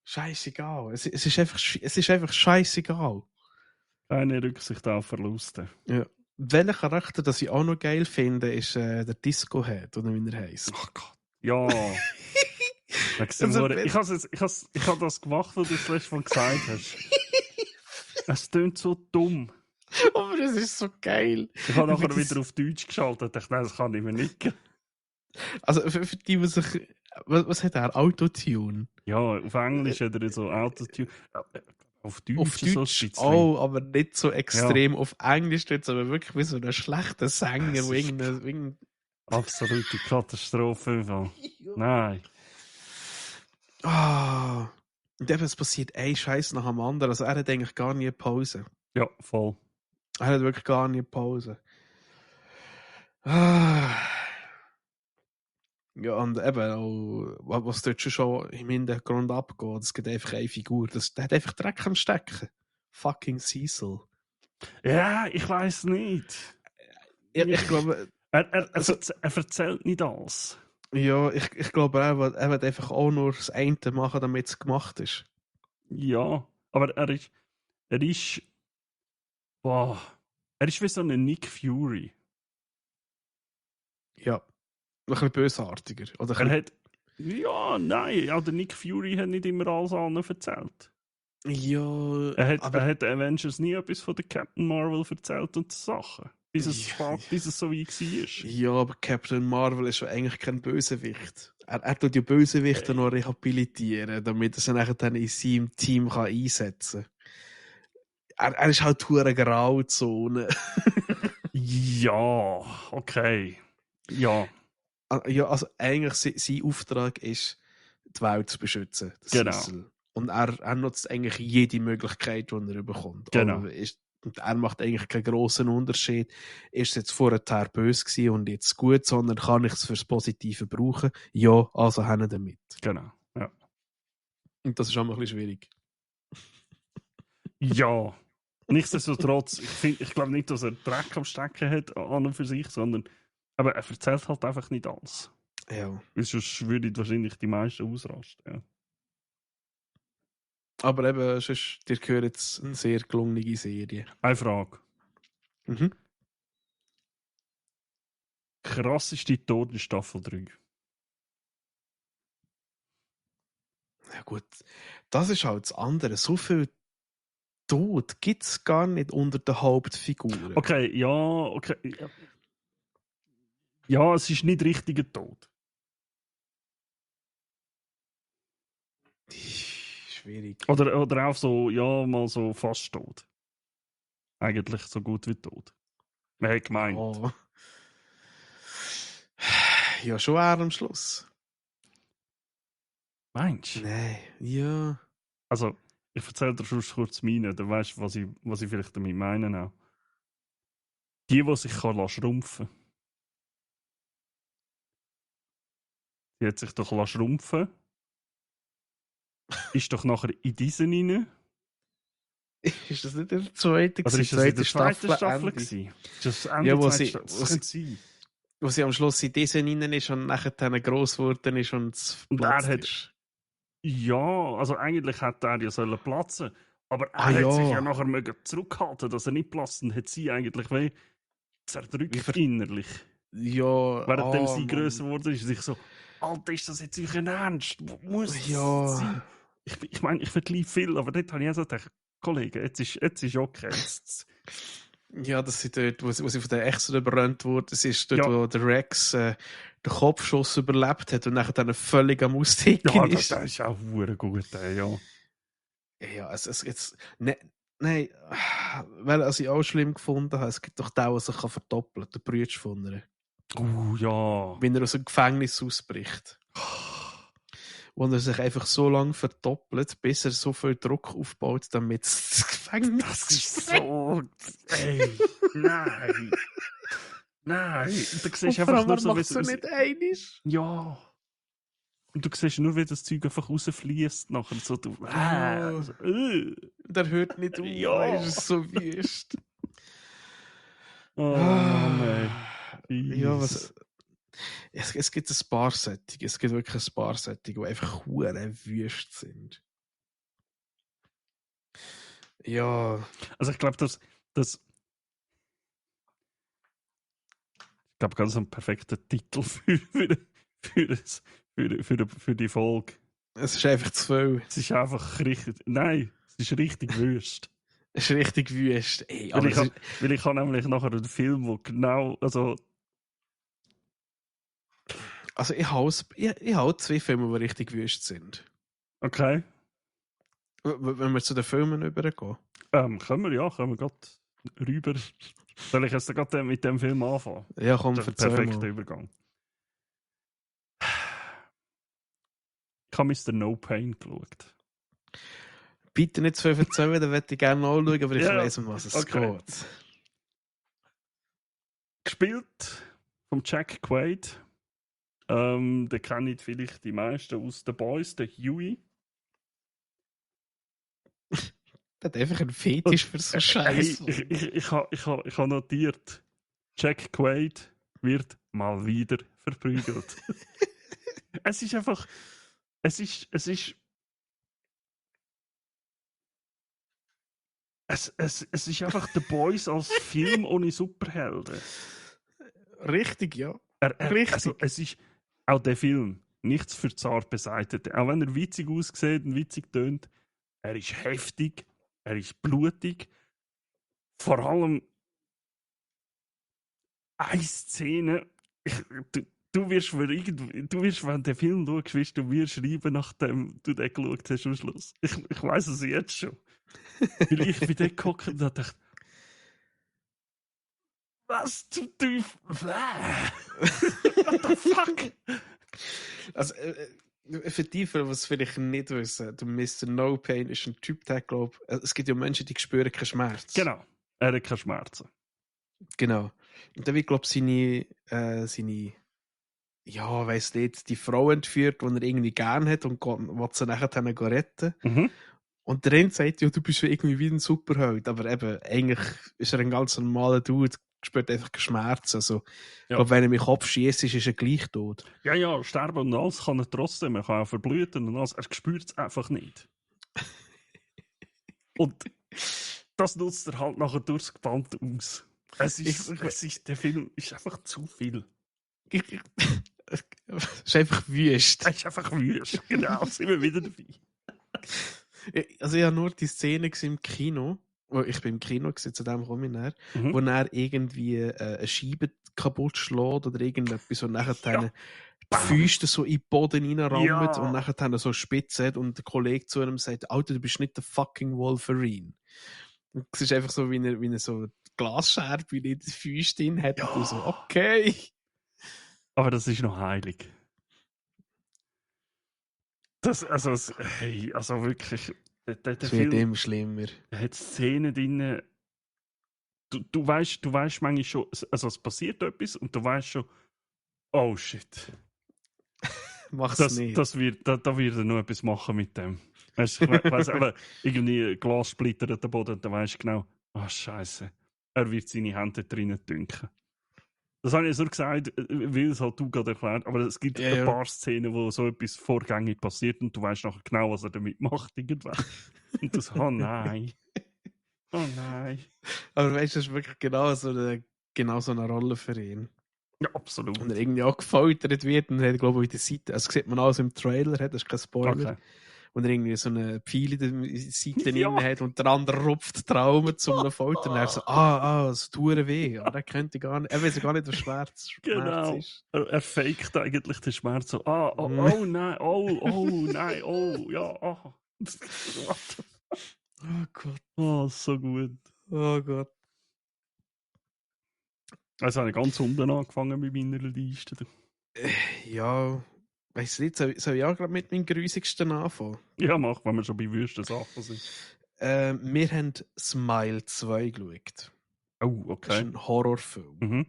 Scheißegal. Es ist einfach scheißegal. Keine Rücksicht auf Verluste. Ja. Welcher Charakter, das ich auch noch geil finde, ist der Disco-Head, oder wie er heisst. Oh Gott. Ja. Also, Ich habe das gemacht, was du das letzte Mal gesagt hast. Es klingt so dumm. aber es ist so geil. Ich habe nachher Wie das- wieder auf Deutsch geschaltet. Ich dachte, nein, das kann ich mir nicht. Also für die, die sich... Was hat er? Autotune? Ja, auf Englisch hat er so Autotune. Auf Deutsch, Auf so ein Deutsch bisschen. auch, aber nicht so extrem. Auf Englisch tut es aber wirklich wie so ein schlechter Sänger, Es wo ist irgendein... Absolute Katastrophe. Im Fall. Nein. Ah. Und eben, es passiert ein Scheiß nach dem anderen. Also er hat eigentlich gar nie Pause. Ja, voll. Er hat wirklich gar nie Pause. Ah. Ja, und eben auch, was dort schon im Hintergrund abgeht, es gibt einfach eine Figur, der hat einfach Dreck am Stecken. Fucking Cecil. Ja, ich weiß nicht. Ich glaube, Er also, erzählt nicht alles. ja, ich glaube, er wird einfach auch nur das eine machen, damit es gemacht ist. Ja, aber er ist, boah, er ist wie so ein Nick Fury. Ja, ein bisschen bösartiger. Oder Er ein hat, ja, nein, auch der Nick Fury hat nicht immer alles anderen erzählt. bisschen, ja, Er aber hat den Avengers nie etwas von der Captain Marvel erzählt und so Sachen. Bis es so wie war. ja, aber Captain Marvel ist ja eigentlich kein Bösewicht. Er tut die Bösewichte noch rehabilitieren, damit er sie nachher dann in seinem Team kann einsetzen kann. Er ist halt pure Grauzone. Ja, okay. Ja, Ja, also eigentlich sein Auftrag ist, die Welt zu beschützen. Genau. Cecil. Und er nutzt eigentlich jede Möglichkeit, die er bekommt. Genau. Aber und er macht eigentlich keinen grossen Unterschied. Ist es jetzt vorher böse gewesen und jetzt gut, sondern kann ich es fürs Positive brauchen? Ja, also haben damit. genau. Ja. Und das ist auch ein bisschen schwierig. Ja. Nichtsdestotrotz, ich glaube nicht, dass er Dreck am Stecken hat an und für sich, sondern aber er erzählt halt einfach nicht alles. Ja. Weil sonst würden wahrscheinlich die meisten ausrasten. Ja. Aber eben, sonst, dir gehört jetzt eine sehr gelungene Serie. Eine Frage. Mhm. Krasseste Tod in Staffel 3. Ja gut, das ist halt das andere. So viel Tod gibt es gar nicht unter den Hauptfiguren. Okay, ja, okay. Ja, es ist nicht richtiger Tod. Schwierig. Oder auch so, ja, mal so fast tot. Eigentlich so gut wie tot. Man hat gemeint. Oh. Ja, schon er am Schluss. Meinst du? Nein, ja. Also, ich erzähle dir schon kurz meine, dann weißt du, was ich vielleicht damit meine auch. Die sich schrumpfen kann. Die hat sich doch schrumpfen. Ist doch nachher in diesen rein. Ist das nicht der zweite? Oder ist das in der zweiten Staffel gewesen? Ist das Ende Ja, wo sie am Schluss in diesen rein ist und nachher dann gross geworden ist und es platzt ist. Ja, also eigentlich hätte er ja sollen platzen. Aber er hat sich ja nachher zurückhalten, dass er nicht platzt und hat sie eigentlich wie zerdrückt innerlich. Ja, während sie grösser wurde, ist sich so, Alter, ist das jetzt euer Ernst? Muss es sein? Ich meine, ich vergleiche viel, aber dort habe ich auch so gedacht, Kollege, jetzt ist okay. Ja, das ist dort, wo sie von der Echsen überrannt wurde. Das ist dort, wo der Rex den Kopfschuss überlebt hat und nachher dann völlig am Austicken ist. Ja, das ist auch verdammt gut, ja. Ja, es jetzt... Nein, weil ich auch schlimm gefunden habe, es gibt doch den, der sich verdoppeln kann, der Bruder von ihr. Ja. Wenn er aus dem Gefängnis ausbricht. Und er sich einfach so lange verdoppelt, bis er so viel Druck aufbaut, damit das Gefängnis... Das ist so... Ey, nein. Nein. Und du siehst einfach nur so, wie es nicht einig. Ja. Und du siehst nur, wie das Zeug einfach rausfließt. Nachher so, du... Also, der hört nicht auf, ja. Es ist so wüst. Oh, nein. Ja, was... Es gibt ein paar Sättige, die einfach hure wüst sind. Ja, Also ich glaube, ich glaube, ganz ein perfekter Titel für die Folge. es ist einfach zu viel. Es ist einfach richtig, nein, es ist richtig Wüst. Es ist richtig wüst. Ey, Weil aber ich, es ist, weil ich habe nämlich nachher einen Film, wo genau, also, also ich habe auch 2 Filme, die richtig wüst sind. okay, Wenn wir zu den Filmen übergehen. können wir gerade rüber. Soll ich jetzt gerade mit dem Film anfangen? Ja, komm, Das ist ein erzähl perfekter mal. Übergang. Ich habe Mr. No Pain geschaut. Bitte nicht zu viel erzählen, dann würde ich gerne anschauen, aber ich Ja, weiss, um was es okay. geht. Gespielt vom Jack Quaid. Den kennen vielleicht die meisten aus The Boys, der Huey. Der hat einfach einen Fetisch für so Hey, Scheiß. ich habe notiert, Jack Quaid wird mal wieder verprügelt. Es ist einfach, es ist, es ist einfach The Boys als Film ohne Superhelden. Richtig, ja. Also Richtig. es ist auch der Film, nichts für zart beseitigt. Auch wenn er witzig aussieht und witzig tönt, er ist heftig, er ist blutig. Vor allem eine Szene, du wirst, du wirst, wenn du den Film schaust, wirst du mir schreiben, nachdem du den geschaut hast am Schluss. Ich weiß es jetzt schon. Weil ich bin dort gehockt und dachte, was zum Teufel? What the fuck? Also, für die, die es vielleicht nicht wissen, der Mr. No Pain ist ein Typ, der glaubt, es gibt ja Menschen, die spüren keinen Schmerz. Genau, er hat keine Schmerzen. Genau. Und dann wird, glaube ich, seine, ja, weiss nicht, die Frau entführt, die er irgendwie gern hat und will sie nachher dann retten. Mhm. Und der eine sagt, ja, du bist ja irgendwie wie ein Superheld, aber eben, eigentlich ist er ein ganz normaler Dude, spürt einfach keinen Schmerz. Also, ich Ja. glaube, wenn er mit dem Kopf schießt, ist er gleich tot. Ja, sterben und alles kann er trotzdem. Er kann auch verbluten und alles. Er spürt es einfach nicht. Und das nutzt er halt nachher durchs Gewand aus. Der Film ist einfach zu viel. Es ist einfach wüst. Er ist einfach wüst. Genau, sind wir wieder dabei. Also ich habe nur die Szene gesehen im Kino, wo ich bin im Kino gewesen, zu dem komme ich näher, Mhm. wo er irgendwie eine Scheibe kaputt schlägt oder irgendetwas und nachher Ja. die Füße so in den Boden reinrammt Ja. und nachher so spitz hat und der Kollege zu ihm sagt, Alter, du bist nicht der fucking Wolverine. Und es ist einfach so, wie er so Glasscherbe in den Füßen drin hat Ja. und du so, okay. Aber das ist noch heilig. Hey, also wirklich, der Es wird Film immer schlimmer. hat Szenen drin. Du weißt manchmal schon, also es passiert etwas und du weißt schon, oh shit. Mach's nicht. Da wird er noch etwas machen mit dem. Weißt, ich weiss, aber irgendwie Glas splittert den Boden, dann weißt du genau, Scheiße, er wird seine Hände drinnen dünken. Das habe ich so gesagt, weil es halt du gerade erklärt, aber es gibt ein paar Szenen, wo so etwas vorgängig passiert und du weißt nachher genau, was er damit macht, irgendwann. Und du so, oh nein. Oh nein. Aber weißt du, das ist wirklich genau so eine Rolle für ihn. Ja, absolut. Und er irgendwie auch gefoltert wird und er hat, glaube ich, auf der Seite, also sieht man alles im Trailer, das ist kein Spoiler. Okay. Und er irgendwie so eine Pfeile in der Seite Ja. drin hat und der andere rupft Traumen zum einem Foltern. Und er so, es tut weh. Aber er könnte gar nicht, er weiß gar nicht, was Schmerz Genau. ist. Er faked eigentlich den Schmerz so, oh nein, nein, ja, oh. Oh Gott. Oh, so gut. Oh Gott. Also habe ich ganz unten angefangen mit meiner Liste. Ja, weiss nicht, soll ich auch gerade mit meinem grusigsten anfangen? Ja, mach, wenn wir schon bei wüsten Sachen sind. Wir haben Smile 2 geschaut. Oh, Das ist okay. ein Horrorfilm.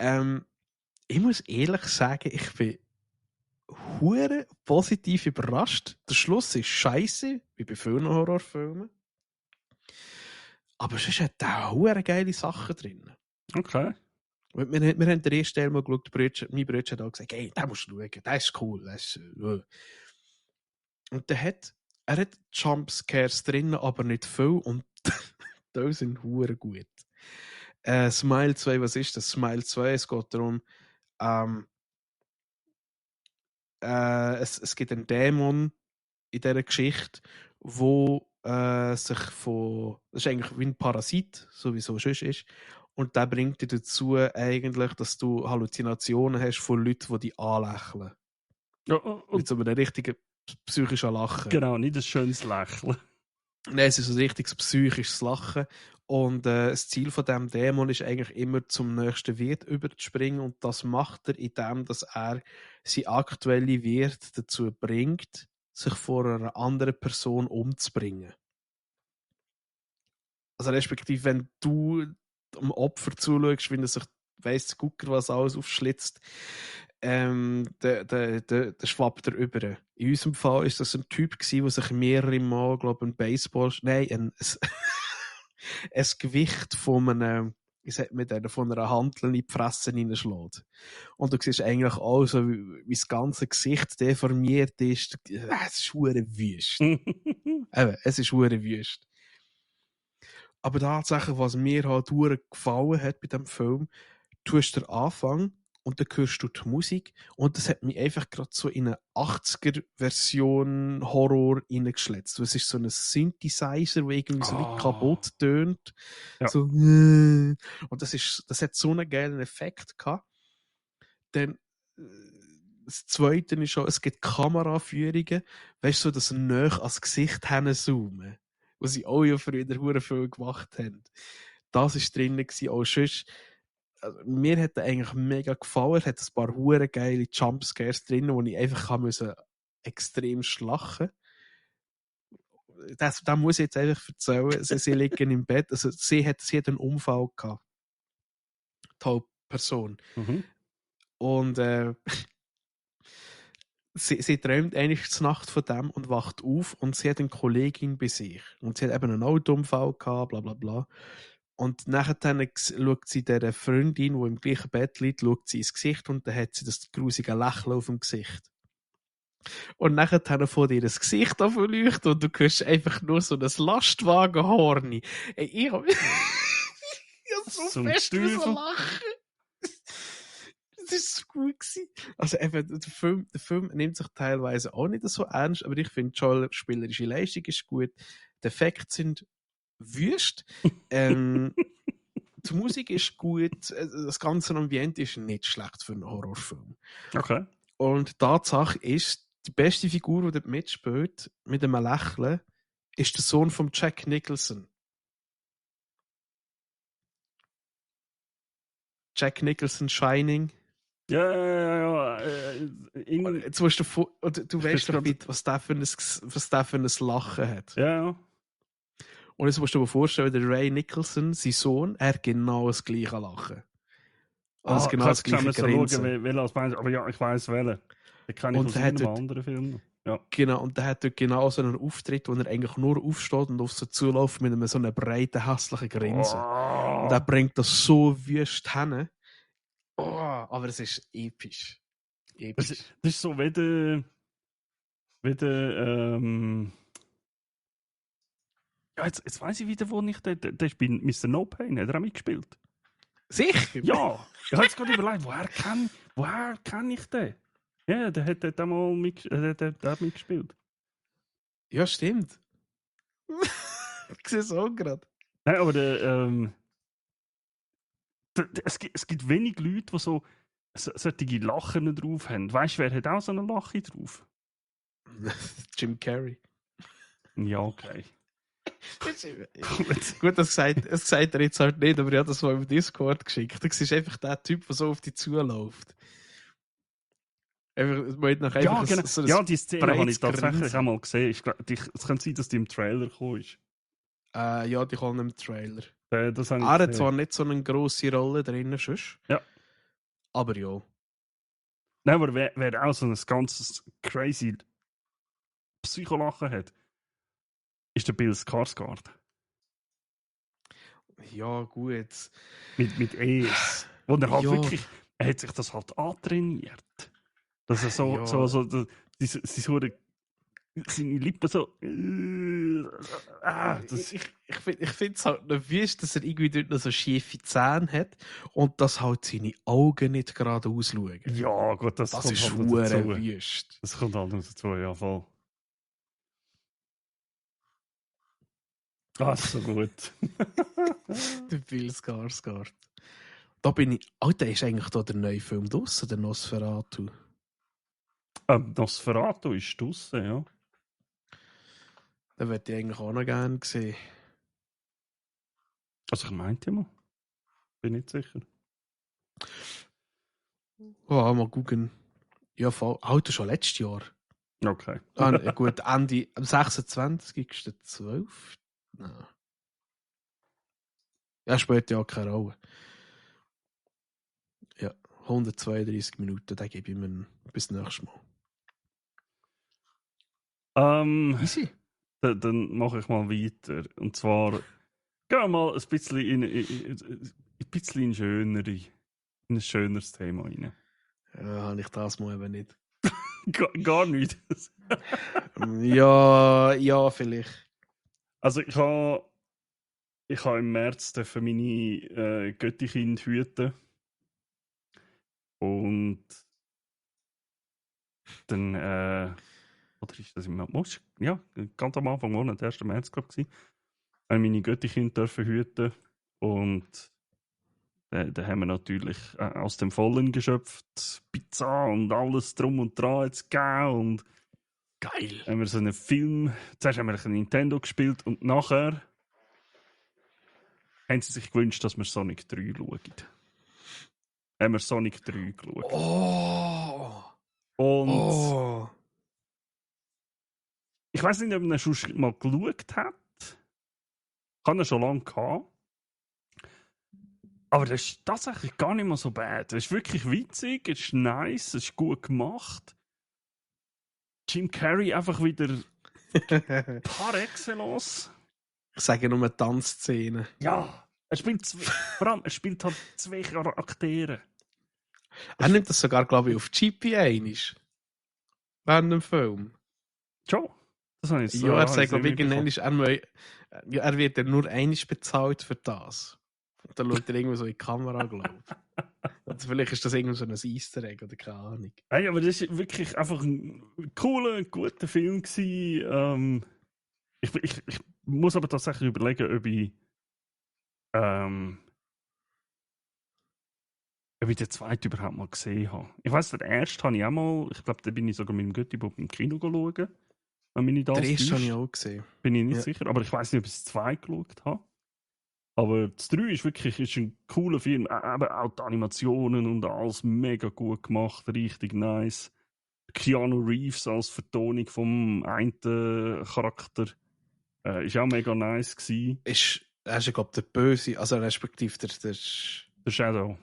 Mhm. Ich muss ehrlich sagen, ich bin hure positiv überrascht. Der Schluss ist scheiße, wie bei vielen Horrorfilmen. Aber sonst hat er hure geile Sachen drin. Okay. Wir haben den ersten Teil mal geschaut, mein Bruder hat auch gesagt, hey, den musst du schauen, der ist cool. Und der hat Er hat Jumpscares drin, aber nicht viel und die sind hure gut. Smile 2, was ist das? Smile 2, es geht darum, ähm, es gibt einen Dämon in dieser Geschichte, wo sich das ist eigentlich wie ein Parasit, so wie so sonst ist, und der bringt dich dazu eigentlich, dass du Halluzinationen hast von Leuten, die dich anlächeln. Ja, Mit so einem richtigen psychischen Lachen. genau, nicht ein schönes Lächeln. Nein, es ist ein richtiges psychisches Lachen. Und das Ziel von diesem Dämon ist eigentlich immer zum nächsten Wirt überzuspringen. Und das macht er, indem dass er seine aktuelle Wirt dazu bringt, sich vor einer anderen Person umzubringen. Also respektive, wenn du am Opfer zuschaust, wenn er sich weiss, Gucker, was alles aufschlitzt, der schwappt er über. In unserem Fall ist das ein Typ gewesen, der sich mehrere Mal, glaube ich, ein Gewicht von einem, von einer Hantel in die Fresse hineinschlägt. Und du siehst eigentlich auch so, wie das ganze Gesicht deformiert ist. Es ist verdammt wüst. Eben, es ist verdammt wüst. Aber tatsächlich, was mir halt gefallen hat bei diesem Film, du hast den Anfang und dann hörst du die Musik und das hat mich einfach gerade so in eine 80er-Version Horror reingeschletzt. Es ist so ein Synthesizer, der irgendwie so wie kaputt tönt. Ja. So, und das hat so einen geilen Effekt gehabt. Dann das Zweite ist schon, es gibt Kameraführungen, weißt du, so, dass sie näher ans Gesicht hinzoomen, was sie auch ja früher hure viel gemacht haben. Das war drin, auch sonst. Also, mir hat er eigentlich mega gefallen. Er hat ein paar hure geile Jumpscares drin, wo ich einfach extrem lachen. Das muss ich jetzt einfach erzählen. Sie liegen im Bett. Also, sie hat einen Unfall gehabt. Die Hauptperson. Mhm. Und sie träumt eigentlich zur Nacht von dem und wacht auf und sie hat eine Kollegin bei sich. Und sie hat eben einen Autounfall gehabt, bla bla bla. Und nachher schaut sie der Freundin, die im gleichen Bett liegt, schaut sie ins Gesicht und dann hat sie das grusige Lächeln auf dem Gesicht. Und nachher von ihr das Gesicht leuchten und du hörst einfach nur so ein Lastwagenhorn. Ey, ich hab so fest müssen lachen. Das war so gut gewesen. Also eben, der Film nimmt sich teilweise auch nicht so ernst, aber ich finde, die schauspielerische Leistung ist gut. Die Effekte sind wüst. Die Musik ist gut. Das ganze Ambiente ist nicht schlecht für einen Horrorfilm. Okay. Und die Tatsache ist, die beste Figur, die dort mitspielt, mit einem Lächeln, ist der Sohn von Jack Nicholson. Jack Nicholson Shining. Ja. Jetzt musst du weißt doch nicht, was der für ein Lachen hat. Ja. Und jetzt musst du dir vorstellen, der Ray Nicholson, sein Sohn, er hat genau das gleiche Lachen. Also genau das gleiche Grinsen. Aber ja, ich weiss welchen. Den kenne ich aus einem anderen Film. Ja. Genau, und der hat dort genau so einen Auftritt, wo er eigentlich nur aufsteht und auf so zuläuft mit einem so einem breiten, hässlichen Grinsen. Und er bringt das so wüst hin. Aber es ist episch. Das ist so wie der ja, jetzt weiss ich wieder, wo ich der ist bei Mr. No Pain, hat er auch mitgespielt. Sicher? Ja, ich habe jetzt gerade überlegt, woher kenn ich den? Ja, der hat mal mitgespielt. Ja, stimmt. Ich sehe es auch gerade. Nein, aber es gibt wenig Leute, die so solche Lachen drauf haben. Weißt du, wer hat auch so eine Lache drauf? Jim Carrey. Ja, okay. Gut, das sagt er jetzt halt nicht, aber ich habe das mal im Discord geschickt. Du siehst einfach den Typ, der so auf dich zuläuft. Ja, genau. Ja, die Szene habe ich tatsächlich auch mal gesehen. Es könnte sein, dass die im Trailer gekommen ist. Ja, die kommen im Trailer. Das er hat zwar nicht so eine grosse Rolle drin, sonst. Ja. Aber ja. Nein, aber wer auch so ein ganzes crazy Psycholachen hat, ist der Bill Skarsgård. Ja, gut. Mit Es. Wo er halt wirklich, er hat sich das halt antrainiert. Dass er so seine Lippen so. Das, Ich finde es halt noch wüst, dass er irgendwie dort noch so schiefe Zähne hat und dass halt seine Augen nicht gerade ausschauen. ja, gut, das Das kommt ist halt noch hure dazu. wüst. Das kommt halt noch dazu, ja, voll. Ah, so gut. Der Bill Skarsgård. Da bin ich. Alter, ist eigentlich da der neue Film draussen, der Nosferatu? Nosferatu ist draussen, ja. Den würde ich eigentlich auch noch gerne sehen. Also ich meinte mal. Bin nicht sicher. Oh, mal gucken. Ja, voll. Alter, schon letztes Jahr. Okay. Gut, Ende, am 26.12. Nein. Ja, spielt ja auch keine Rolle. Ja, 132 Minuten, da gebe ich mir bis nächstes Mal. Easy. Dann mache ich mal weiter. Und zwar gehen wir mal ein bisschen in ein schöneres Thema rein. Ja, habe ich das mal eben nicht. Gar nicht. Ja, vielleicht. Also ich habe im März meine Göttikind hüten. Und dann, oder ist das im März? Ja, ganz am Anfang Monat, 1. März, glaube ich, habe meine Göttikind hüten. Und da haben wir natürlich aus dem Vollen geschöpft, Pizza und alles drum und dran jetzt gegeben. Und Geil. haben wir so einen Film, zuerst haben wir ein Nintendo gespielt und nachher haben sie sich gewünscht, dass wir Sonic 3 schauen. Haben wir Sonic 3 geschaut. Oh. Und Oh. ich weiß nicht, ob man schon mal geschaut hat. Ich habe ihn schon lange gehabt. Aber das ist tatsächlich gar nicht mehr so bad. Es ist wirklich witzig, es ist nice, es ist gut gemacht. Jim Carrey einfach wieder par excellence. Ich sage nur Tanzszenen. Ja, vor allem, er spielt halt zwei Charaktere. Er nimmt das sogar, glaube ich, auf GP ein. Während dem Film. Schon? Das habe ich jetzt, Ja, er sagt, glaube ich, irgendwann er wird ja nur einmal bezahlt für das. Und dann schaut er irgendwie so in die Kamera, glaube ich. Also vielleicht ist das irgendwie so ein Easter Egg oder keine Ahnung. Hey, aber das war wirklich einfach ein cooler, guter Film gewesen. Ich muss aber tatsächlich überlegen, ob ich den zweiten überhaupt mal gesehen habe. Ich weiss, den ersten habe ich auch mal, ich glaube, da bin ich sogar mit dem Götti-Bub im Kino schauen. Wenn mich nicht Der alles erste habe ich täuscht. auch gesehen. Bin ich nicht Ja. sicher, aber ich weiß nicht, ob ich das 2 geschaut habe. Aber das 3 ist wirklich ein cooler Film. Aber auch die Animationen und alles mega gut gemacht, richtig nice. Keanu Reeves als Vertonung vom einen Charakter ist auch mega nice gewesen. Er ist, glaube ich, der Böse, also respektive der Der Shadow.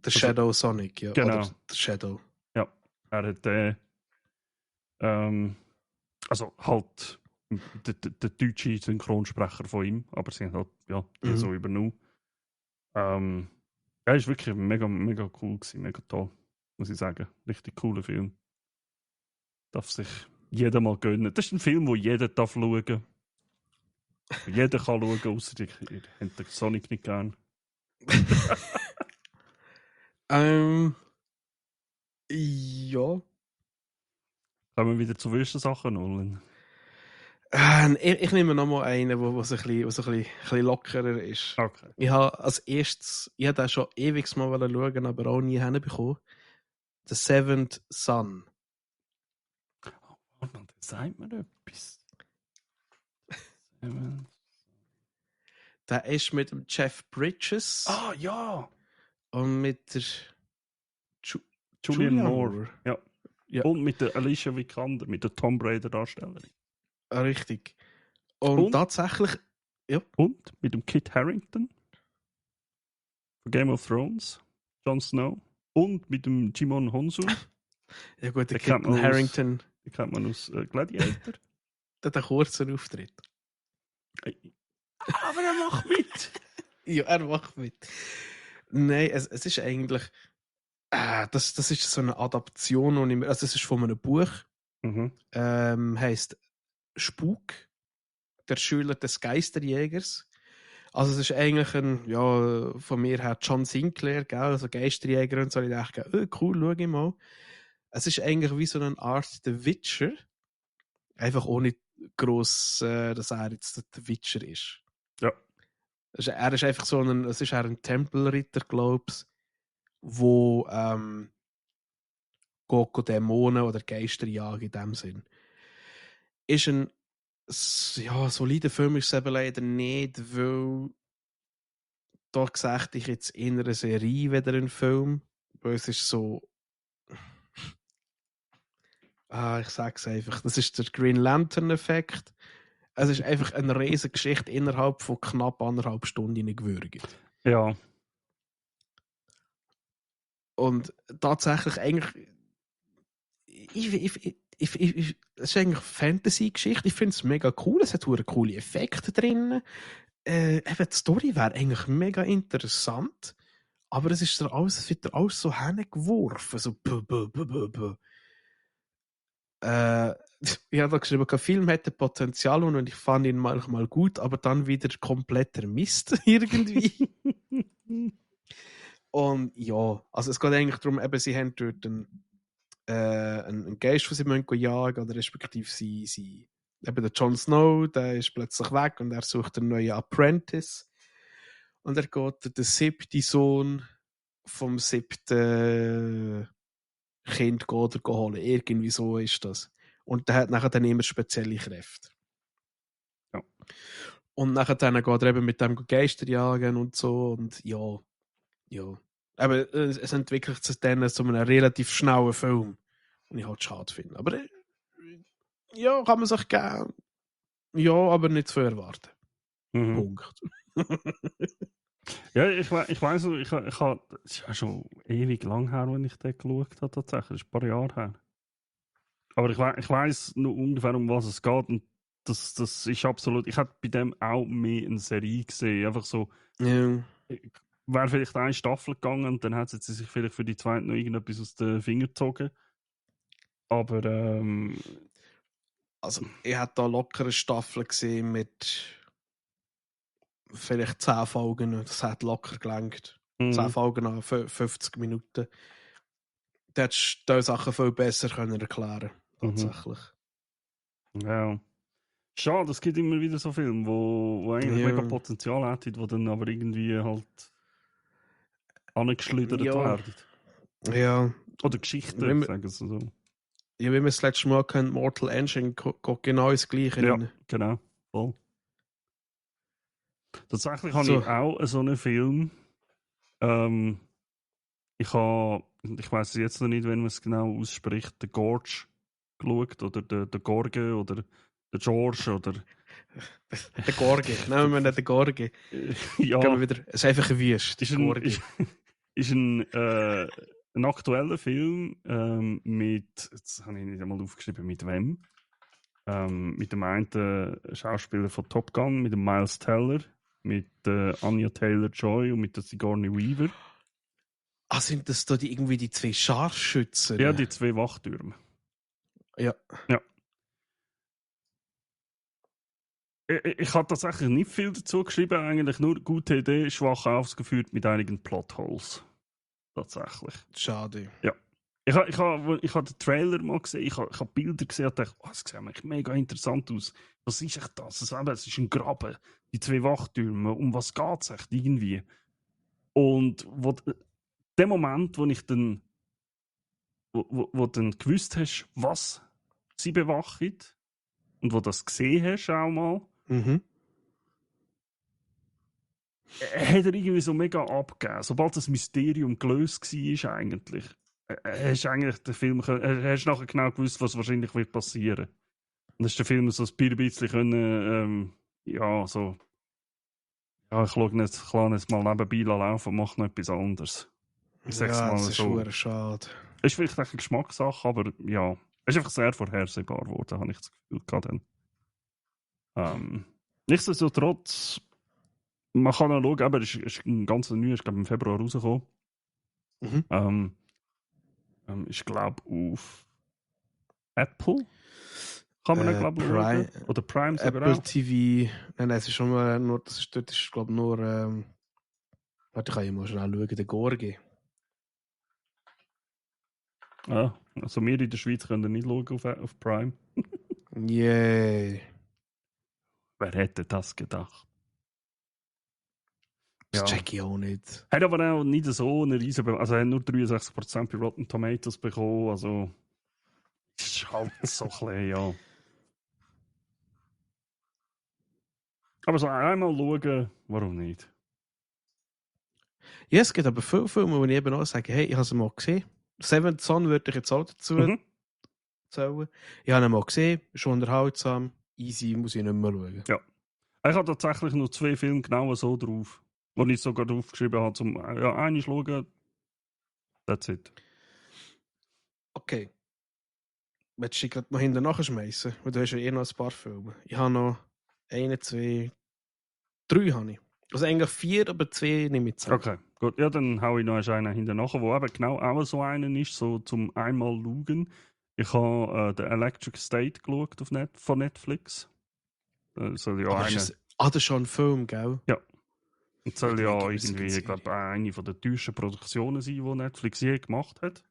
Shadow Sonic, ja. Genau. Oder der Shadow. Ja, er hat also halt der deutsche Synchronsprecher von ihm, aber sie haben halt die so übernommen. Er ist wirklich mega, mega cool gewesen, mega toll, muss ich sagen. Richtig cooler Film. Darf sich jeder mal gönnen. Das ist ein Film, wo jeder darf schauen. Jeder kann schauen, außer ihr habt den Sonic nicht gern. Ja. Kommen wir wieder zu Wüstensachen, Nolan. Ich nehme nochmal einen, der so ein bisschen lockerer ist. Okay. Ich habe als erstes, ich habe den schon ewig mal schauen, aber auch nie hinbekommen. The Seventh Son. Oh Mann, der sagt mir etwas. Der ist mit dem Jeff Bridges Ah, ja! und mit der Julian Moore. Ja. Ja. Und mit der Alicia Vikander, mit der Tomb Raider-Darstellerin. Richtig. Und tatsächlich, ja. Und mit dem Kit Harington von Game of Thrones, Jon Snow. Und mit dem Jimon Honsu. Ja gut, der Kit Harington. Den kennt man aus Gladiator. Der hat einen kurzen Auftritt. Aber er macht mit! Ja, er macht mit. Nein, es ist eigentlich... das ist so eine Adaption, also es ist von einem Buch. Mhm. Heisst Spuk, der Schüler des Geisterjägers. Also es ist eigentlich ein, ja, von mir her John Sinclair, gell? Also Geisterjäger und so. Ich dachte, cool, schau ich mal. Es ist eigentlich wie so eine Art The Witcher, einfach ohne gross, dass er jetzt der Witcher ist. Ja. Er ist einfach so es ist ein Tempelritter, glaub's, wo Dämonen oder Geister jagen in dem Sinn. Ist ein solider Film ist es eben leider nicht, weil da gesagt ich jetzt eher eine Serie wieder ein Film, weil es ist so ich sag's einfach, das ist der Green Lantern Effekt. Es ist einfach eine riesige Geschichte innerhalb von knapp 1,5 Stunden gewürgt. Ja. Und tatsächlich eigentlich es ist eigentlich eine Fantasy-Geschichte. Ich finde es mega cool. Es hat coole Effekte drin. Die Story wäre eigentlich mega interessant. Aber es wird dir alles so hingeworfen. So ich habe da geschrieben, der Film hätte Potenzial und ich fand ihn manchmal gut, aber dann wieder kompletter Mist irgendwie. Und ja, also es geht eigentlich darum, eben, sie haben dort einen Geist, den sie jagen müssen, oder respektive eben der Jon Snow, der ist plötzlich weg und er sucht einen neuen Apprentice. Und er geht den 7. Sohn vom 7. Kind holen. Irgendwie so ist das. Und der hat nachher dann immer spezielle Kräfte. Ja. Und nachher dann geht er eben mit dem Geister jagen und so. Und ja. Aber es entwickelt sich dann zu einem relativ schnellen Film. Und ich halt schade finde. Aber ja, kann man sich geben. Ja, aber nicht zu erwarten. Punkt. Ja, ich weiss, ich habe, es ist ja schon ewig lang her, wenn ich den geschaut habe, tatsächlich. Das ist ein paar Jahre her. Aber ich weiss noch ungefähr, um was es geht. Und das ist absolut, ich hätte bei dem auch mehr eine Serie gesehen. Einfach so, Ja. wäre vielleicht eine Staffel gegangen und dann hat sie sich vielleicht für die zweite noch irgendetwas aus den Fingern gezogen. Aber, also, ich hätte da locker eine Staffel gesehen mit vielleicht 10 Folgen. Das hat locker gelangt. 10 Folgen an 50 Minuten. Da hättest du diese Sachen viel besser können erklären können. Tatsächlich. Ja. Schade, es gibt immer wieder so Filme, wo eigentlich mega Potenzial hätten, die dann aber irgendwie halt angeschlittert werden. Ja. Oder Geschichten, sagen sie so. Ja, wie wir das letzte Mal kennen, Mortal Engine geht genau das Gleiche Ja, rein. genau. Voll. Tatsächlich habe ich auch so einen Film. Ich weiß jetzt noch nicht, wenn man es genau ausspricht, The Gorge geschaut oder der Gorge oder der George oder... Der Gorge. Nehmen wir nicht den Gorge. Ja. Gehen wir wieder. Es ist einfach ein Wüst. Ist ein aktueller Film mit, jetzt habe ich nicht einmal aufgeschrieben, mit wem. Mit dem einen Schauspieler von Top Gun, mit dem Miles Teller, mit Anya Taylor-Joy und mit der Sigourney Weaver. Ah, sind das da irgendwie die 2 Scharfschützen? Ja, die 2 Wachtürme. Ja. Ich habe tatsächlich nicht viel dazu geschrieben, eigentlich nur gute Idee, schwach ausgeführt mit einigen Plotholes. Tatsächlich. Schade. Ja. Ich habe den Trailer mal gesehen, ich habe Bilder gesehen und dachte, das sieht eigentlich mega interessant aus. Was ist echt das? Es ist ein Graben, die 2 Wachtürme, um was geht es echt irgendwie? Und der Moment, wo ich dann wo dann gewusst hast, was sie bewachen und wo das gesehen hast auch mal, hat er irgendwie so mega abgegeben. Sobald das Mysterium gelöst war, eigentlich, hast du eigentlich den Film hast nachher genau gewusst, was wahrscheinlich wird passieren. Und hast den Film so ein bisschen können, ja, so, ja, ich lasse jetzt mal nebenbei laufen und mache noch etwas anderes. Ich sag's mal das ist so. schade. Ist vielleicht eine Geschmackssache, aber ja, es ist einfach sehr vorhersehbar geworden, habe ich das Gefühl gehabt. Nichtsdestotrotz, man kann auch schauen, aber es ist ein ganz neu, ist glaube im Februar rausgekommen. Ich glaube auf Apple Kann man auch, glaube ich, Prime, schauen. Oder Prime sogar Apple auch. TV. Nein, es ist schon nur, dort ist, glaube ich, nur, warte, ich kann ja mal schnell schauen, der Gorgi. Ja, also wir in der Schweiz können nicht schauen auf Prime. Yay. Wer hätte das gedacht? Das Ja. check ich auch nicht. Hat aber auch nicht so eine riesen also er hat nur 63% bei Rotten Tomatoes bekommen, also ist halt so ein bisschen, ja. Aber so einmal schauen, warum nicht? Ja, es gibt aber viele Filme, wo ich eben auch sage, hey, ich habe sie mal gesehen. Seventh Son würde ich jetzt auch dazu zählen. Ich habe ihn mal gesehen, ist schon unterhaltsam, easy, muss ich nicht mehr schauen. Ja. Ich habe tatsächlich noch 2 Filme genau so drauf, wo ich sogar draufgeschrieben habe, zum einen schauen. That's it. Okay. Willst du dich gerade noch hinten nachschmeißen? Weil du hast ja eh noch ein paar Filme. Ich habe noch 1, 2, 3 habe ich. Also eigentlich 4, aber 2 nehme ich zusammen. Okay, gut. Ja, dann hau ich noch einen hinten nachher, wo eben genau auch so einen ist, so zum einmal schauen. Ich habe The Electric State geschaut von Netflix. Das soll ja Aber eine... das ist schon ein Film, gell? Ja. Und soll Ich ja denke, es irgendwie, gibt ich glaube, eine von der teuersten Produktionen sein, die Netflix je gemacht hat.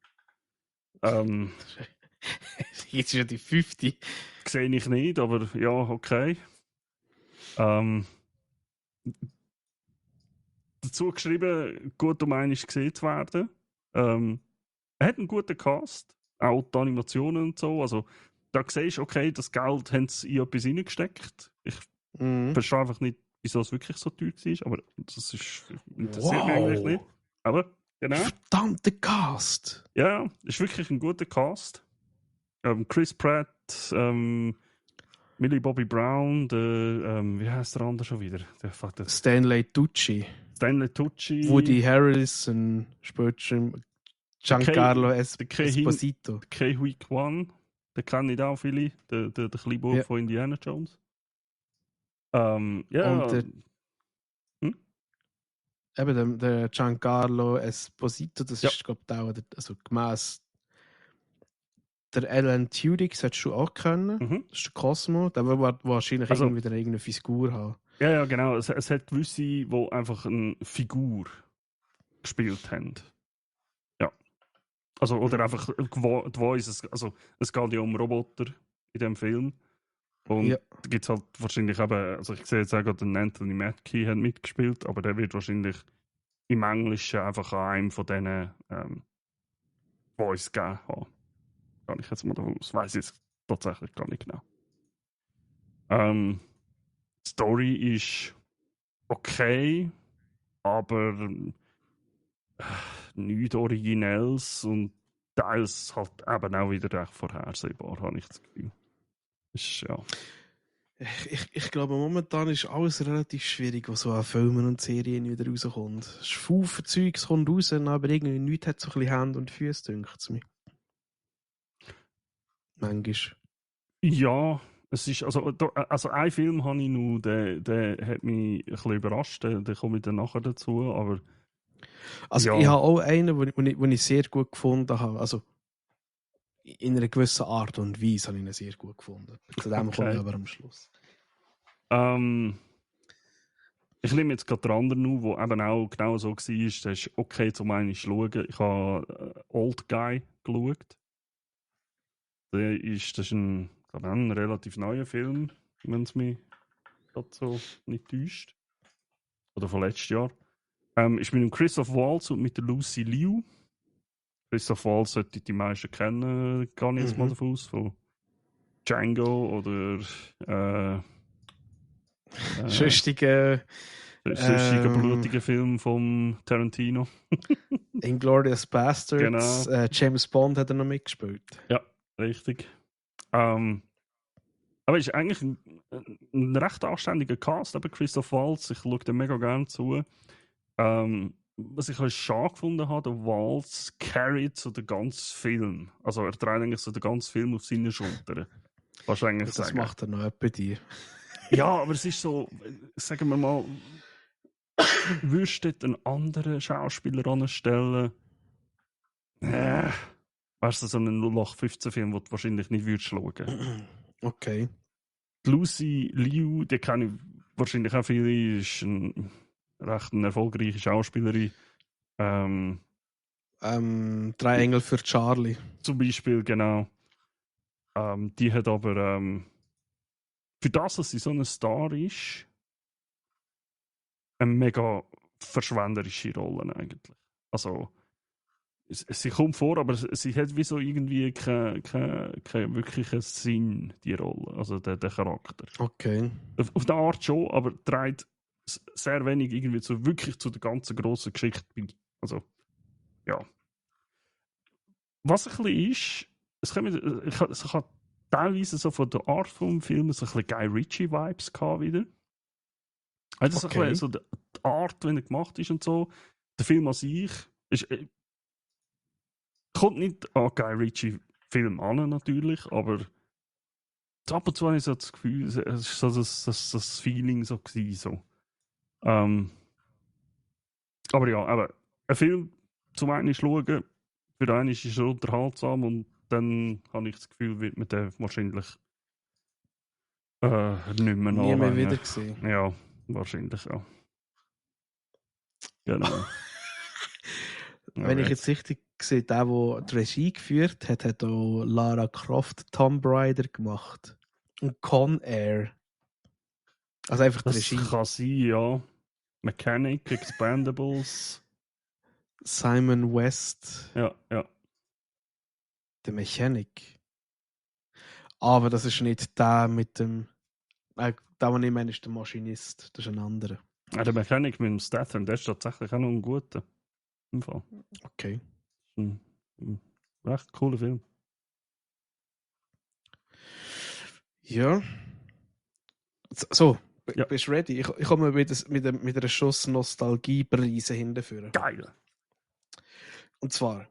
Jetzt ist ja die 50. Sehe ich nicht, aber ja, okay. Dazu geschrieben, gut einiges gesehen zu werden. Er hat einen guten Cast, auch die Animationen und so. Also, da siehst du, okay, das Geld haben sie in etwas reingesteckt. Ich verstehe einfach nicht, wieso es wirklich so teuer war, aber das interessiert mich eigentlich nicht. Aber, genau. Verdammter Cast! Ja, ist wirklich ein guter Cast. Chris Pratt, Millie Bobby Brown, wie heißt der andere schon wieder? Stanley Tucci. Stanley Tucci. Woody Harrelson spielt schon. Giancarlo Esposito. Ke-Huy Kwan, den kennen nicht auch viele, der kleine Bub von Indiana Jones. Ja. Und eben der Giancarlo Esposito, das ist, glaube ich, auch, also gemäss der Alan Tudyk, das hättest du auch können. Das ist der Cosmo, der wird wahrscheinlich irgendwie wieder irgendeine Figur haben. Ja, genau. Es hat gewisse, die einfach eine Figur gespielt haben. Ja. Also, oder einfach die Voices. Also, es geht ja um Roboter in dem Film. Und da gibt es halt wahrscheinlich eben, also ich sehe jetzt auch gerade, Anthony Mackie hat mitgespielt, aber der wird wahrscheinlich im Englischen einfach an einem von diesen Voice geben haben. Kann ich jetzt mal davon aus. Weiß ich es tatsächlich gar nicht genau. Die Story ist okay, aber nichts Originelles und teils halt eben auch wieder recht vorhersehbar, habe ich das Gefühl. Ist, ja. Ich glaube, momentan ist alles relativ schwierig, was so an Filmen und Serien wieder rauskommt. Es ist viel Zeug, es kommt raus, aber irgendwie nichts hat so ein bisschen Hände und Füße, denkt es mir. Manchmal. Ja, es ist, also einen Film habe ich noch, der hat mich ein bisschen überrascht, den komme ich dann nachher dazu, aber also ich habe auch einen, den ich sehr gut gefunden habe, also in einer gewissen Art und Weise habe ich ihn sehr gut gefunden. Zu dem komme ich aber am Schluss. Ich nehme jetzt gerade den anderen, der eben auch genau so war, der ist okay zum einen zu schauen. Ich habe Old Guy geschaut. Das ist ein relativ neuer Film, wenn es mich gerade so nicht täuscht. Oder von letztes Jahr. Ist mit dem Christoph Waltz und mit der Lucy Liu. Christoph Waltz sollte die meisten kennen, gar nicht jetzt mal davon aus, von Django oder schüchtiger blutiger Film von Tarantino. Inglourious Basterds. Genau. James Bond hat er noch mitgespielt. Ja, richtig. Aber es ist eigentlich ein recht anständiger Cast, aber Christoph Waltz, ich schaue dem mega gerne zu. Was ich halt schade gefunden habe, der Waltz carried so den ganzen Film. Also er trägt eigentlich so den ganzen Film auf seine Schultern. Wahrscheinlich das macht er noch bei dir. Ja, aber es ist so, sagen wir mal, würdest du einen anderen Schauspieler anstellen? Weißt du, so einen 0815-Film, den du wahrscheinlich nicht würdest schauen. Okay. Lucy Liu, die kenne ich wahrscheinlich auch viele, ist recht eine erfolgreiche Schauspielerin. Drei Engel für Charlie. Zum Beispiel, genau. Die hat aber für das, dass sie so ein Star ist, eine mega verschwenderische Rolle eigentlich. Also, sie kommt vor, aber sie hat wie so irgendwie keinen wirklichen Sinn, die Rolle, also der Charakter. Okay. Auf eine Art schon, aber trägt sehr wenig irgendwie wirklich zu der ganzen grossen Geschichte bei. Also, ja. Was ein bisschen ist, es hat teilweise so von der Art vom Film so ein bisschen Guy Ritchie-Vibes gehabt wieder. Also so, Okay. so die Art, wie er gemacht ist und so. Der Film an sich ist, kommt nicht an Guy Ritchie-Film an, natürlich, aber ab und zu habe ich so das Gefühl, es ist so das Feeling so gewesen, so. Aber ja, aber ein Film zum einen schauen, für einen ist er unterhaltsam und dann habe ich das Gefühl, wird man den wahrscheinlich nicht mehr Nie mehr anlängen. wieder gesehen. Ja, wahrscheinlich ja. Genau. Wenn ich jetzt richtig sehe, der die Regie geführt hat, hat auch Lara Croft Tomb Raider gemacht. Und Con Air. Also einfach die Das Regie. kann sein, ja. Mechanic, Expendables. Simon West, Ja, ja. der Mechanic. Aber das ist nicht der mit dem. Der, den ich meine, ist der Maschinist. Das ist ein anderer. Der Mechanic mit dem Statham, der ist tatsächlich auch noch ein guter. Im Fall. Okay. Ein recht cooler Film. Ja. So, Ja. bist du ready? Ich komme mit einer Schuss Nostalgie-Preise hinterführen. Geil. Und zwar,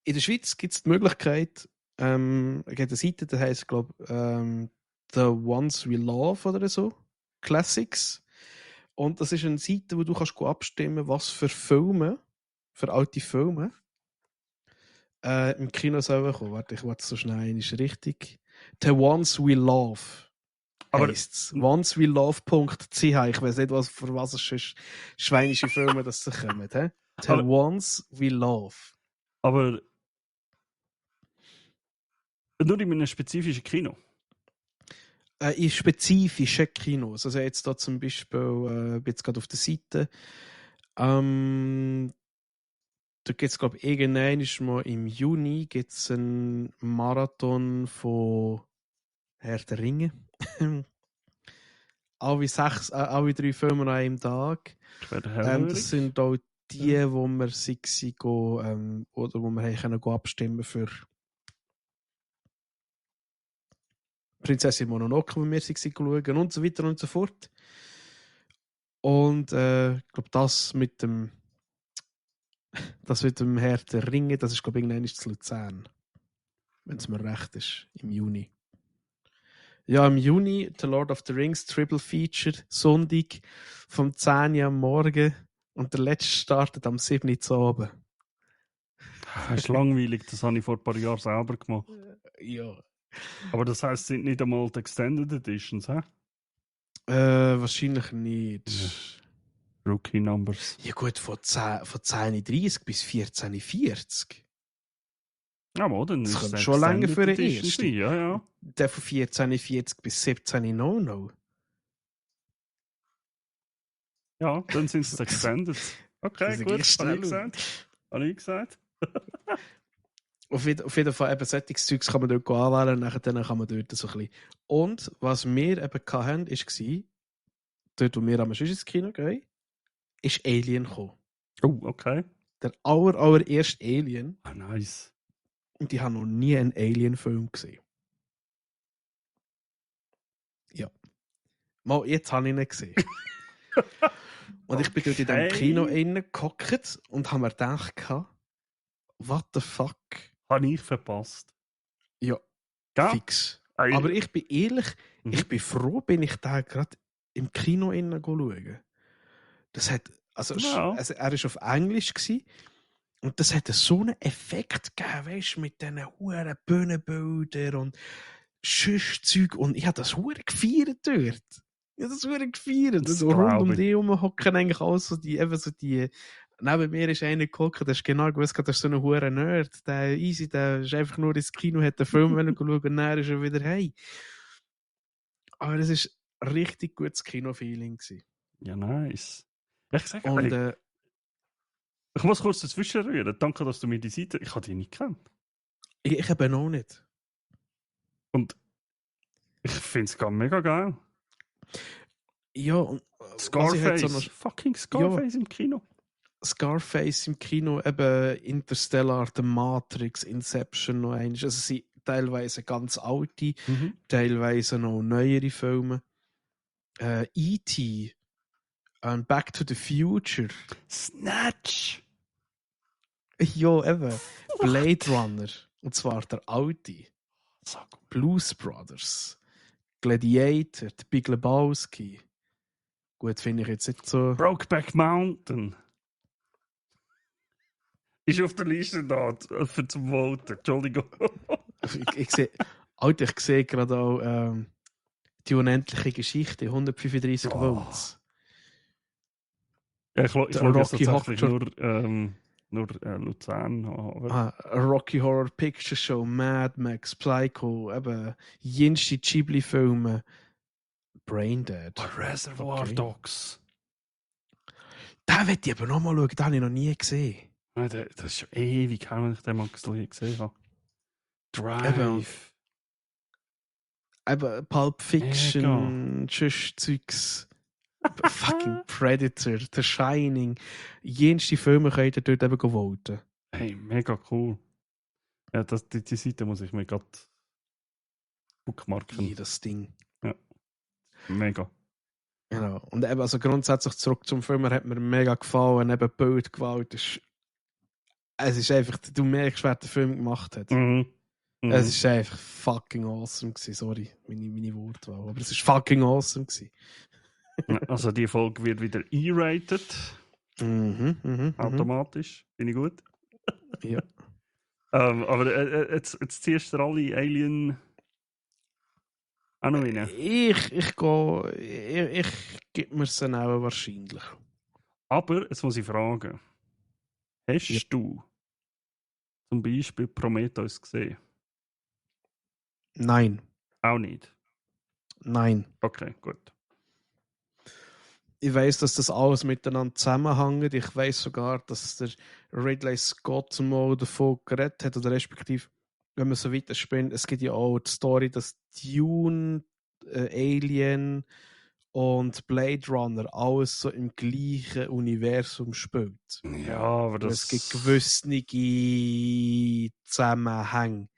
in der Schweiz gibt es die Möglichkeit, es gibt eine Seite, die heisst, glaube ich, The Ones We Love oder so. Classics. Und das ist eine Seite, wo du kannst abstimmen, was für Filme, für alte Filme, im Kino sollen kommen. Warte, ich warte so schnell, ist richtig. The Ones We Love. Aber heisst's. oneswelove.ch. Ich weiß nicht, für was es ist. Schweinische Filme, das sie kommen. The Aber- Ones We Love. Aber nur in einem spezifischen Kino. In spezifischen Kinos. Also jetzt da zum Beispiel, bin jetzt gerade auf der Seite. Da gibt es, glaube ich, irgendwann mal im Juni gibt's einen Marathon von Herr der Ringe. alle 3 Filme an einem Tag. Das sind auch die, wo wir oder wo wir können abstimmen für Prinzessin Mononoke, wo wir schauen und so weiter und so fort. Und ich glaube, das mit dem Herr der Ringe, das ist, glaube ich, irgendwann zu Luzern. Wenn es mir recht ist, im Juni. Ja, im Juni, The Lord of the Rings Triple Feature, Sonntag vom 10 Uhr am Morgen und der letzte startet am 7 Uhr zu Abend. Das ist langweilig, das habe ich vor ein paar Jahren selber gemacht. Ja. Aber das heisst, es sind nicht einmal die Extended Editions, hä? Wahrscheinlich nicht. Ja. Rookie Numbers. Ja gut, von 10.30 bis 14.40. Ja, aber dann Das ist könnte es schon länger für den Edition ersten. sein, ja, ja. Der von 14.40 bis 17.00. Ja, dann sind es Extended. Okay, Das gut, ist habe ich schnell. gesagt. Habe ich gesagt. Auf jeden Fall, eben solches Zeugs kann man dort anwählen und dann kann man dort so ein bisschen. Und was wir eben hatten, war, dort, wo wir am ins Kino gehen, ist Alien gekommen. Oh, okay. Der allererste Alien. Ah, nice. Und ich habe noch nie einen Alien-Film gesehen. Ja. Mal, jetzt habe ich ihn gesehen. Und ich bin dort in diesem Kino reingehockt und habe mir gedacht, what the fuck? Habe ich verpasst. Ja, Ja? fix. Aber ich bin ehrlich, ich bin froh, bin ich da gerade im Kino schauen. Das hat, also Ja. er war auf Englisch gewesen, und das hat so einen Effekt gegeben, weißt du, mit diesen hohen Bühnenbildern und Zeug und ich habe das hure gefeiert dort. Ich habe das hure gefeiert. Das So rund um glaub ich. die herum hocken eigentlich alles so die, eben so die, neben mir ist einer gehockt, der ist genau gewusst, das ist so ein hure Nerd. Der Easy, der ist einfach nur ins Kino, hat den Film schauen und dann ist er wieder hey. Aber das ist ein richtig gutes Kino-Feeling gewesen. Ja, nice. Ja, ich sage, Und hey, ich muss kurz dazwischen rühren. Danke, dass du mir die Seite... Ich habe die nicht gekannt. ich eben auch nicht. Und ich finde es gar mega geil. Ja, und Scarface. halt so noch, Fucking Scarface im Kino. Scarface im Kino, eben Interstellar, The Matrix, Inception noch eins. Also sie teilweise ganz alte, teilweise noch neuere Filme. E.T. und Back to the Future. Snatch! Ja, eben. Blade Runner. Und zwar der alte. So gut. Blues Brothers. Gladiator, The Big Lebowski. Gut, finde ich jetzt nicht so. Brokeback Mountain. Ist auf der Liste da für zum Voten. Entschuldigung. ich sehe, Alter, ich sehe gerade auch die unendliche Geschichte, 135 Volts. Ja, ich schaue jetzt Rocky tatsächlich Horror- nur Luzern. Aber Rocky Horror Picture Show, Mad Max, Psycho, eben jenste Ghibli-Filme, Braindead. Reservoir Okay. Dogs. Den will ich aber nochmal schauen, den habe ich noch nie gesehen. Ja, das ist schon ewig her, wenn ich den mal gesehen habe. Drive. Eben Pulp Fiction, tschüss Zeugs. Fucking Predator, The Shining. Jenste Filme könnt ihr dort eben voten. Hey, mega cool. Ja, die Seite muss ich mir gerade bookmarken. Jedes Ding. Ja. Mega. Genau. Und eben, also grundsätzlich zurück zum Film, er hat mir mega gefallen. Eben Bildgewalt ist. Es ist einfach, du merkst, wer den Film gemacht hat. Es ist einfach fucking awesome gewesen. Sorry, meine Wortwahl. Aber es ist fucking awesome gewesen. Also die Folge wird wieder E-rated. Automatisch. Finde ich gut. Ja. Aber jetzt ziehst du alle Alien auch noch rein. Ich gebe mir es auch wahrscheinlich. Aber, jetzt muss ich fragen. Hast du zum Beispiel Prometheus gesehen? Nein. Auch nicht? Nein. Okay, gut. Ich weiss, dass das alles miteinander zusammenhängt. Ich weiss sogar, dass der Ridley Scott mal davon geredet hat, oder respektive, wenn man so weiter spinnt, es gibt ja auch die Story, dass Dune, Alien und Blade Runner alles so im gleichen Universum spielt. Ja, aber das... Es gibt gewisse Zusammenhänge.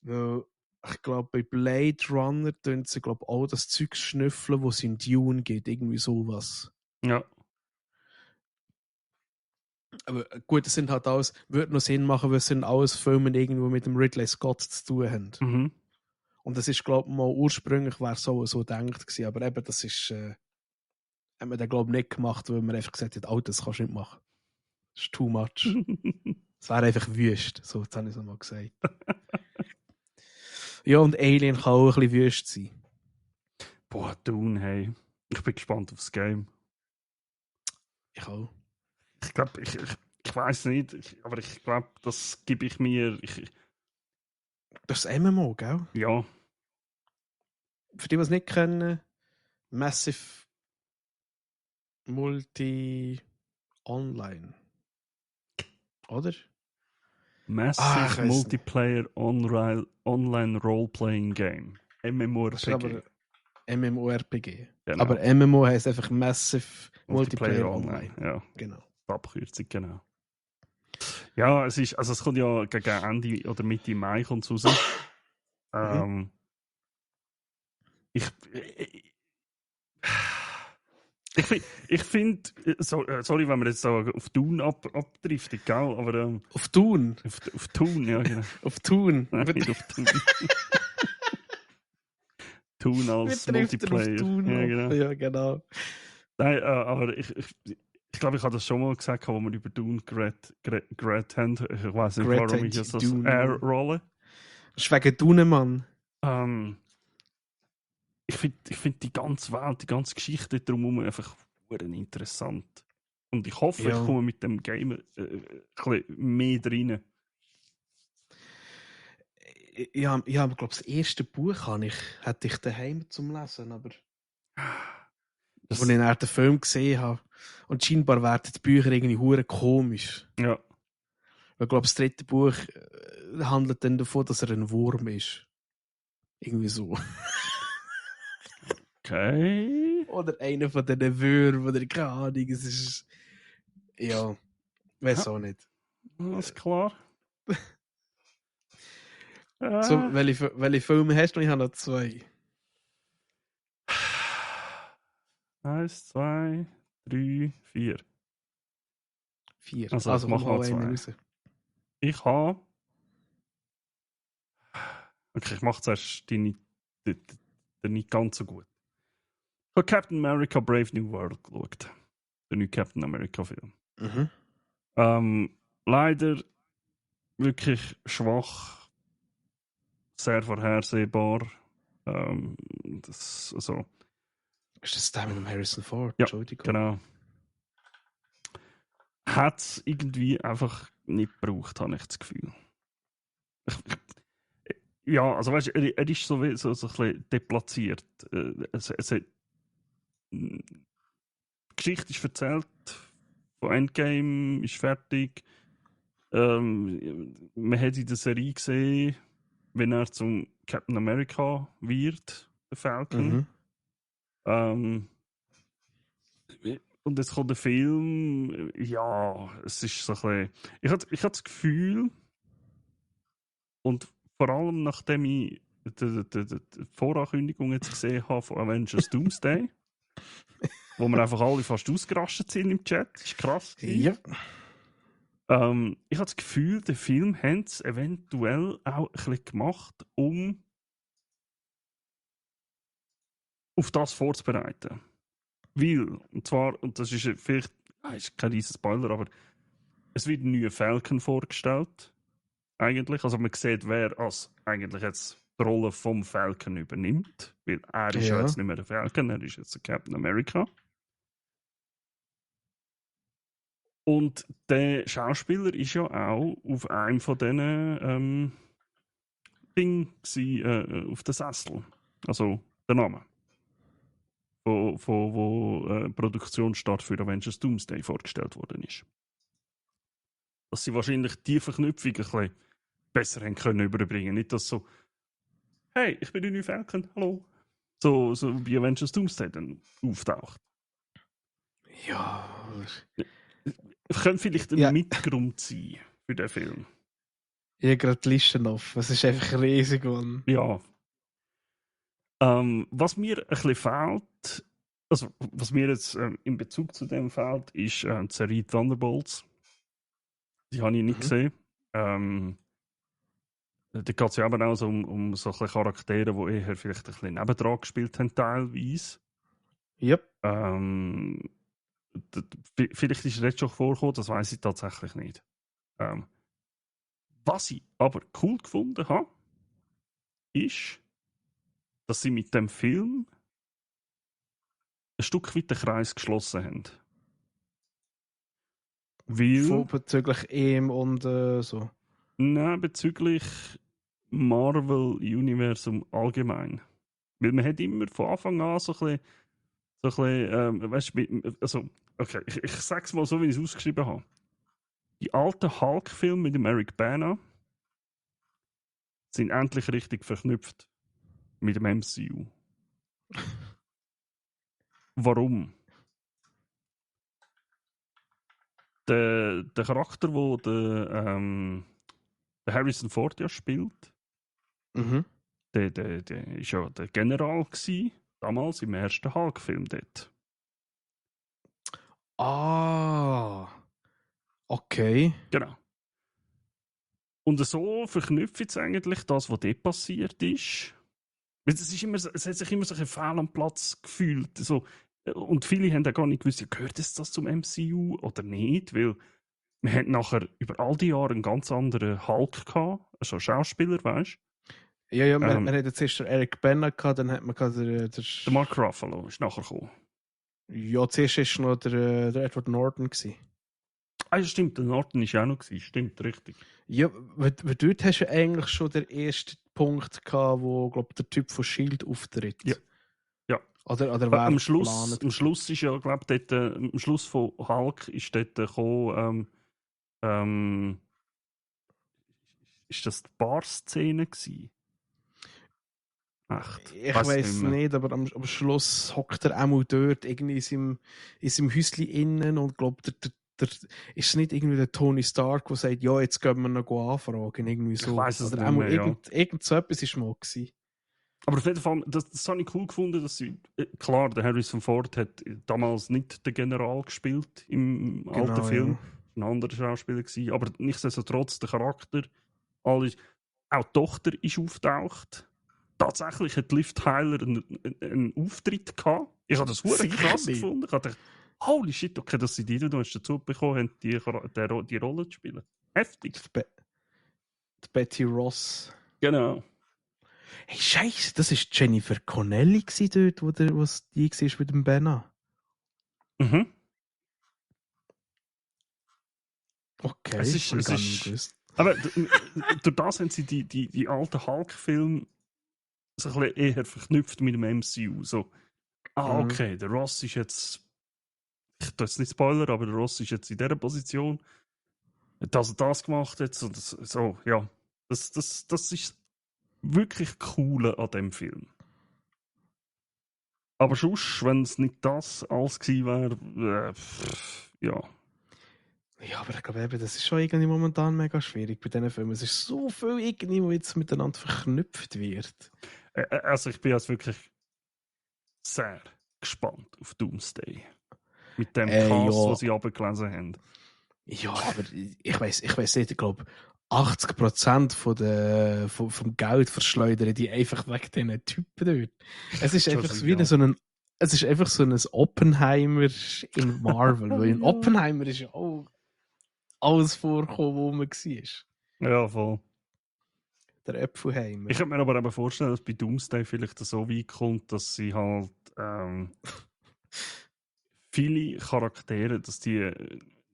Weil ich glaube, bei Blade Runner tun sie auch das Zeug schnüffeln, wo es in Dune geht. Irgendwie sowas. Ja. Aber gut, das sind halt alles, würde noch Sinn machen, weil es sind alles Filme irgendwo mit dem Ridley Scott zu tun haben. Mhm. Und das ist, glaube ich, mal ursprünglich wäre so gedacht gewesen. Aber eben, das ist, haben wir dann, glaube ich, nicht gemacht, weil man einfach gesagt hat, das kannst du nicht machen. Das ist too much. Es wäre einfach wüst. So, jetzt habe ich es nochmal gesagt. Ja, und Alien kann auch ein bisschen wüst sein. Boah, Dune, hey. Ich bin gespannt aufs Game. Ich auch. Ich glaube, ich weiß nicht, aber ich glaube, das gebe ich mir. Das ist MMO, gell? Ja. Für die, die es nicht kennen, Massive Multi Online. Oder? Massive Multiplayer Online Role-Playing Game. MMORPG. MMORPG. Genau. Aber MMO heisst einfach Massive Multiplayer Online. Ja. Genau. Abkürzung, genau. Ja, es kommt ja gegen Ende oder Mitte Mai kommt's raus. Ich finde, sorry, wenn wir jetzt so auf Thun abdriften, gell? Aber, auf Thun? Auf Thun, ja, genau. Auf Thun? Nein, nicht auf Thun. Thun als Multiplayer. Ja, genau. Ja, genau. Nein, aber ich glaube, ich habe das schon mal gesagt, wo wir über Thun geredet haben. Ich weiß nicht, warum ich jetzt das rolle. Das ist wegen Thun, Mann. Ich find die ganze Welt, die ganze Geschichte drumherum einfach interessant. Und ich hoffe, ich komme mit dem Game ein bisschen mehr rein. Ja, aber ich glaube, das erste Buch hatte ich daheim zum Lesen, aber als ich dann den Film gesehen habe. Und scheinbar werden die Bücher irgendwie hure komisch. Ja. Ich glaube, das dritte Buch handelt dann davon, dass er ein Wurm ist. Irgendwie so. Okay. Oder einer von diesen Würmern, oder keine Ahnung. Es ist. Ja, weiß auch nicht. Alles klar. So, welche Filme hast du? Ich habe noch 2. 1, 2, 3, 4. 4. Also Also mach komm, hau mal 2. einen raus. Ich habe. Okay, ich mache zuerst den nicht ganz so gut. Ich habe Captain America Brave New World geschaut. Der neue Captain America Film. Leider wirklich schwach, sehr vorhersehbar. Ist das der mit dem Harrison Ford? Ja, Entschuldigung. genau. Hat es irgendwie einfach nicht gebraucht, habe ich das Gefühl. Ja, also weißt du, er ist so ein bisschen deplatziert. Die Geschichte ist erzählt, von Endgame ist fertig. Man hat in der Serie gesehen, wenn er zum Captain America wird, der Falcon. Und jetzt kommt der Film, ja, es ist so ein bisschen. Ich hatte das Gefühl, und vor allem nachdem ich die Vorankündigung jetzt gesehen habe von Avengers Doomsday, wo wir einfach alle fast ausgerastet sind im Chat, das ist krass. Ja. Ich habe das Gefühl, den Film haben sie eventuell auch ein bisschen gemacht, um auf das vorzubereiten. Weil, und das ist vielleicht, ist kein riesen Spoiler, aber es wird ein neuer Falcon vorgestellt. Eigentlich. Also man sieht, wer als eigentlich jetzt die Rolle vom Falcon übernimmt. Weil er ist ja jetzt nicht mehr der Falcon, er ist jetzt der Captain America. Und der Schauspieler ist ja auch auf einem von diesen Dingen auf der Sessel. Also der Name. Wo Produktionsstart für Avengers Doomsday vorgestellt worden ist. Dass sie wahrscheinlich die Verknüpfung ein bisschen besser haben können überbringen. Nicht, dass so, hey, ich bin der neue Falcon, hallo. So wie Avengers Doomsday dann auftaucht. Ja. Könnte vielleicht ein Mitgrund sein für den Film. Ich habe gerade die Liste auf. Es ist einfach riesig. Mann. Ja. Was mir ein bisschen fehlt, also was mir jetzt in Bezug zu dem fehlt, ist die Serie Thunderbolts. Die habe ich nicht gesehen. Da geht es ja aber auch so um solche Charaktere, die eher vielleicht ein bisschen nebendran gespielt haben, teilweise. Yep. Vielleicht ist es jetzt schon vorgekommen, das weiß ich tatsächlich nicht. Was ich aber cool gefunden habe, ist, dass sie mit dem Film ein Stück weit den Kreis geschlossen haben. Von bezüglich EM und so. Nein, bezüglich Marvel-Universum allgemein. Weil man hat immer von Anfang an so ein bisschen weißt du, also, okay, ich sag's mal so, wie ich es ausgeschrieben habe. Die alten Hulk-Filme mit dem Eric Bana sind endlich richtig verknüpft mit dem MCU. Warum? Der Charakter, wo der Harrison Ford ja spielt, der ist ja der General gewesen, damals im ersten Hulk-Film dort. Ah, okay. Genau. Und so verknüpft jetzt eigentlich das, was dort passiert ist. Es hat sich immer so ein Fehl am Platz gefühlt. So. Und viele haben ja gar nicht gewusst, gehört das zum MCU oder nicht, weil wir haben nachher über all die Jahre einen ganz anderen Hulk gehabt, also Schauspieler, weißt du? Ja, man hat jetzt erst Eric Bana gehabt, dann hat man Der Mark Ruffalo ist nachher gekommen. Ja, zuerst ist noch der Edward Norton gewesen. Ah, ja, stimmt, der Norton ist ja auch noch gewesen. Stimmt, richtig. Ja, weil dort hast du eigentlich schon den ersten Punkt gehabt, wo, glaub, der Typ von Shield auftritt. Ja. Ja. Oder wer Am Schluss ist ja, glaube ich, am Schluss von Hulk ist dort gekommen, ist das die Bar-Szene gewesen? Echt? Ich weiß nicht, aber am Schluss hockt er auch mal dort irgendwie in seinem Häuschen innen und glaubt, ist es nicht irgendwie der Tony Stark, der sagt, ja, jetzt gehen wir noch anfragen, irgendwie so. Ich weiss es oder nicht mehr, irgend so etwas ist mal gewesen. Aber auf jeden Fall, das habe ich cool gefunden, dass klar, der Harrison Ford hat damals nicht den General gespielt im alten Film. Ja. Ein anderer Schauspieler gewesen. Aber nichtsdestotrotz, der Charakter, alles, auch die Tochter ist auftaucht. Tatsächlich hat Liv Tyler einen Auftritt gehabt. Ich habe das sehr krass gefunden. Ich habe gedacht, holy shit, okay, dass sie die dazu bekommen haben, die Rolle zu spielen. Heftig. Die Betty Ross. Genau. Hey, Scheiße, das war Jennifer Connelly dort, wo die war mit dem Benna. Mhm. Okay, es ist aber durch das haben sie die alten Hulk-Filme so ein bisschen eher verknüpft mit dem MCU. So, okay, der Ross ist jetzt, ich tue jetzt nicht Spoiler, aber der Ross ist jetzt in dieser Position. Hat also das gemacht jetzt und so, ja. Das ist wirklich cool an dem Film. Aber sonst, wenn es nicht das alles gewesen wäre, ja. Ja, aber ich glaube eben, das ist schon irgendwie momentan mega schwierig bei diesen Filmen. Es ist so viel irgendwie, wo jetzt miteinander verknüpft wird. Also ich bin jetzt wirklich sehr gespannt auf Doomsday. Mit dem Cast, den sie abgelesen haben. Ja, aber ich weiß nicht, ich glaube, 80% vom Geld verschleudern die einfach wegen diesen Typen dort. Es ist einfach so ein Oppenheimer in Marvel. Weil in Oppenheimer ist ja auch alles vorgekommen, wo man war. Ja, voll. Der Äpfelheimer. Ich könnte mir aber eben vorstellen, dass bei Doomsday vielleicht so weit kommt, dass sie halt viele Charaktere, dass die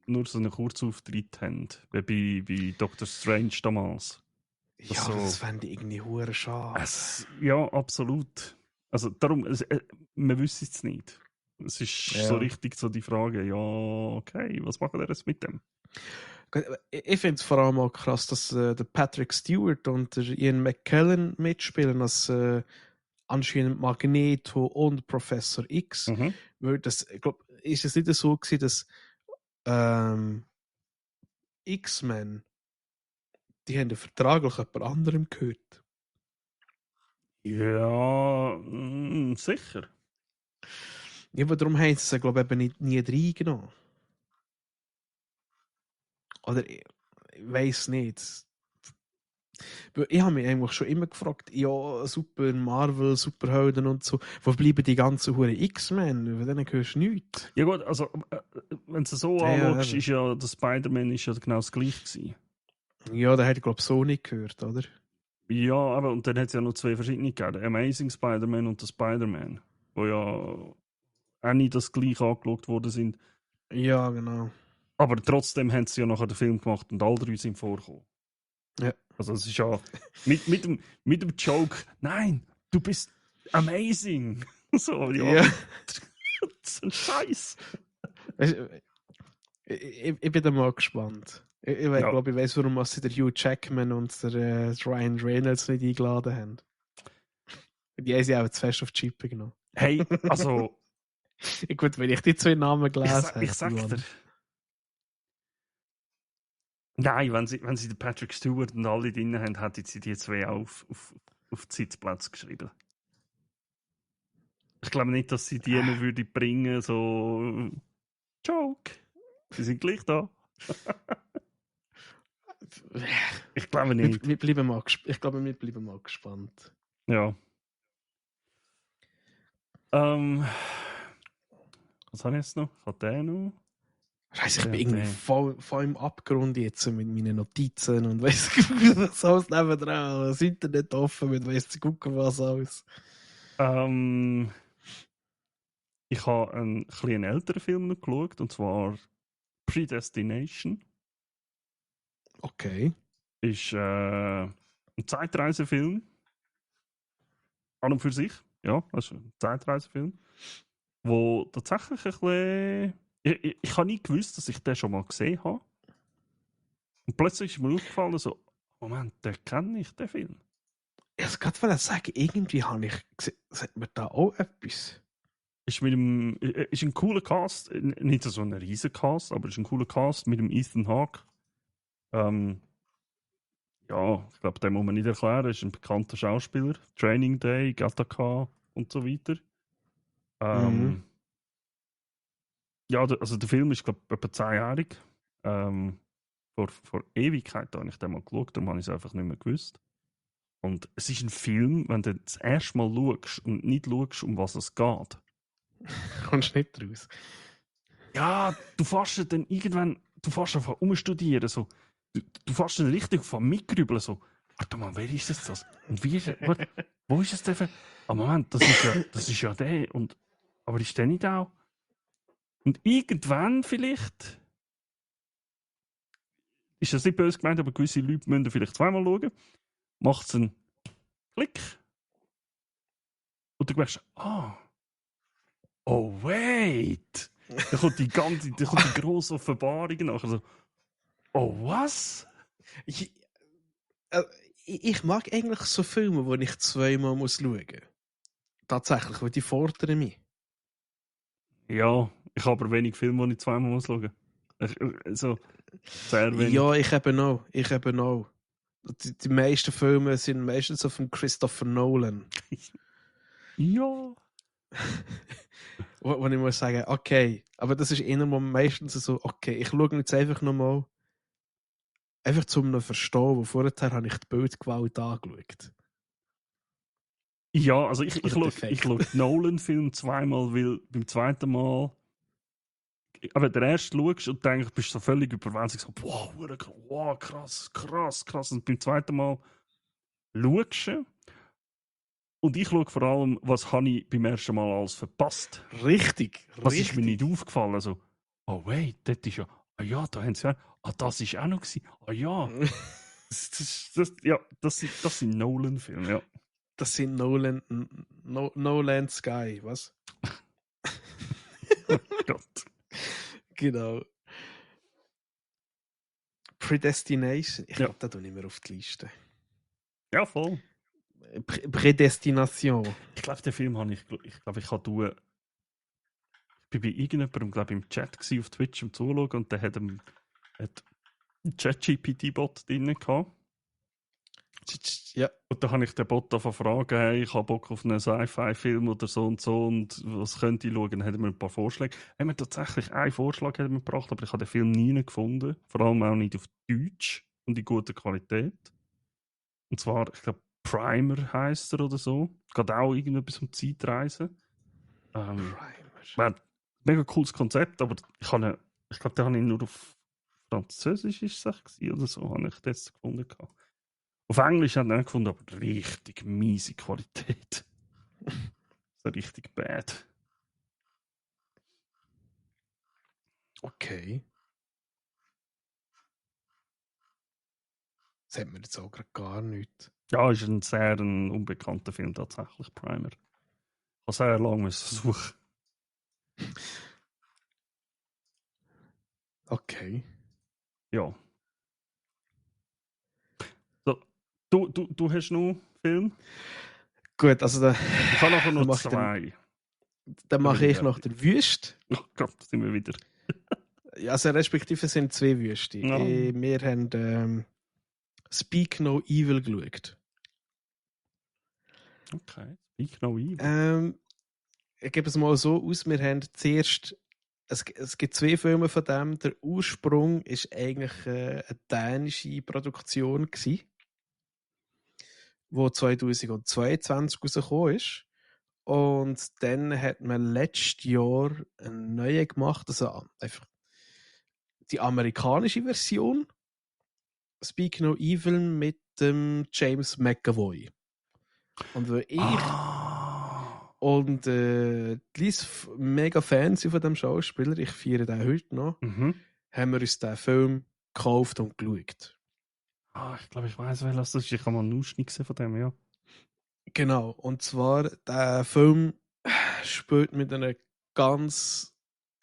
nur so einen Kurzauftritt haben, wie bei Doctor Strange damals. Ja, so, das fände ich irgendwie hure schade. Ja, absolut. Also darum, man wüsste es nicht. Es ist so richtig so die Frage, ja, okay, was machen wir jetzt mit dem? Ich finde es vor allem auch krass, dass der Patrick Stewart und der Ian McKellen mitspielen als anscheinend Magneto und Professor X. Mhm. Weil das, ich glaube, ist es nicht so gewesen, dass X-Men die haben den Vertrag auch jemand anderem gehört. Ja, sicher. Ja, aber darum haben sie es, glaube ich, eben nie reingenommen. Oder ich weiß nicht. Ich habe mich eigentlich schon immer gefragt, ja, super Marvel, Superhelden und so, wo bleiben die ganzen Huren X-Men? Von denen hörst du nichts. Ja gut, also wenn du es so anschaust, ist ja der Spider-Man ist ja genau das gleiche gewesen. Ja, der hätte, glaube ich, so nicht gehört, oder? Ja, aber und dann hat es ja noch zwei verschiedene gegeben. Der Amazing Spider-Man und der Spider-Man, wo ja auch nicht das gleiche angeschaut worden sind. Ja, genau. Aber trotzdem haben sie ja nachher den Film gemacht und alle drei sind vorgekommen. Ja. Also es ist ja mit dem Joke, nein, du bist amazing. So, ja. Das ist ein Scheiß. Ich bin da mal gespannt. Ich glaube, ich weiß, warum sie der Hugh Jackman und der Ryan Reynolds nicht eingeladen haben. Die haben sie auch zu fest auf die Chippe genommen. Hey, also... Gut, wenn ich die zwei Namen gelesen habe. Ich sag dir... Nein, wenn sie den Patrick Stewart und alle drin haben, hätten sie die zwei auf die Sitzplätze geschrieben. Ich glaube nicht, dass sie die noch würde bringen, so... Joke. Sie sind gleich da. Ich glaube nicht. Ich glaube, wir bleiben mal gespannt. Ja. Was habe ich jetzt noch? Ich habe den noch. Scheiße, ich bin Ja, irgendwie damn. voll im Abgrund jetzt mit meinen Notizen und weiss was alles nebendran. Das Internet offen mit weiss gucken was alles. Ich habe einen kleinen älteren Film noch geschaut, und zwar Predestination. Okay. Ist ein Zeitreisefilm. An und für sich. Ja, also ein Zeitreisefilm. Wo tatsächlich ein bisschen. Ich habe nie gewusst, dass ich den schon mal gesehen habe. Und plötzlich ist mir aufgefallen, so, Moment, den kenne ich, den Film. Ich wollte gerade sagen, irgendwie habe ich gesehen, sagt mir da auch etwas. Ist ist ein cooler Cast, nicht so ein riesen Cast, aber ist ein cooler Cast mit dem Ethan Hawke. Ja, ich glaube, den muss man nicht erklären. Er ist ein bekannter Schauspieler. Training Day, Gattaca und so weiter. Mhm. Ja, also der Film ist, glaube ich, etwa 10-jährig. Vor Ewigkeit habe ich den mal geschaut, darum habe ich es einfach nicht mehr gewusst. Und es ist ein Film, wenn du das erste Mal schaust und nicht schaust, um was es geht. Kommst nicht raus. Ja, du fährst dann irgendwann, du fährst einfach umstudieren, so. Du fährst dann richtig von mitgrübeln, so. Warte mal, wer ist das? Und wie ist er? Wo ist es denn? Moment, das ist ja der. Und, aber ist der nicht auch? Und irgendwann vielleicht, ist das nicht böse gemeint, aber gewisse Leute müssen vielleicht zweimal schauen, macht es einen Klick und du merkst, oh wait! Da kommt die grosse Offenbarung nachher. So, oh was? Ich, äh, ich mag eigentlich so Filme, wo ich zweimal muss schauen muss. Tatsächlich, weil die fordern mich. Ja, ich habe aber wenig Filme, die ich zweimal muss schauen. Also, sehr wenig. Ja, ich eben auch. Die meisten Filme sind meistens so von Christopher Nolan. Ja. Wo ich muss sagen, okay, aber das ist eher meistens so, okay, ich schaue jetzt einfach nochmal, einfach zum noch verstehen, wo vorher habe ich die Bildgewalt angeschaut. Ja, also ich Oder schaue defekt. Nolan-Film zweimal, weil beim zweiten Mal, aber der erste schaust und denkst, bist so völlig überwältigt, so, wow, krass. Und beim zweiten Mal schaust du und ich schaue vor allem, was habe ich beim ersten Mal alles verpasst. Richtig. Was ist mir nicht aufgefallen? Also, oh wait, das ist ja, ja, da haben sie ja, das ist auch noch gewesen. Ja. Das sind Nolan-Filme, ja. Das sind Nolan Sky, was? Oh Gott. Genau. Predestination. Ich Ja. glaube, da tue ich mir auf die Liste. Ja, voll. Prädestination. Ich glaube, den Film habe ich glaube, ich habe ich bin bei irgendjemandem, glaube ich, im Chat gewesen, auf Twitch im Zuschauen und der hat einen ChatGPT-Bot drin gehabt. Ja. Und da habe ich den Bot davon fragen, hey, ich habe Bock auf einen Sci-Fi-Film oder so und was könnte ich schauen? Dann hat er mir ein paar Vorschläge. Er hat mir tatsächlich einen Vorschlag gebracht, aber ich habe den Film nie gefunden. Vor allem auch nicht auf Deutsch und in guter Qualität. Und zwar, ich glaube, Primer heisst er oder so. Geht auch irgendetwas um Zeitreisen. Ein mega cooles Konzept, aber ich glaube, den habe ich nur auf Französisch ist es oder so, habe ich das gefunden. Auf Englisch habe ich ihn gefunden, aber richtig miese Qualität. So richtig bad. Okay. Das hat mir jetzt auch gerade gar nichts. Ja, ist ein sehr unbekannter Film tatsächlich, Primer. Ich habe sehr lange suchen. Okay. Ja. So, du hast noch einen Film? Gut, also Ich habe nachher noch zwei. Dann mache ich noch den Wüst. Oh Gott, da sind wir wieder. Ja, also respektive sind zwei Wüste. Ja. Wir haben Speak No Evil geschaut. Okay, Speak No Evil. Ich gebe es mal so aus, wir haben zuerst, es gibt zwei Filme von dem. Der Ursprung ist eigentlich eine dänische Produktion gewesen, die 2022 rausgekommen ist. Und dann hat man letztes Jahr einen neuen gemacht, also einfach die amerikanische Version, Speak No Evil mit dem James McAvoy. Und weil ich und Lies mega Fan sind von dem Schauspieler, ich feiere den heute noch, haben wir uns den Film gekauft und geschaut. Ich glaube, ich weiß, wer das ist. Ich habe mal einen Ausschnitt gesehen von dem, ja. Genau, und zwar, der Film spielt mit einer ganz,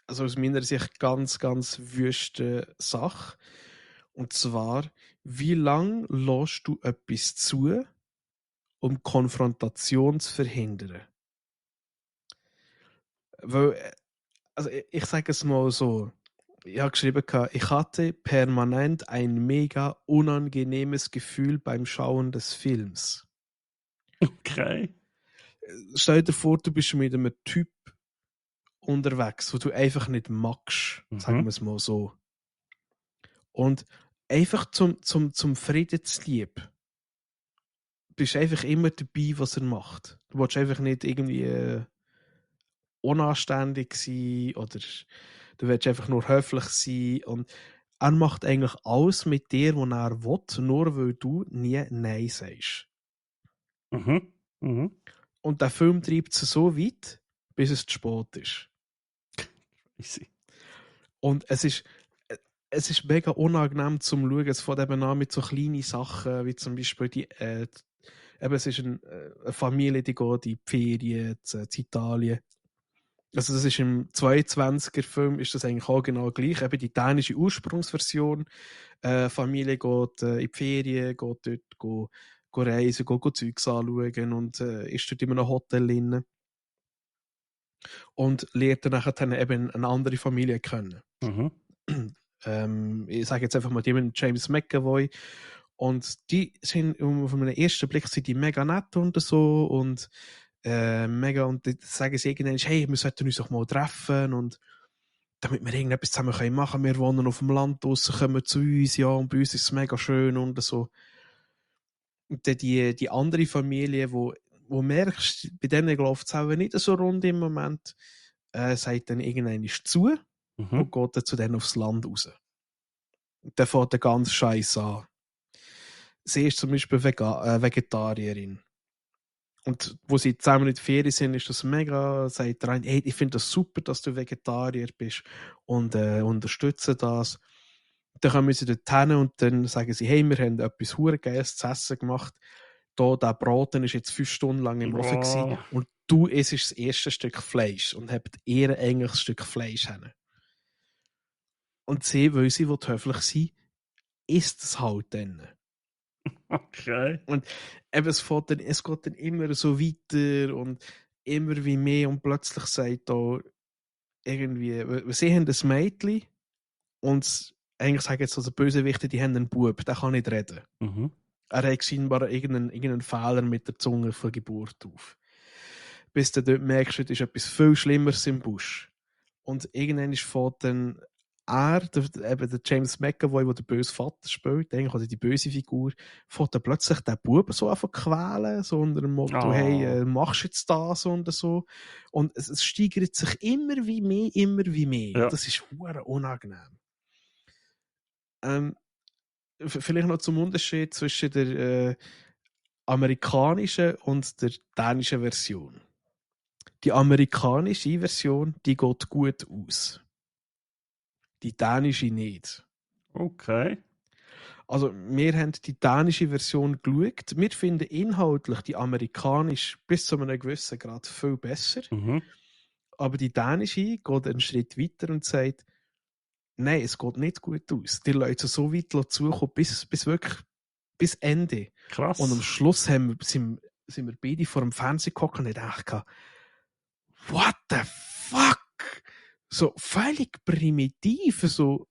also aus meiner Sicht ganz, ganz wüste Sache. Und zwar, wie lange lässt du etwas zu, um Konfrontation zu verhindern? Weil, also ich sage es mal so, ich habe geschrieben, ich hatte permanent ein mega unangenehmes Gefühl beim Schauen des Films. Okay. Stell dir vor, du bist mit einem Typ unterwegs, wo du einfach nicht magst, sagen wir es mal so. Und einfach zum Frieden zu lieb, bist einfach immer dabei, was er macht. Du willst einfach nicht irgendwie unanständig sein oder du willst einfach nur höflich sein und er macht eigentlich alles mit dir, was er will, nur weil du nie Nein sagst. Und der Film treibt es so weit, bis es zu spät ist. Und es ist mega unangenehm zum Schauen. Es fängt eben an mit so kleinen Sachen, wie zum Beispiel es ist eine Familie, die geht in die Ferien in Italien. Also das ist im 22er Film ist das eigentlich auch genau gleich. Eben die dänische Ursprungsversion. Familie geht in die Ferien, geht dort go reisen, go Zeugs anschauen und ist dort in einem Hotel drin. Und lernt dann nachher eben eine andere Familie kennen. Ich sage jetzt einfach mal die mit James McAvoy. Und die sind auf einen ersten Blick sind die mega nett und so und mega und dann sagen sie irgendwann, hey, wir sollten uns doch mal treffen und damit wir irgendetwas zusammen machen können. Wir wohnen auf dem Land draussen, kommen zu uns, ja, und bei uns ist es mega schön und so. Und dann die andere Familie, wo merkst, bei denen läuft es auch nicht so rund im Moment, sagt dann irgendwann zu und geht dann zu denen aufs Land raus. Und dann fängt der ganze Scheiß an. Sie ist zum Beispiel Vegetarierin. Und wo sie zusammen in der Ferien sind, ist das mega, sagt der eine, hey, ich finde das super, dass du Vegetarier bist und unterstütze das. Dann kommen sie dort hin und dann sagen sie, hey, wir haben etwas Hurengeiles zu essen gemacht. Der Braten ist jetzt 5 Stunden lang im Ofen gewesen, und du isst das erste Stück Fleisch und habt ihr eigentlich ein Stück Fleisch hin. Und sie, weil sie höflich sein, isst es halt dann. Okay. Und eben, es geht dann immer so weiter und immer wie mehr und plötzlich sagt da irgendwie, sie haben ein Mädchen und eigentlich sagen jetzt also Bösewichte, die haben einen Bub, der kann nicht reden. Er hat scheinbar irgendeinen Fehler mit der Zunge von Geburt auf. Bis du dort merkst, es ist etwas viel Schlimmeres im Busch. Und irgendwann fährt dann der James McAvoy, der den bösen Vater spielt, eigentlich, oder die böse Figur, fährt dann plötzlich den Buben so einfach quälen, so unter dem Motto, hey, machst jetzt das und so. Und es steigert sich immer wie mehr. Ja. Das ist verdammt unangenehm. Vielleicht noch zum Unterschied zwischen der amerikanischen und der dänischen Version. Die amerikanische Version, die geht gut aus. Die dänische nicht. Okay. Also, wir haben die dänische Version geschaut. Wir finden inhaltlich die amerikanische bis zu einem gewissen Grad viel besser. Aber die dänische geht einen Schritt weiter und sagt, nein, es geht nicht gut aus. Die Leute so weit zukommen, bis bis Ende. Krass. Und am Schluss sind wir beide vor dem Fernsehen gekommen und ich dachte, what the fuck? So völlig primitiv, so,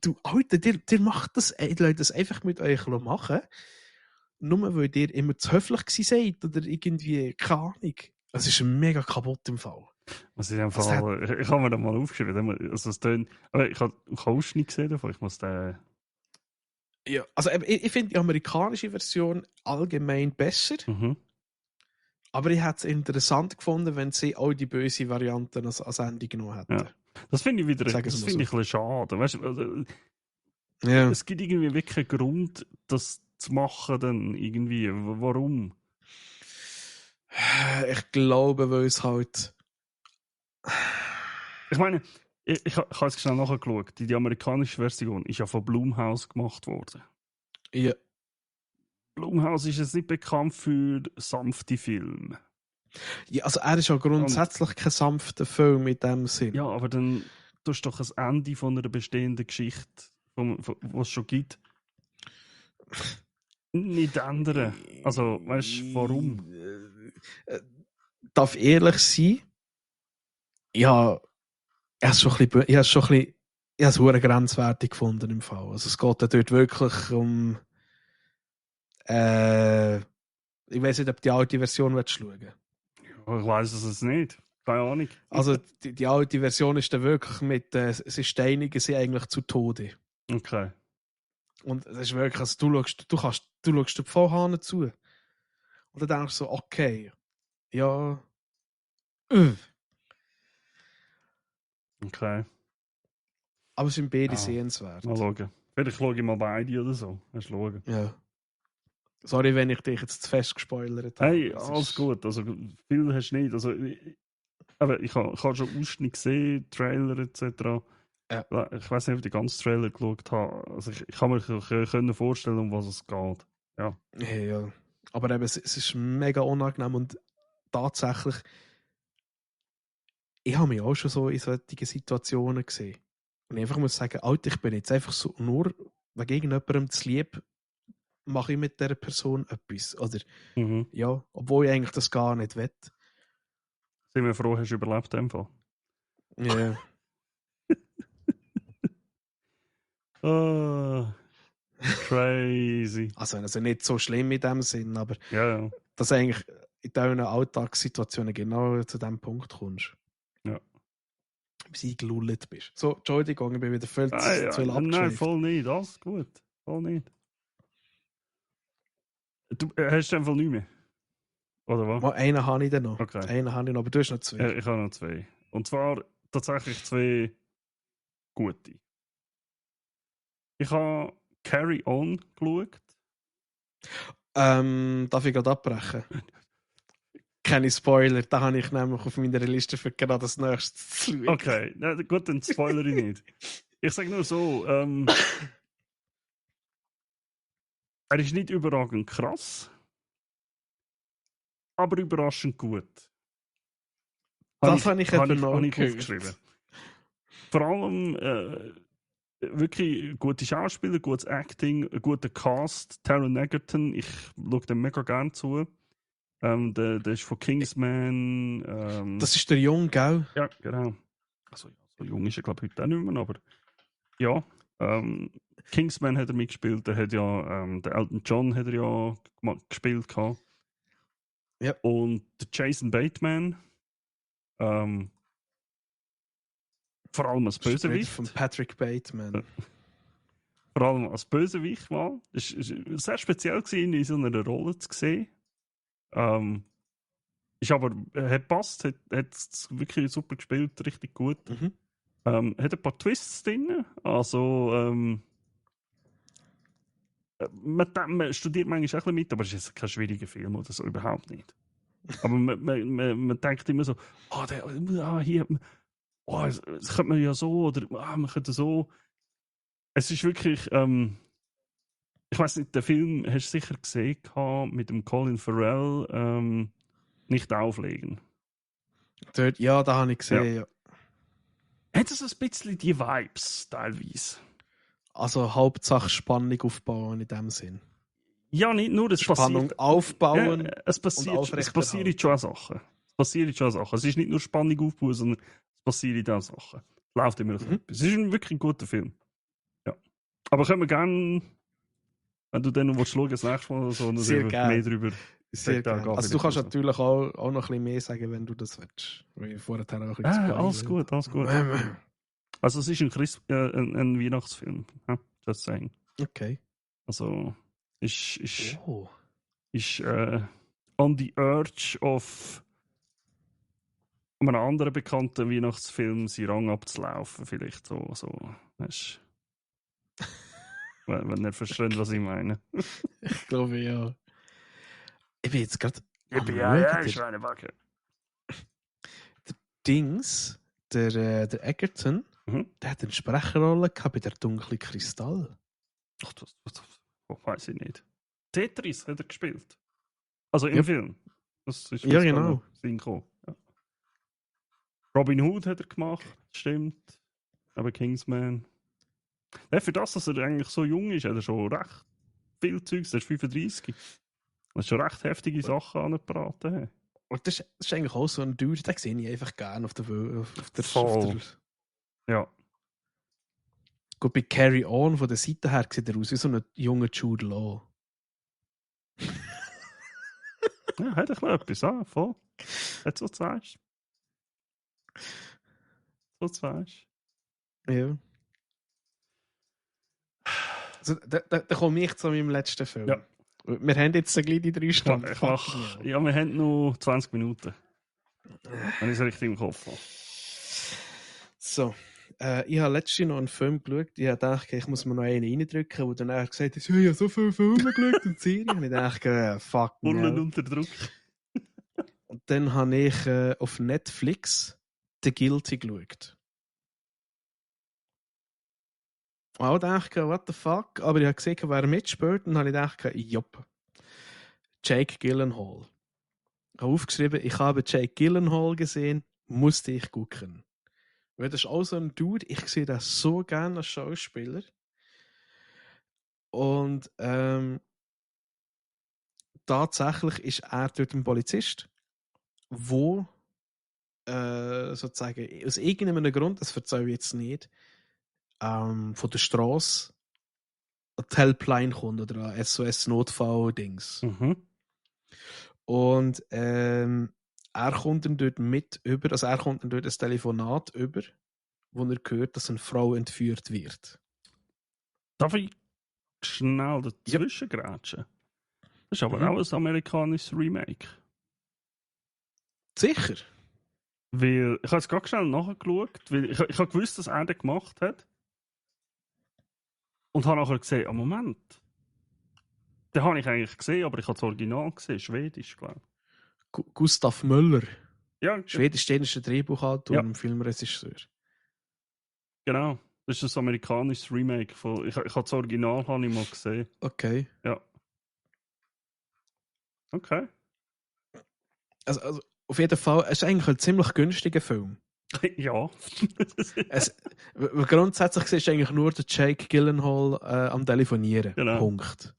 du, Alter, dir macht das, ihr lasst das einfach mit euch machen, nur weil ihr immer zu höflich gewesen seid oder irgendwie, keine Ahnung. Es ist mega kaputt im Fall. Also ich habe mir da mal aufgeschrieben, also es tönt, aber ich habe Ausschnitt gesehen davon, ich muss den... Ja, also ich finde die amerikanische Version allgemein besser. Aber ich hätte es interessant gefunden, wenn sie auch die böse Variante als Ende genommen hätten. Ja. Das finde ich wieder Sagen das wir finde ich so. ein bisschen schade. Weißt du, also, Ja. es gibt irgendwie wirklich einen Grund, das zu machen, dann irgendwie. Warum? Ich glaube, weil es halt. Ich meine, ich habe jetzt schnell nachgeschaut. Die amerikanische Version ist ja von Blumhouse gemacht worden. Ja, Blumhouse ist jetzt nicht bekannt für sanfte Filme. ja, also er ist ja grundsätzlich kein sanfter Film in dem Sinn. Ja, aber dann tust du doch ein Ende von einer bestehenden Geschichte, was es schon gibt, nicht ändern. Also, weißt du, warum? Darf ehrlich sein, ja, ich habe es schon ein bisschen, ich habe es verdammt grenzwertig gefunden im Fall. Also es geht ja dort wirklich um, ich weiß nicht, ob die alte Version schauen willst. Ja, ich weiß es nicht. Keine Ahnung. Also die alte Version ist dann wirklich mit, sie steinigen sie eigentlich zu Tode. Okay. Und es ist wirklich, also du schaust den Pfauhahn zu. Und dann denkst du so, okay, ja, Okay. aber es sind beide Ah, sehenswert. mal schauen. Vielleicht schaue ich mal beide oder so. Hast du schauen. Ja. Sorry, wenn ich dich jetzt zu fest gespoilert habe. Hey, Es alles ist- gut. Also, viel hast du nicht. Also, aber ich habe schon Ausschnitt gesehen, Trailer etc. Ja. Ich weiß nicht, ob ich den ganzen Trailer geschaut habe. Also, ich kann mir können vorstellen, um was es geht. Ja. Ja. Aber eben, es ist mega unangenehm und tatsächlich, ich habe mich auch schon so in solchen Situationen gesehen. Und ich einfach muss sagen, Alter, ich bin jetzt einfach so, nur wegen irgendjemandem zu lieb, mache ich mit dieser Person etwas. Oder Mhm. ja, obwohl ich eigentlich das gar nicht will. Sind wir froh, hast du überlebt in dem Fall. Ja. Ah, crazy. Also nicht so schlimm in dem Sinn, aber Ja, ja. dass du eigentlich in deinen Alltagssituationen genau zu dem Punkt kommst. Ja. Bis du eingelullt bist. So, Entschuldigung, ich bin wieder viel zu viel Nein, abgeschweift. voll nicht. Alles gut. Voll nicht. Du hast du einfach nicht mehr? Oder was? Mal einen habe ich dann noch. Okay. Einen habe ich noch, aber du hast noch zwei. Ich habe noch zwei. Und zwar tatsächlich zwei gute. Ich habe Carry On geschaut. Darf ich gerade abbrechen? Keine Spoiler, da habe ich nämlich auf meiner Liste für gerade das nächste zu schauen. Okay, na, gut, dann spoilere ich nicht. Ich sage nur so, er ist nicht überragend krass, aber überraschend gut. Das habe ich eben noch habe ich gehört. aufgeschrieben. Vor allem wirklich gute Schauspieler, gutes Acting, ein guter Cast. Taron Egerton, ich schaue dem mega gerne zu. Der ist von Kingsman. Das ist der Jung, gell? Ja, genau. Also, ja, so jung ist er, glaube ich, heute auch nicht mehr, aber ja. Kingsman hat er mitgespielt, der hat ja, der Elton John hat er ja gespielt gehabt. Ja. Und der Jason Bateman, vor allem als Bösewicht. Von Patrick Bateman. Vor allem als Bösewicht mal. Es war sehr speziell gewesen, ihn in so einer Rolle zu sehen. Ist aber, hat gepasst, hat wirklich super gespielt, richtig gut. Mhm. Hat ein paar Twists drin. Also, man studiert manchmal auch ein bisschen mit, aber es ist jetzt kein schwieriger Film oder so, überhaupt nicht. Aber man denkt immer so, hier, das könnte man ja so, oder man könnte so. Es ist wirklich, ich weiß nicht, den Film hast du sicher gesehen mit dem Colin Farrell, nicht auflegen. Dort, ja, da habe ich gesehen, ja. Hat es ein bisschen die Vibes, teilweise? Also Hauptsache Spannung aufbauen in dem Sinn. Ja, nicht nur, es Spannung passiert. aufbauen Ja, es passieren schon Sachen. Es ist nicht nur Spannung aufbauen, sondern es passieren auch Sachen. Es läuft immer so etwas. Es ist wirklich ein guter Film. Ja. Aber können wir gerne, wenn du dann noch schauen, das nächste Mal oder so, noch Sehr mehr darüber Sehr gerne. Also du kannst natürlich auch noch ein bisschen mehr sagen, wenn du das willst. Weil vorher auch ein bisschen alles gut. Also es ist ein Weihnachtsfilm. Ja, just saying. Okay. Also ist Oh. on the urge of einem anderen bekannten Weihnachtsfilm seinen Rang abzulaufen. Vielleicht so. Weißt, wenn ihr versteht, was ich meine. Ich glaube, ja. Ich bin jetzt gerade am Ja, Schauen. Schweinebacke. Dings, der Egerton, der hat eine Sprecherrolle gehabt bei der dunkle Kristall. Ach, das weiß ich nicht. Tetris hat er gespielt. Also im Ja. Film. Das ist Ja, genau. Synchro. Ja. Robin Hood hat er gemacht, stimmt. Aber Kingsman. Ja, für das, dass er eigentlich so jung ist, hat er schon recht viel Zeugs. Er ist 35. Er hat schon recht heftige Sachen angebraten. Hey. Und das ist eigentlich auch so ein Dude, den sehe ich einfach gerne auf der Voll. Ja. Gut, bei Carry On von der Seite her sieht er aus wie so ein junger Jude Law. Ja, hat er etwas, voll. Hat so zwei. So zwei. Ja. Also, da komme ich zu meinem letzten Film. Ja. Wir haben jetzt gleich die 3 Stunden. Ja, wir haben noch 20 Minuten. Wenn ich es richtig im Kopf habe. So. Ich habe letztens noch einen Film geschaut. Ich habe gedacht, ich muss mir noch einen reindrücken, wo dann er gesagt hat, ich habe so viele Filme geschaut in Serien. Und ich dachte, fuck Bullen unter Druck. Und dann habe ich auf Netflix The Guilty geschaut. Und auch dachte, what the fuck? Aber ich habe gesehen, wer mitspielt. Und dann habe ich gedacht, jopp. Jake Gyllenhaal. Ich habe aufgeschrieben, ich habe Jake Gyllenhaal gesehen, musste ich gucken. Weil das ist auch so ein Dude, ich sehe das so gerne als Schauspieler. Und tatsächlich ist er dort ein Polizist, wo sozusagen aus irgendeinem Grund, das verzeihe ich jetzt nicht, von der Straße die Helpline kommt oder ein SOS-Notfall-Dings. Mhm. Und er kommt dann dort mit über, also er kommt dann dort ein Telefonat über, wo er hört, dass eine Frau entführt wird. Darf ich schnell dazwischen grätschen? Das ist aber auch ein amerikanisches Remake. Sicher? Weil, ich habe jetzt gerade schnell nachgeschaut, weil ich habe gewusst, dass er das gemacht hat. Und habe nachher gesehen, Moment. Den habe ich eigentlich gesehen, aber ich habe das Original gesehen, Schwedisch, glaube ich. Gustav Möller. Ja, Schwedisch-dänischer Drehbuchautor Ja. und Filmregisseur. Genau. Das ist ein amerikanisches Remake. Ich habe das Original habe ich mal gesehen. Okay. Ja. Okay. Also auf jeden Fall, es ist eigentlich ein ziemlich günstiger Film. Ja. Grundsätzlich ist eigentlich nur der Jake Gyllenhaal am Telefonieren. Genau. Punkt.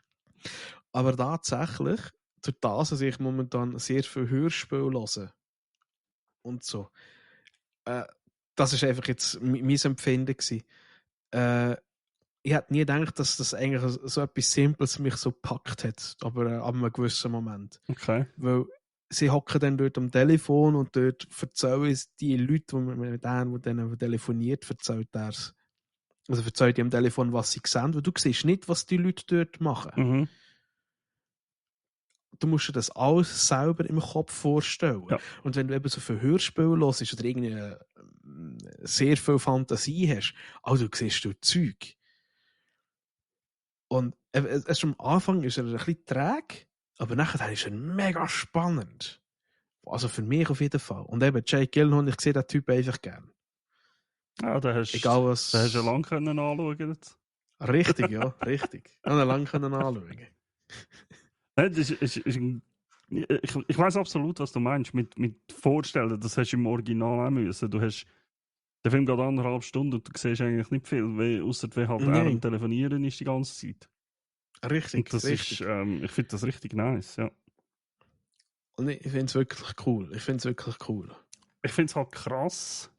Aber tatsächlich, durch das, dass ich momentan sehr viel Hörspiel höre und so, das ist einfach jetzt mein Empfinden gewesen. Ich hätte nie gedacht, dass das eigentlich so etwas Simples mich so gepackt hat, aber ab einem gewissen Moment. Okay. Weil sie hocken dann dort am Telefon und dort erzählen es die Leute, mit denen telefoniert, erzählt die am Telefon, was sie sehen, weil du siehst nicht, was die Leute dort machen. Mhm. Du musst dir das alles selber im Kopf vorstellen. Ja. Und wenn du eben so viel Hörspiel hörst oder irgendwie sehr viel Fantasie hast, also siehst du Zeug. Und erst am Anfang ist er ein bisschen träge, aber nachher ist er mega spannend. Also für mich auf jeden Fall. Und eben Jake Gyllenhaal, ich sehe den Typ einfach gern. Ja, da hast Egal was. du ja lange können anschauen. Jetzt. Richtig, ja, richtig. Ich habe ihn lange anschauen. Nein, ich weiß absolut, was du meinst. Mit Vorstellen, das hast du im Original auch müssen. Du hast der Film geht 1,5 Stunden und du siehst eigentlich nicht viel, außer wie halt er am Telefonieren ist die ganze Zeit. Richtig, und das richtig. Ist, ich finde das richtig nice, ja. Und ich finde es wirklich cool. Ich finde es halt krass,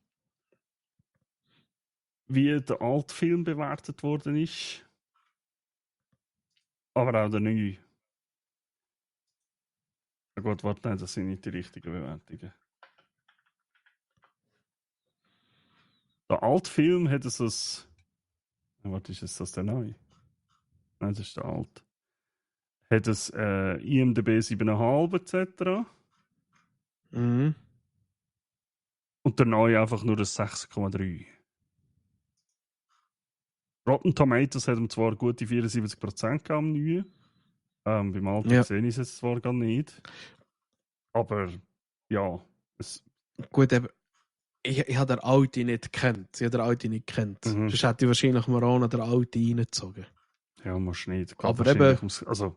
wie der alte Film bewertet worden ist. Aber auch der neue. Na gut, warte, nein, das sind nicht die richtigen Bewertungen. Der alte Film hat es warte, ist das der neue? Nein, das ist der alte. Hat es IMDb 7,5 etc. Mhm. Und der neue einfach nur ein 6,3. Rotten Tomatoes hat ihm zwar gute 74% am neuen. Beim alten Ja. sehe ich es jetzt zwar gar nicht. Aber ja, es, Gut, eben, ich habe den Alten nicht gekannt. Ich habe den Alten nicht gekannt. Mhm. Sonst hätte ich wahrscheinlich Marona den Alten reingezogen. ja, musst nicht. Geht Aber wahrscheinlich eben- also,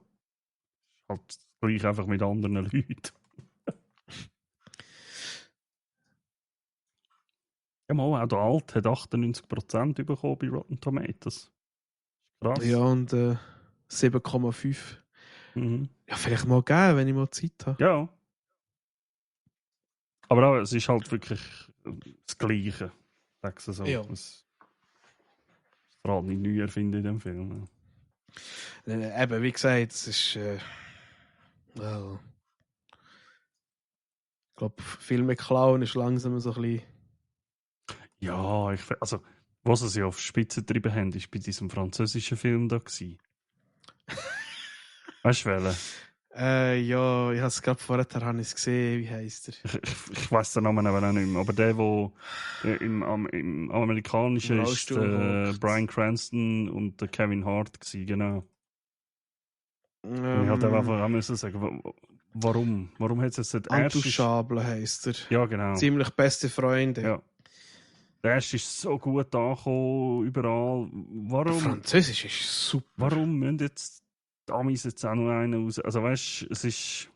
halt gleich einfach mit anderen Leuten. Ja, mal, auch der Alte hat 98% bekommen bei Rotten Tomatoes. Krass. Ja, und 7,5. Mhm. Ja, vielleicht mal geben, wenn ich mal Zeit habe. Ja. Aber auch, es ist halt wirklich das Gleiche. Sag's so. Ja. Es strahlt nicht neu erfinden in dem Film. Eben, wie gesagt, es ist. Well, ich glaube, Filme klauen ist langsam so ein bisschen. Ja, also, was sie auf die Spitze getrieben haben, war bei diesem französischen Film da. Weißt du, welchen? Ja, ich habe es gerade vorher gesehen, wie heisst er? Ich weiß den Namen aber auch nicht mehr. Aber der, der im amerikanischen Im ist Rollstuhl hockt. Bryan Cranston und der Kevin Hart gewesen, genau. Und ich halt einfach auch müssen sagen, warum? Warum hat es jetzt der erste... Intouchable heisst er. Ja, genau. Ziemlich beste Freunde. Ja. Der erste ist so gut angekommen, überall. Der Französisch ist super. Warum müssen jetzt die Amis jetzt auch noch einen raus... Also weißt du, es ist...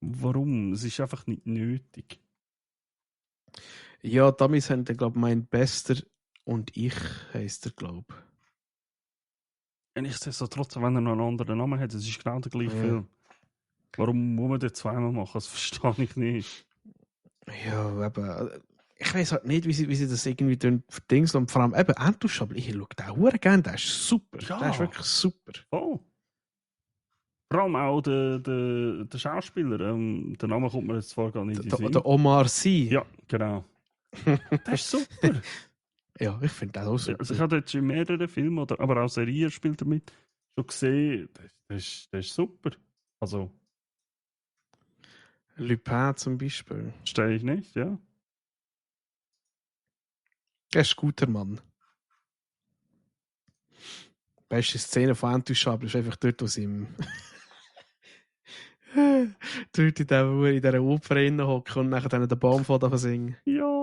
Warum? Es ist einfach nicht nötig. Ja, damit haben der, glaube ich, mein Bester und ich heisst er, glaube ich. Und ich sehe so trotzdem, wenn er noch einen anderen Namen hat, es ist genau der gleiche Ja. Film. Warum muss man das zweimal machen? Das verstehe ich nicht. Ja, eben. Ich weiß halt nicht, wie sie das irgendwie verdingseln. Und vor allem eben Intouchable. Ich schaue den hure gerne, der ist super. Ja. Der ist wirklich super. Oh. Vor allem auch der Schauspieler. Der Name kommt mir jetzt zwar gar nicht in den Sinn. Der Omar Sy. Ja, genau. Der ist super. Ja, ich finde das auch super. Also ich habe jetzt in mehreren Filmen, aber auch Serien spielt er mit, schon gesehen, der ist super. Also, Lupin zum Beispiel. verstehe ich nicht, ja. Er ist ein guter Mann. Die beste Szene von Intouchable ist einfach dort, wo sie im dort in dieser Oper hocken und nachher dann den Baum von singen. Ja.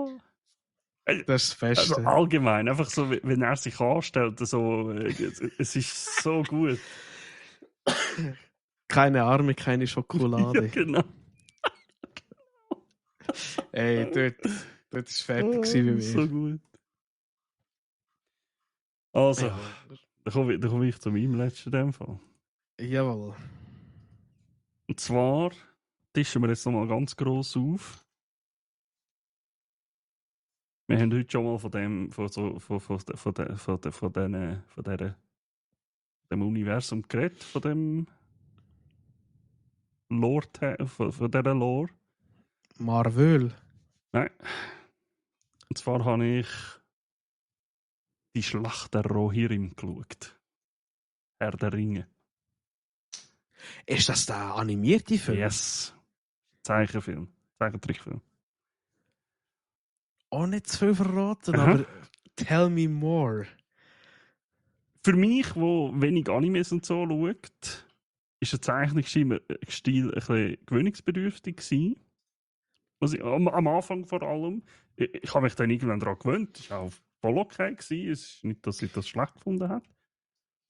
Das ist das Beste. Also allgemein, einfach so, wenn er sich anstellt, so, es ist so gut. Keine Arme, keine Schokolade. Ja, genau. Ey, dort ist fertig bei mir. So gut. Also, dann komme ich zu meinem letzten in dem Fall. Jawohl. Und zwar tischen wir jetzt nochmal ganz gross auf. Wir haben heute schon mal von dem Universum geredet, von dem Lore, von dieser Lore. Marvel. Nein. Und zwar habe ich die Schlacht der Rohirrim geschaut. Herr der Ringe. Ist das der animierte Film? Yes. Zeichenfilm. Zeichentrickfilm. Auch nicht zu viel verraten, Aha. aber tell me more. Für mich, wo wenig Animes und so schaut, ist der Zeichnungsstil ein bisschen gewöhnungsbedürftig gewesen. Also am Anfang vor allem. Ich habe mich dann irgendwann daran gewöhnt. Es war auch voll okay gewesen. Es ist nicht, dass ich das schlecht gefunden habe.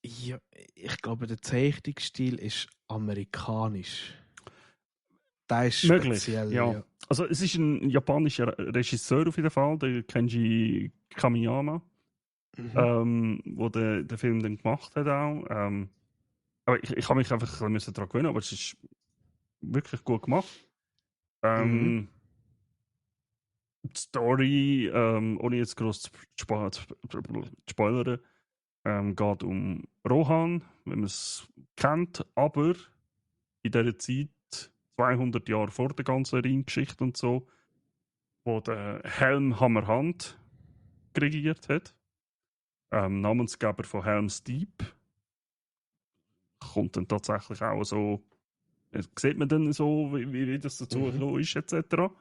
Ja, ich glaube, der Zeichnungsstil ist amerikanisch. Der ist Möglich, speziell. ja. Also es ist ein japanischer Regisseur auf jeden Fall, der Kenji Kamiyama, wo den Film dann gemacht hat auch. Aber ich habe mich einfach ein bisschen daran gewöhnen, aber es ist wirklich gut gemacht. Die Story, ohne jetzt groß zu spoilern, geht um Rohan, wenn man es kennt, aber in dieser Zeit, 200 Jahre vor der ganzen Ringgeschichte und so, wo der Helm Hammerhand regiert hat, Namensgeber von Helm's Deep, kommt dann tatsächlich auch so sieht man dann so, wie das dazu gekommen ist, etc.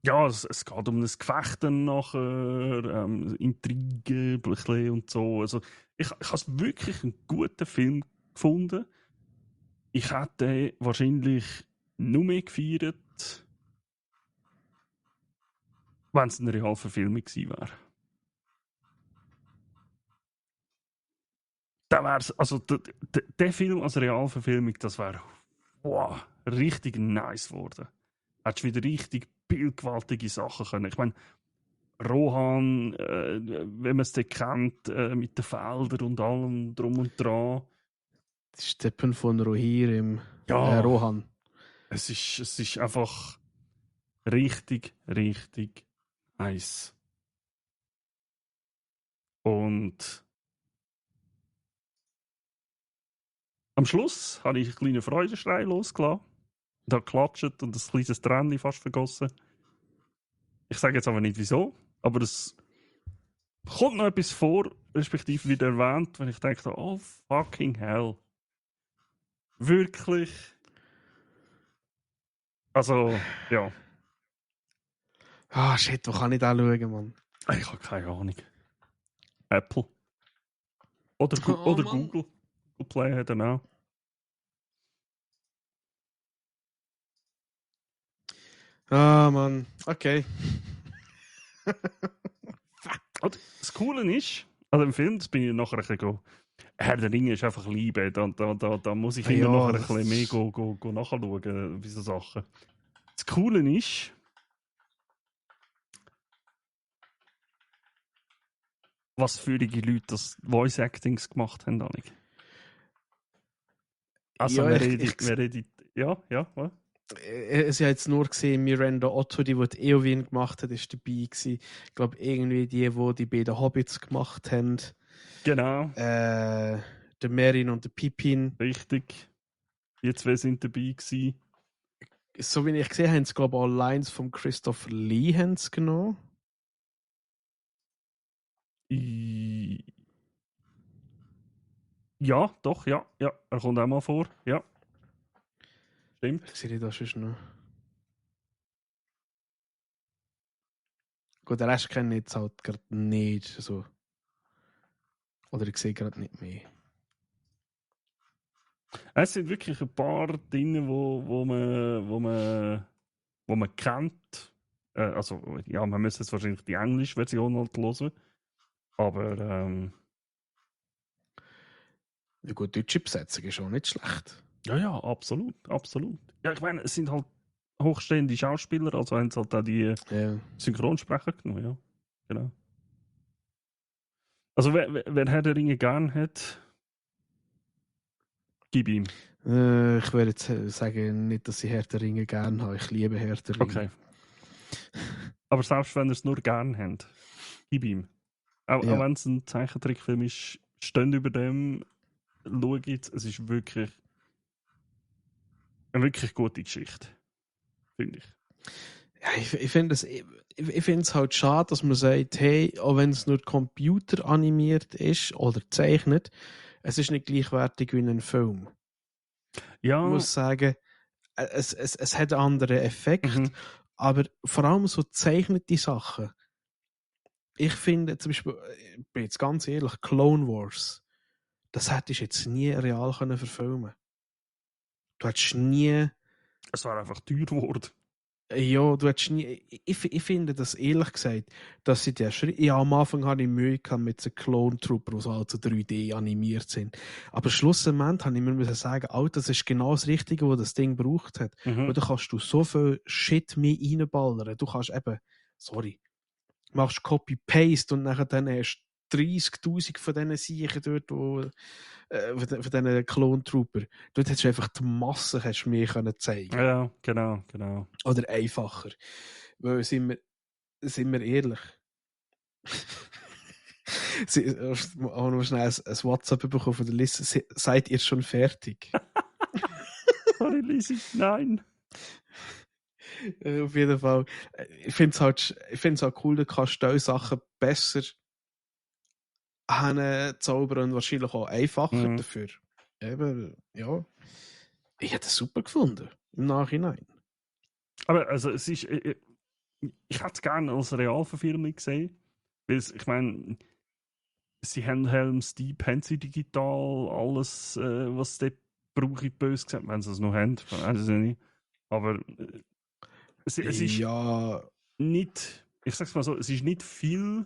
Ja, es geht um ein Gefecht dann nachher, Intrigen ein bisschen und so. Also, ich habe es wirklich einen guten Film gefunden. Ich hätte wahrscheinlich nur mehr gefeiert, wenn es eine Realverfilmung gewesen wäre. Da wär's, also der Film als Realverfilmung, das wäre wow, richtig nice geworden. Hättest wieder richtig bildgewaltige Sachen können. Ich meine, Rohan, wenn man es dann kennt, mit den Feldern und allem drum und dran. Die Steppen von Rohirrim. Ja, Rohan. es ist einfach richtig, richtig nice. Und am Schluss habe ich einen kleinen Freudenschrei losgelassen. Und habe geklatscht und ein kleines Tränchen fast vergossen. Ich sage jetzt aber nicht wieso, aber es kommt noch etwas vor, respektive wieder erwähnt, wenn ich denke, oh fucking hell. Wirklich? Also, ja. Ah, shit, wo kann ich da schauen, Mann? Ich habe keine Ahnung. Apple. Oder, Oh, oder Mann. Google. Google Play hat er auch. Ah, Mann. Okay. Und das Coole ist, also im Film, das bin ich nachher ein bisschen Herr der Ringe ist einfach Liebe. Da muss ich immer Ja, nachher ein bisschen mehr go nachschauen bei so Sachen. Das Coole ist, was für Leute das Voice Actings gemacht haben, Annik. Also, ja, wir reden, ja, was? es ja jetzt nur gesehen, Miranda Otto, die Eowyn gemacht hat, ist dabei gewesen. Ich glaube, irgendwie die beiden Hobbits gemacht haben. Genau, Der Merlin und der Pippin. richtig. Die zwei sind dabei gewesen. So wie ich gesehen habe, haben sie, glaube ich, auch Lines von Christopher Lee haben sie genommen. Ja, doch, ja, er kommt auch mal vor, ja. Stimmt. Sehe ich da schon noch? Gut, den Rest kenne ich jetzt halt gerade nicht so. Oder ich sehe gerade nicht mehr. Es sind wirklich ein paar Dinge, wo man kennt. Also, ja, man müsste jetzt wahrscheinlich die englische Version halt hören. Aber, Ja gut, deutsche Besetzung ist auch nicht schlecht. ja, absolut, absolut. Ja, ich meine, es sind halt hochstehende Schauspieler, also haben sie halt auch die Ja. Synchronsprecher genommen, ja. Genau. Also, wer Herr der Ringe gern hat, gib ihm. Ich würde jetzt sagen, nicht, dass ich Herr der Ringe gerne habe. Ich liebe Herr der Ringe. Okay. Aber selbst wenn ihr es nur gern habt, gib ihm. Auch wenn es ein Zeichentrickfilm ist, steht über dem, schau jetzt, es ist wirklich eine wirklich gute Geschichte. Finde ich. Ja, ich finde es halt schade, dass man sagt, hey, auch wenn es nur computeranimiert ist oder zeichnet, es ist nicht gleichwertig wie ein Film. Ja. Ich muss sagen, es hat einen anderen Effekt, aber vor allem so zeichnete Sachen. Ich finde zum Beispiel, ich bin jetzt ganz ehrlich, Clone Wars, das hättest du jetzt nie real können verfilmen. Du hättest nie. Es war einfach teuer geworden. Ja, du hättest nie. Ich finde das ehrlich gesagt, dass sie der Schritt. Ja, am Anfang hatte ich Mühe gehabt mit so Clone Trooper, die also 3D animiert sind. Aber schlussendlich habe ich mir sagen, Alter, das ist genau das Richtige, was das Ding gebraucht hat. Weil da kannst du so viel Shit mehr reinballern. Du kannst eben, machst Copy-Paste und nachher dann hast du 30.000 von diesen Siechen dort, von diesen Clone-Trooper. Dort hättest du einfach die Masse mehr zeigen können. Ja, genau. Oder einfacher. Weil, sind wir ehrlich. Sie auch noch schnell ein WhatsApp bekommen von der Liste. Seid ihr schon fertig? Sorry, Lisi, nein. Auf jeden Fall. Ich finde es halt cool, du kannst diese Sachen besser zaubern und wahrscheinlich auch einfacher Mhm. dafür. Eben, ja. Ich hätte es super gefunden, im Nachhinein. Aber also, es ist, ich hätte es gerne als Realverfilmung gesehen. Weil ich meine, sie haben Helm's Deep, haben sie digital, alles, was dort brauche ich böse gesagt, wenn sie es noch haben, weiß ich nicht. Aber es ist Ja, nicht, ich sag's mal so, es ist nicht viel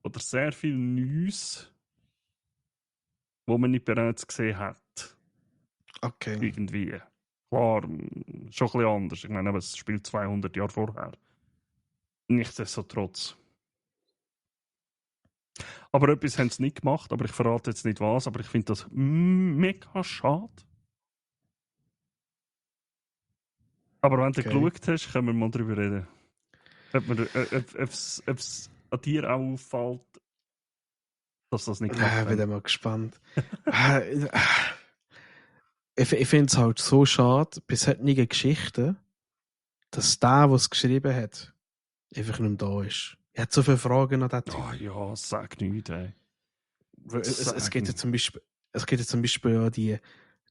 oder sehr viel Neues, wo man nicht bereits gesehen hat. okay. Irgendwie. Klar, schon ein bisschen anders. Ich meine, aber es spielt 200 Jahre vorher. Nichtsdestotrotz. Aber etwas haben sie nicht gemacht, aber ich verrate jetzt nicht was, aber ich finde das mega schade. Aber wenn du Okay. geschaut hast, können wir mal darüber reden. Ob es an dir auch auffällt, dass das nicht gemacht Ich bin haben. dann mal gespannt. Ich finde es halt so schade, bei solchen Geschichten, dass der es geschrieben hat, einfach nicht mehr da ist. Ich habe so viele Fragen an diesen Typ. Oh ja, sag nichts, ey. Es Sag gibt ja nichts. zum Beispiel, ja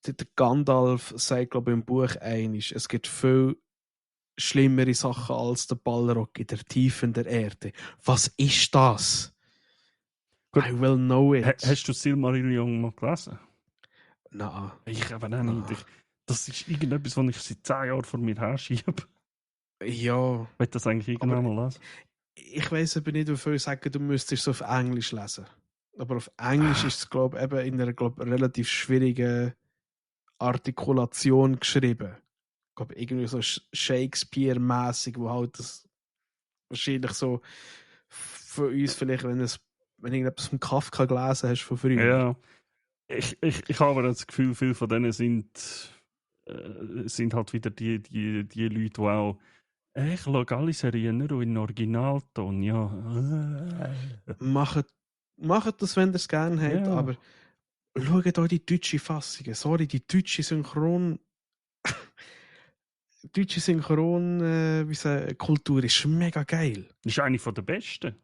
der Gandalf sagt, glaube ich, im Buch einisch, es gibt viel schlimmere Sachen als der Balrog in der Tiefen der Erde. Was ist das? Gut, I will know it. hast du Silmarillion mal gelesen? Nein. Ich eben auch nicht. Nein. Das ist irgendetwas, was ich seit 10 Jahren vor mir herschiebe. Ja, Ich will das eigentlich aber irgendwann mal lesen. ich weiß aber nicht, wie viele sagen, du müsstest es auf Englisch lesen. Aber auf Englisch ist es, glaube ich, eben in einer relativ schwierigen Artikulation geschrieben. Ich glaube, irgendwie so Shakespeare-mäßig, wo halt das wahrscheinlich so für uns vielleicht, wenn du irgendetwas von Kafka gelesen hast von früher. Ja, ich habe aber das Gefühl, viele von denen sind halt wieder die Leute, die auch ich schaue alle Serien nur in Originalton, ja. Macht das, wenn ihr es gerne habt, Ja, aber schaut euch die deutsche Fassung. Sorry, die deutsche Synchron Kultur ist mega geil. das ist eine der besten,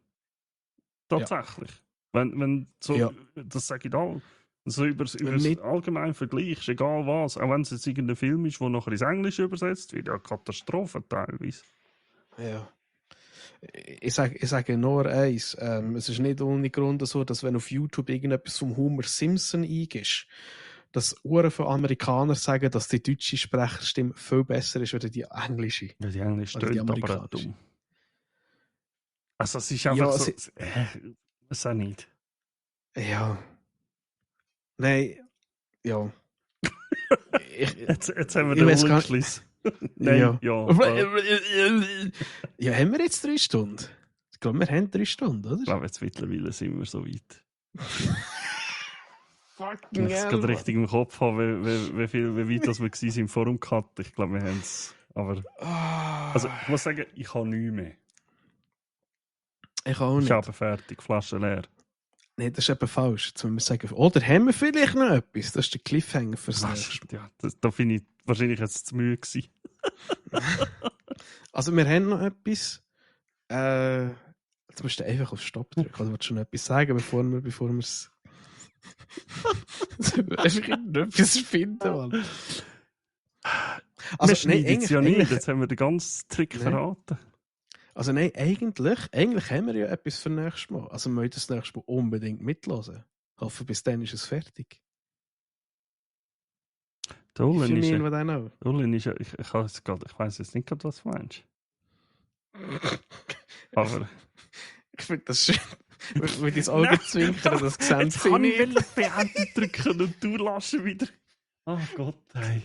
Ja. tatsächlich. Wenn so, Ja. das sage ich da, so über Wenn das nicht, allgemeine Vergleich, ist egal was, auch wenn es jetzt irgendein Film ist, der nachher ins Englische übersetzt wird, ja, Katastrophe teilweise. ja. Ich sage nur eins. Es ist nicht ohne Grund so, dass wenn auf YouTube irgendetwas vom Homer Simpson eingibst, dass Uhren von Amerikanern sagen, dass die deutsche Sprecherstimme viel besser ist als die englische. Ja, die Englische Oder die tönt aber auch amerikanische. dumm. Also es ist einfach Ja, so, es auch nicht. ja. Nein, ja. Jetzt haben wir Ich den weiß gar Unschluss. Nein, ja. Ja, haben wir jetzt 3 Stunden? Ich glaube, wir haben 3 Stunden, oder? Ich glaube, jetzt mittlerweile sind wir so weit. Fucking Wenn ich es gerade richtig im Kopf habe, wie weit das wir waren vor dem Cut. Ich glaube, wir haben es. Aber, also, ich muss sagen, ich habe nichts mehr. Ich auch Ich nicht. habe fertig, Flasche leer. Nein, das ist eben falsch. Jetzt müssen wir sagen, oder haben wir vielleicht noch etwas? Das ist der Cliffhanger fürs nächste Mal. Ja, da bin ich wahrscheinlich jetzt zu müde gewesen. Also, wir haben noch etwas. Jetzt musst du einfach auf Stopp drücken. Also, willst du schon etwas sagen, bevor wir es. Einfach irgendetwas finden, Mann. Also, wir schneiden es ja nicht. eigentlich, Jetzt haben wir den ganzen Trick verraten. also nein, eigentlich haben wir ja etwas für nächstes Mal. Also wir möchten das nächste Mal unbedingt mitlassen. Ich hoffe, bis dann ist es fertig. Der If you Ullen ist mean ja... what I know. Ullen ist ja... Ich weiß jetzt nicht gerade, was du meinst. Aber... Ich finde das schön. Mit ins Auge zwinkern, das sehen jetzt sie kann ich nicht. beenden drücken und du lassen wieder. Oh Gott, hey.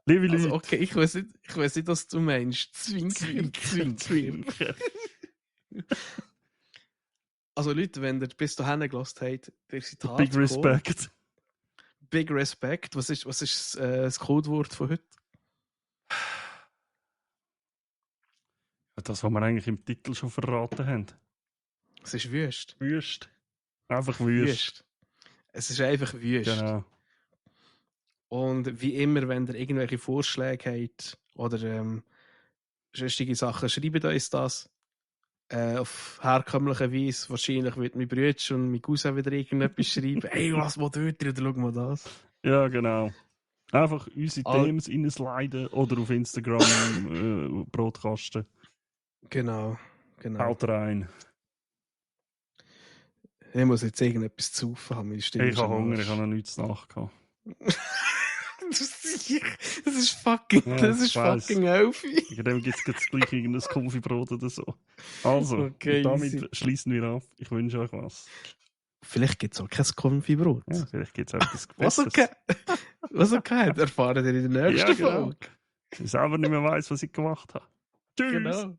Liebe Leute. Also okay, ich weiß nicht, was du meinst. Zwinker. Also Leute, wenn ihr bis dahin gelassen habt, ihr seid hart Big Respect. Big Respect. Was ist das Codewort von heute? Das, was wir eigentlich im Titel schon verraten haben. Es ist wüst. Wüst. Einfach wüst. Es ist einfach wüst. Genau. Und wie immer, wenn ihr irgendwelche Vorschläge habt oder sonstige Sachen, schreibt uns das. auf herkömmliche Weise. Wahrscheinlich wird mein Bruder und mein Cousin wieder irgendetwas schreiben. Ey, was dort ihr? Oder schau mal das. Ja, genau. Einfach unsere Themen reinsliden oder auf Instagram Brotkasten. Genau. Haut rein. Ich muss jetzt irgendetwas zu haben. Meine Stimme Ich habe Hunger, Arsch. ich habe noch nichts nachgehabt. Das ist fucking, Ja, das ist fucking 11. Dann gibt es gleich irgendein Konfibrot oder so. Also, Okay, damit easy. schließen wir ab. Ich wünsche euch was. Vielleicht gibt es auch kein Konfibrot. Ja, vielleicht gibt es etwas Was Besseres. okay, erfahren wir in der nächsten Ja, genau. Folge. Ich selber nicht mehr weiss, was ich gemacht habe. Tschüss! Genau.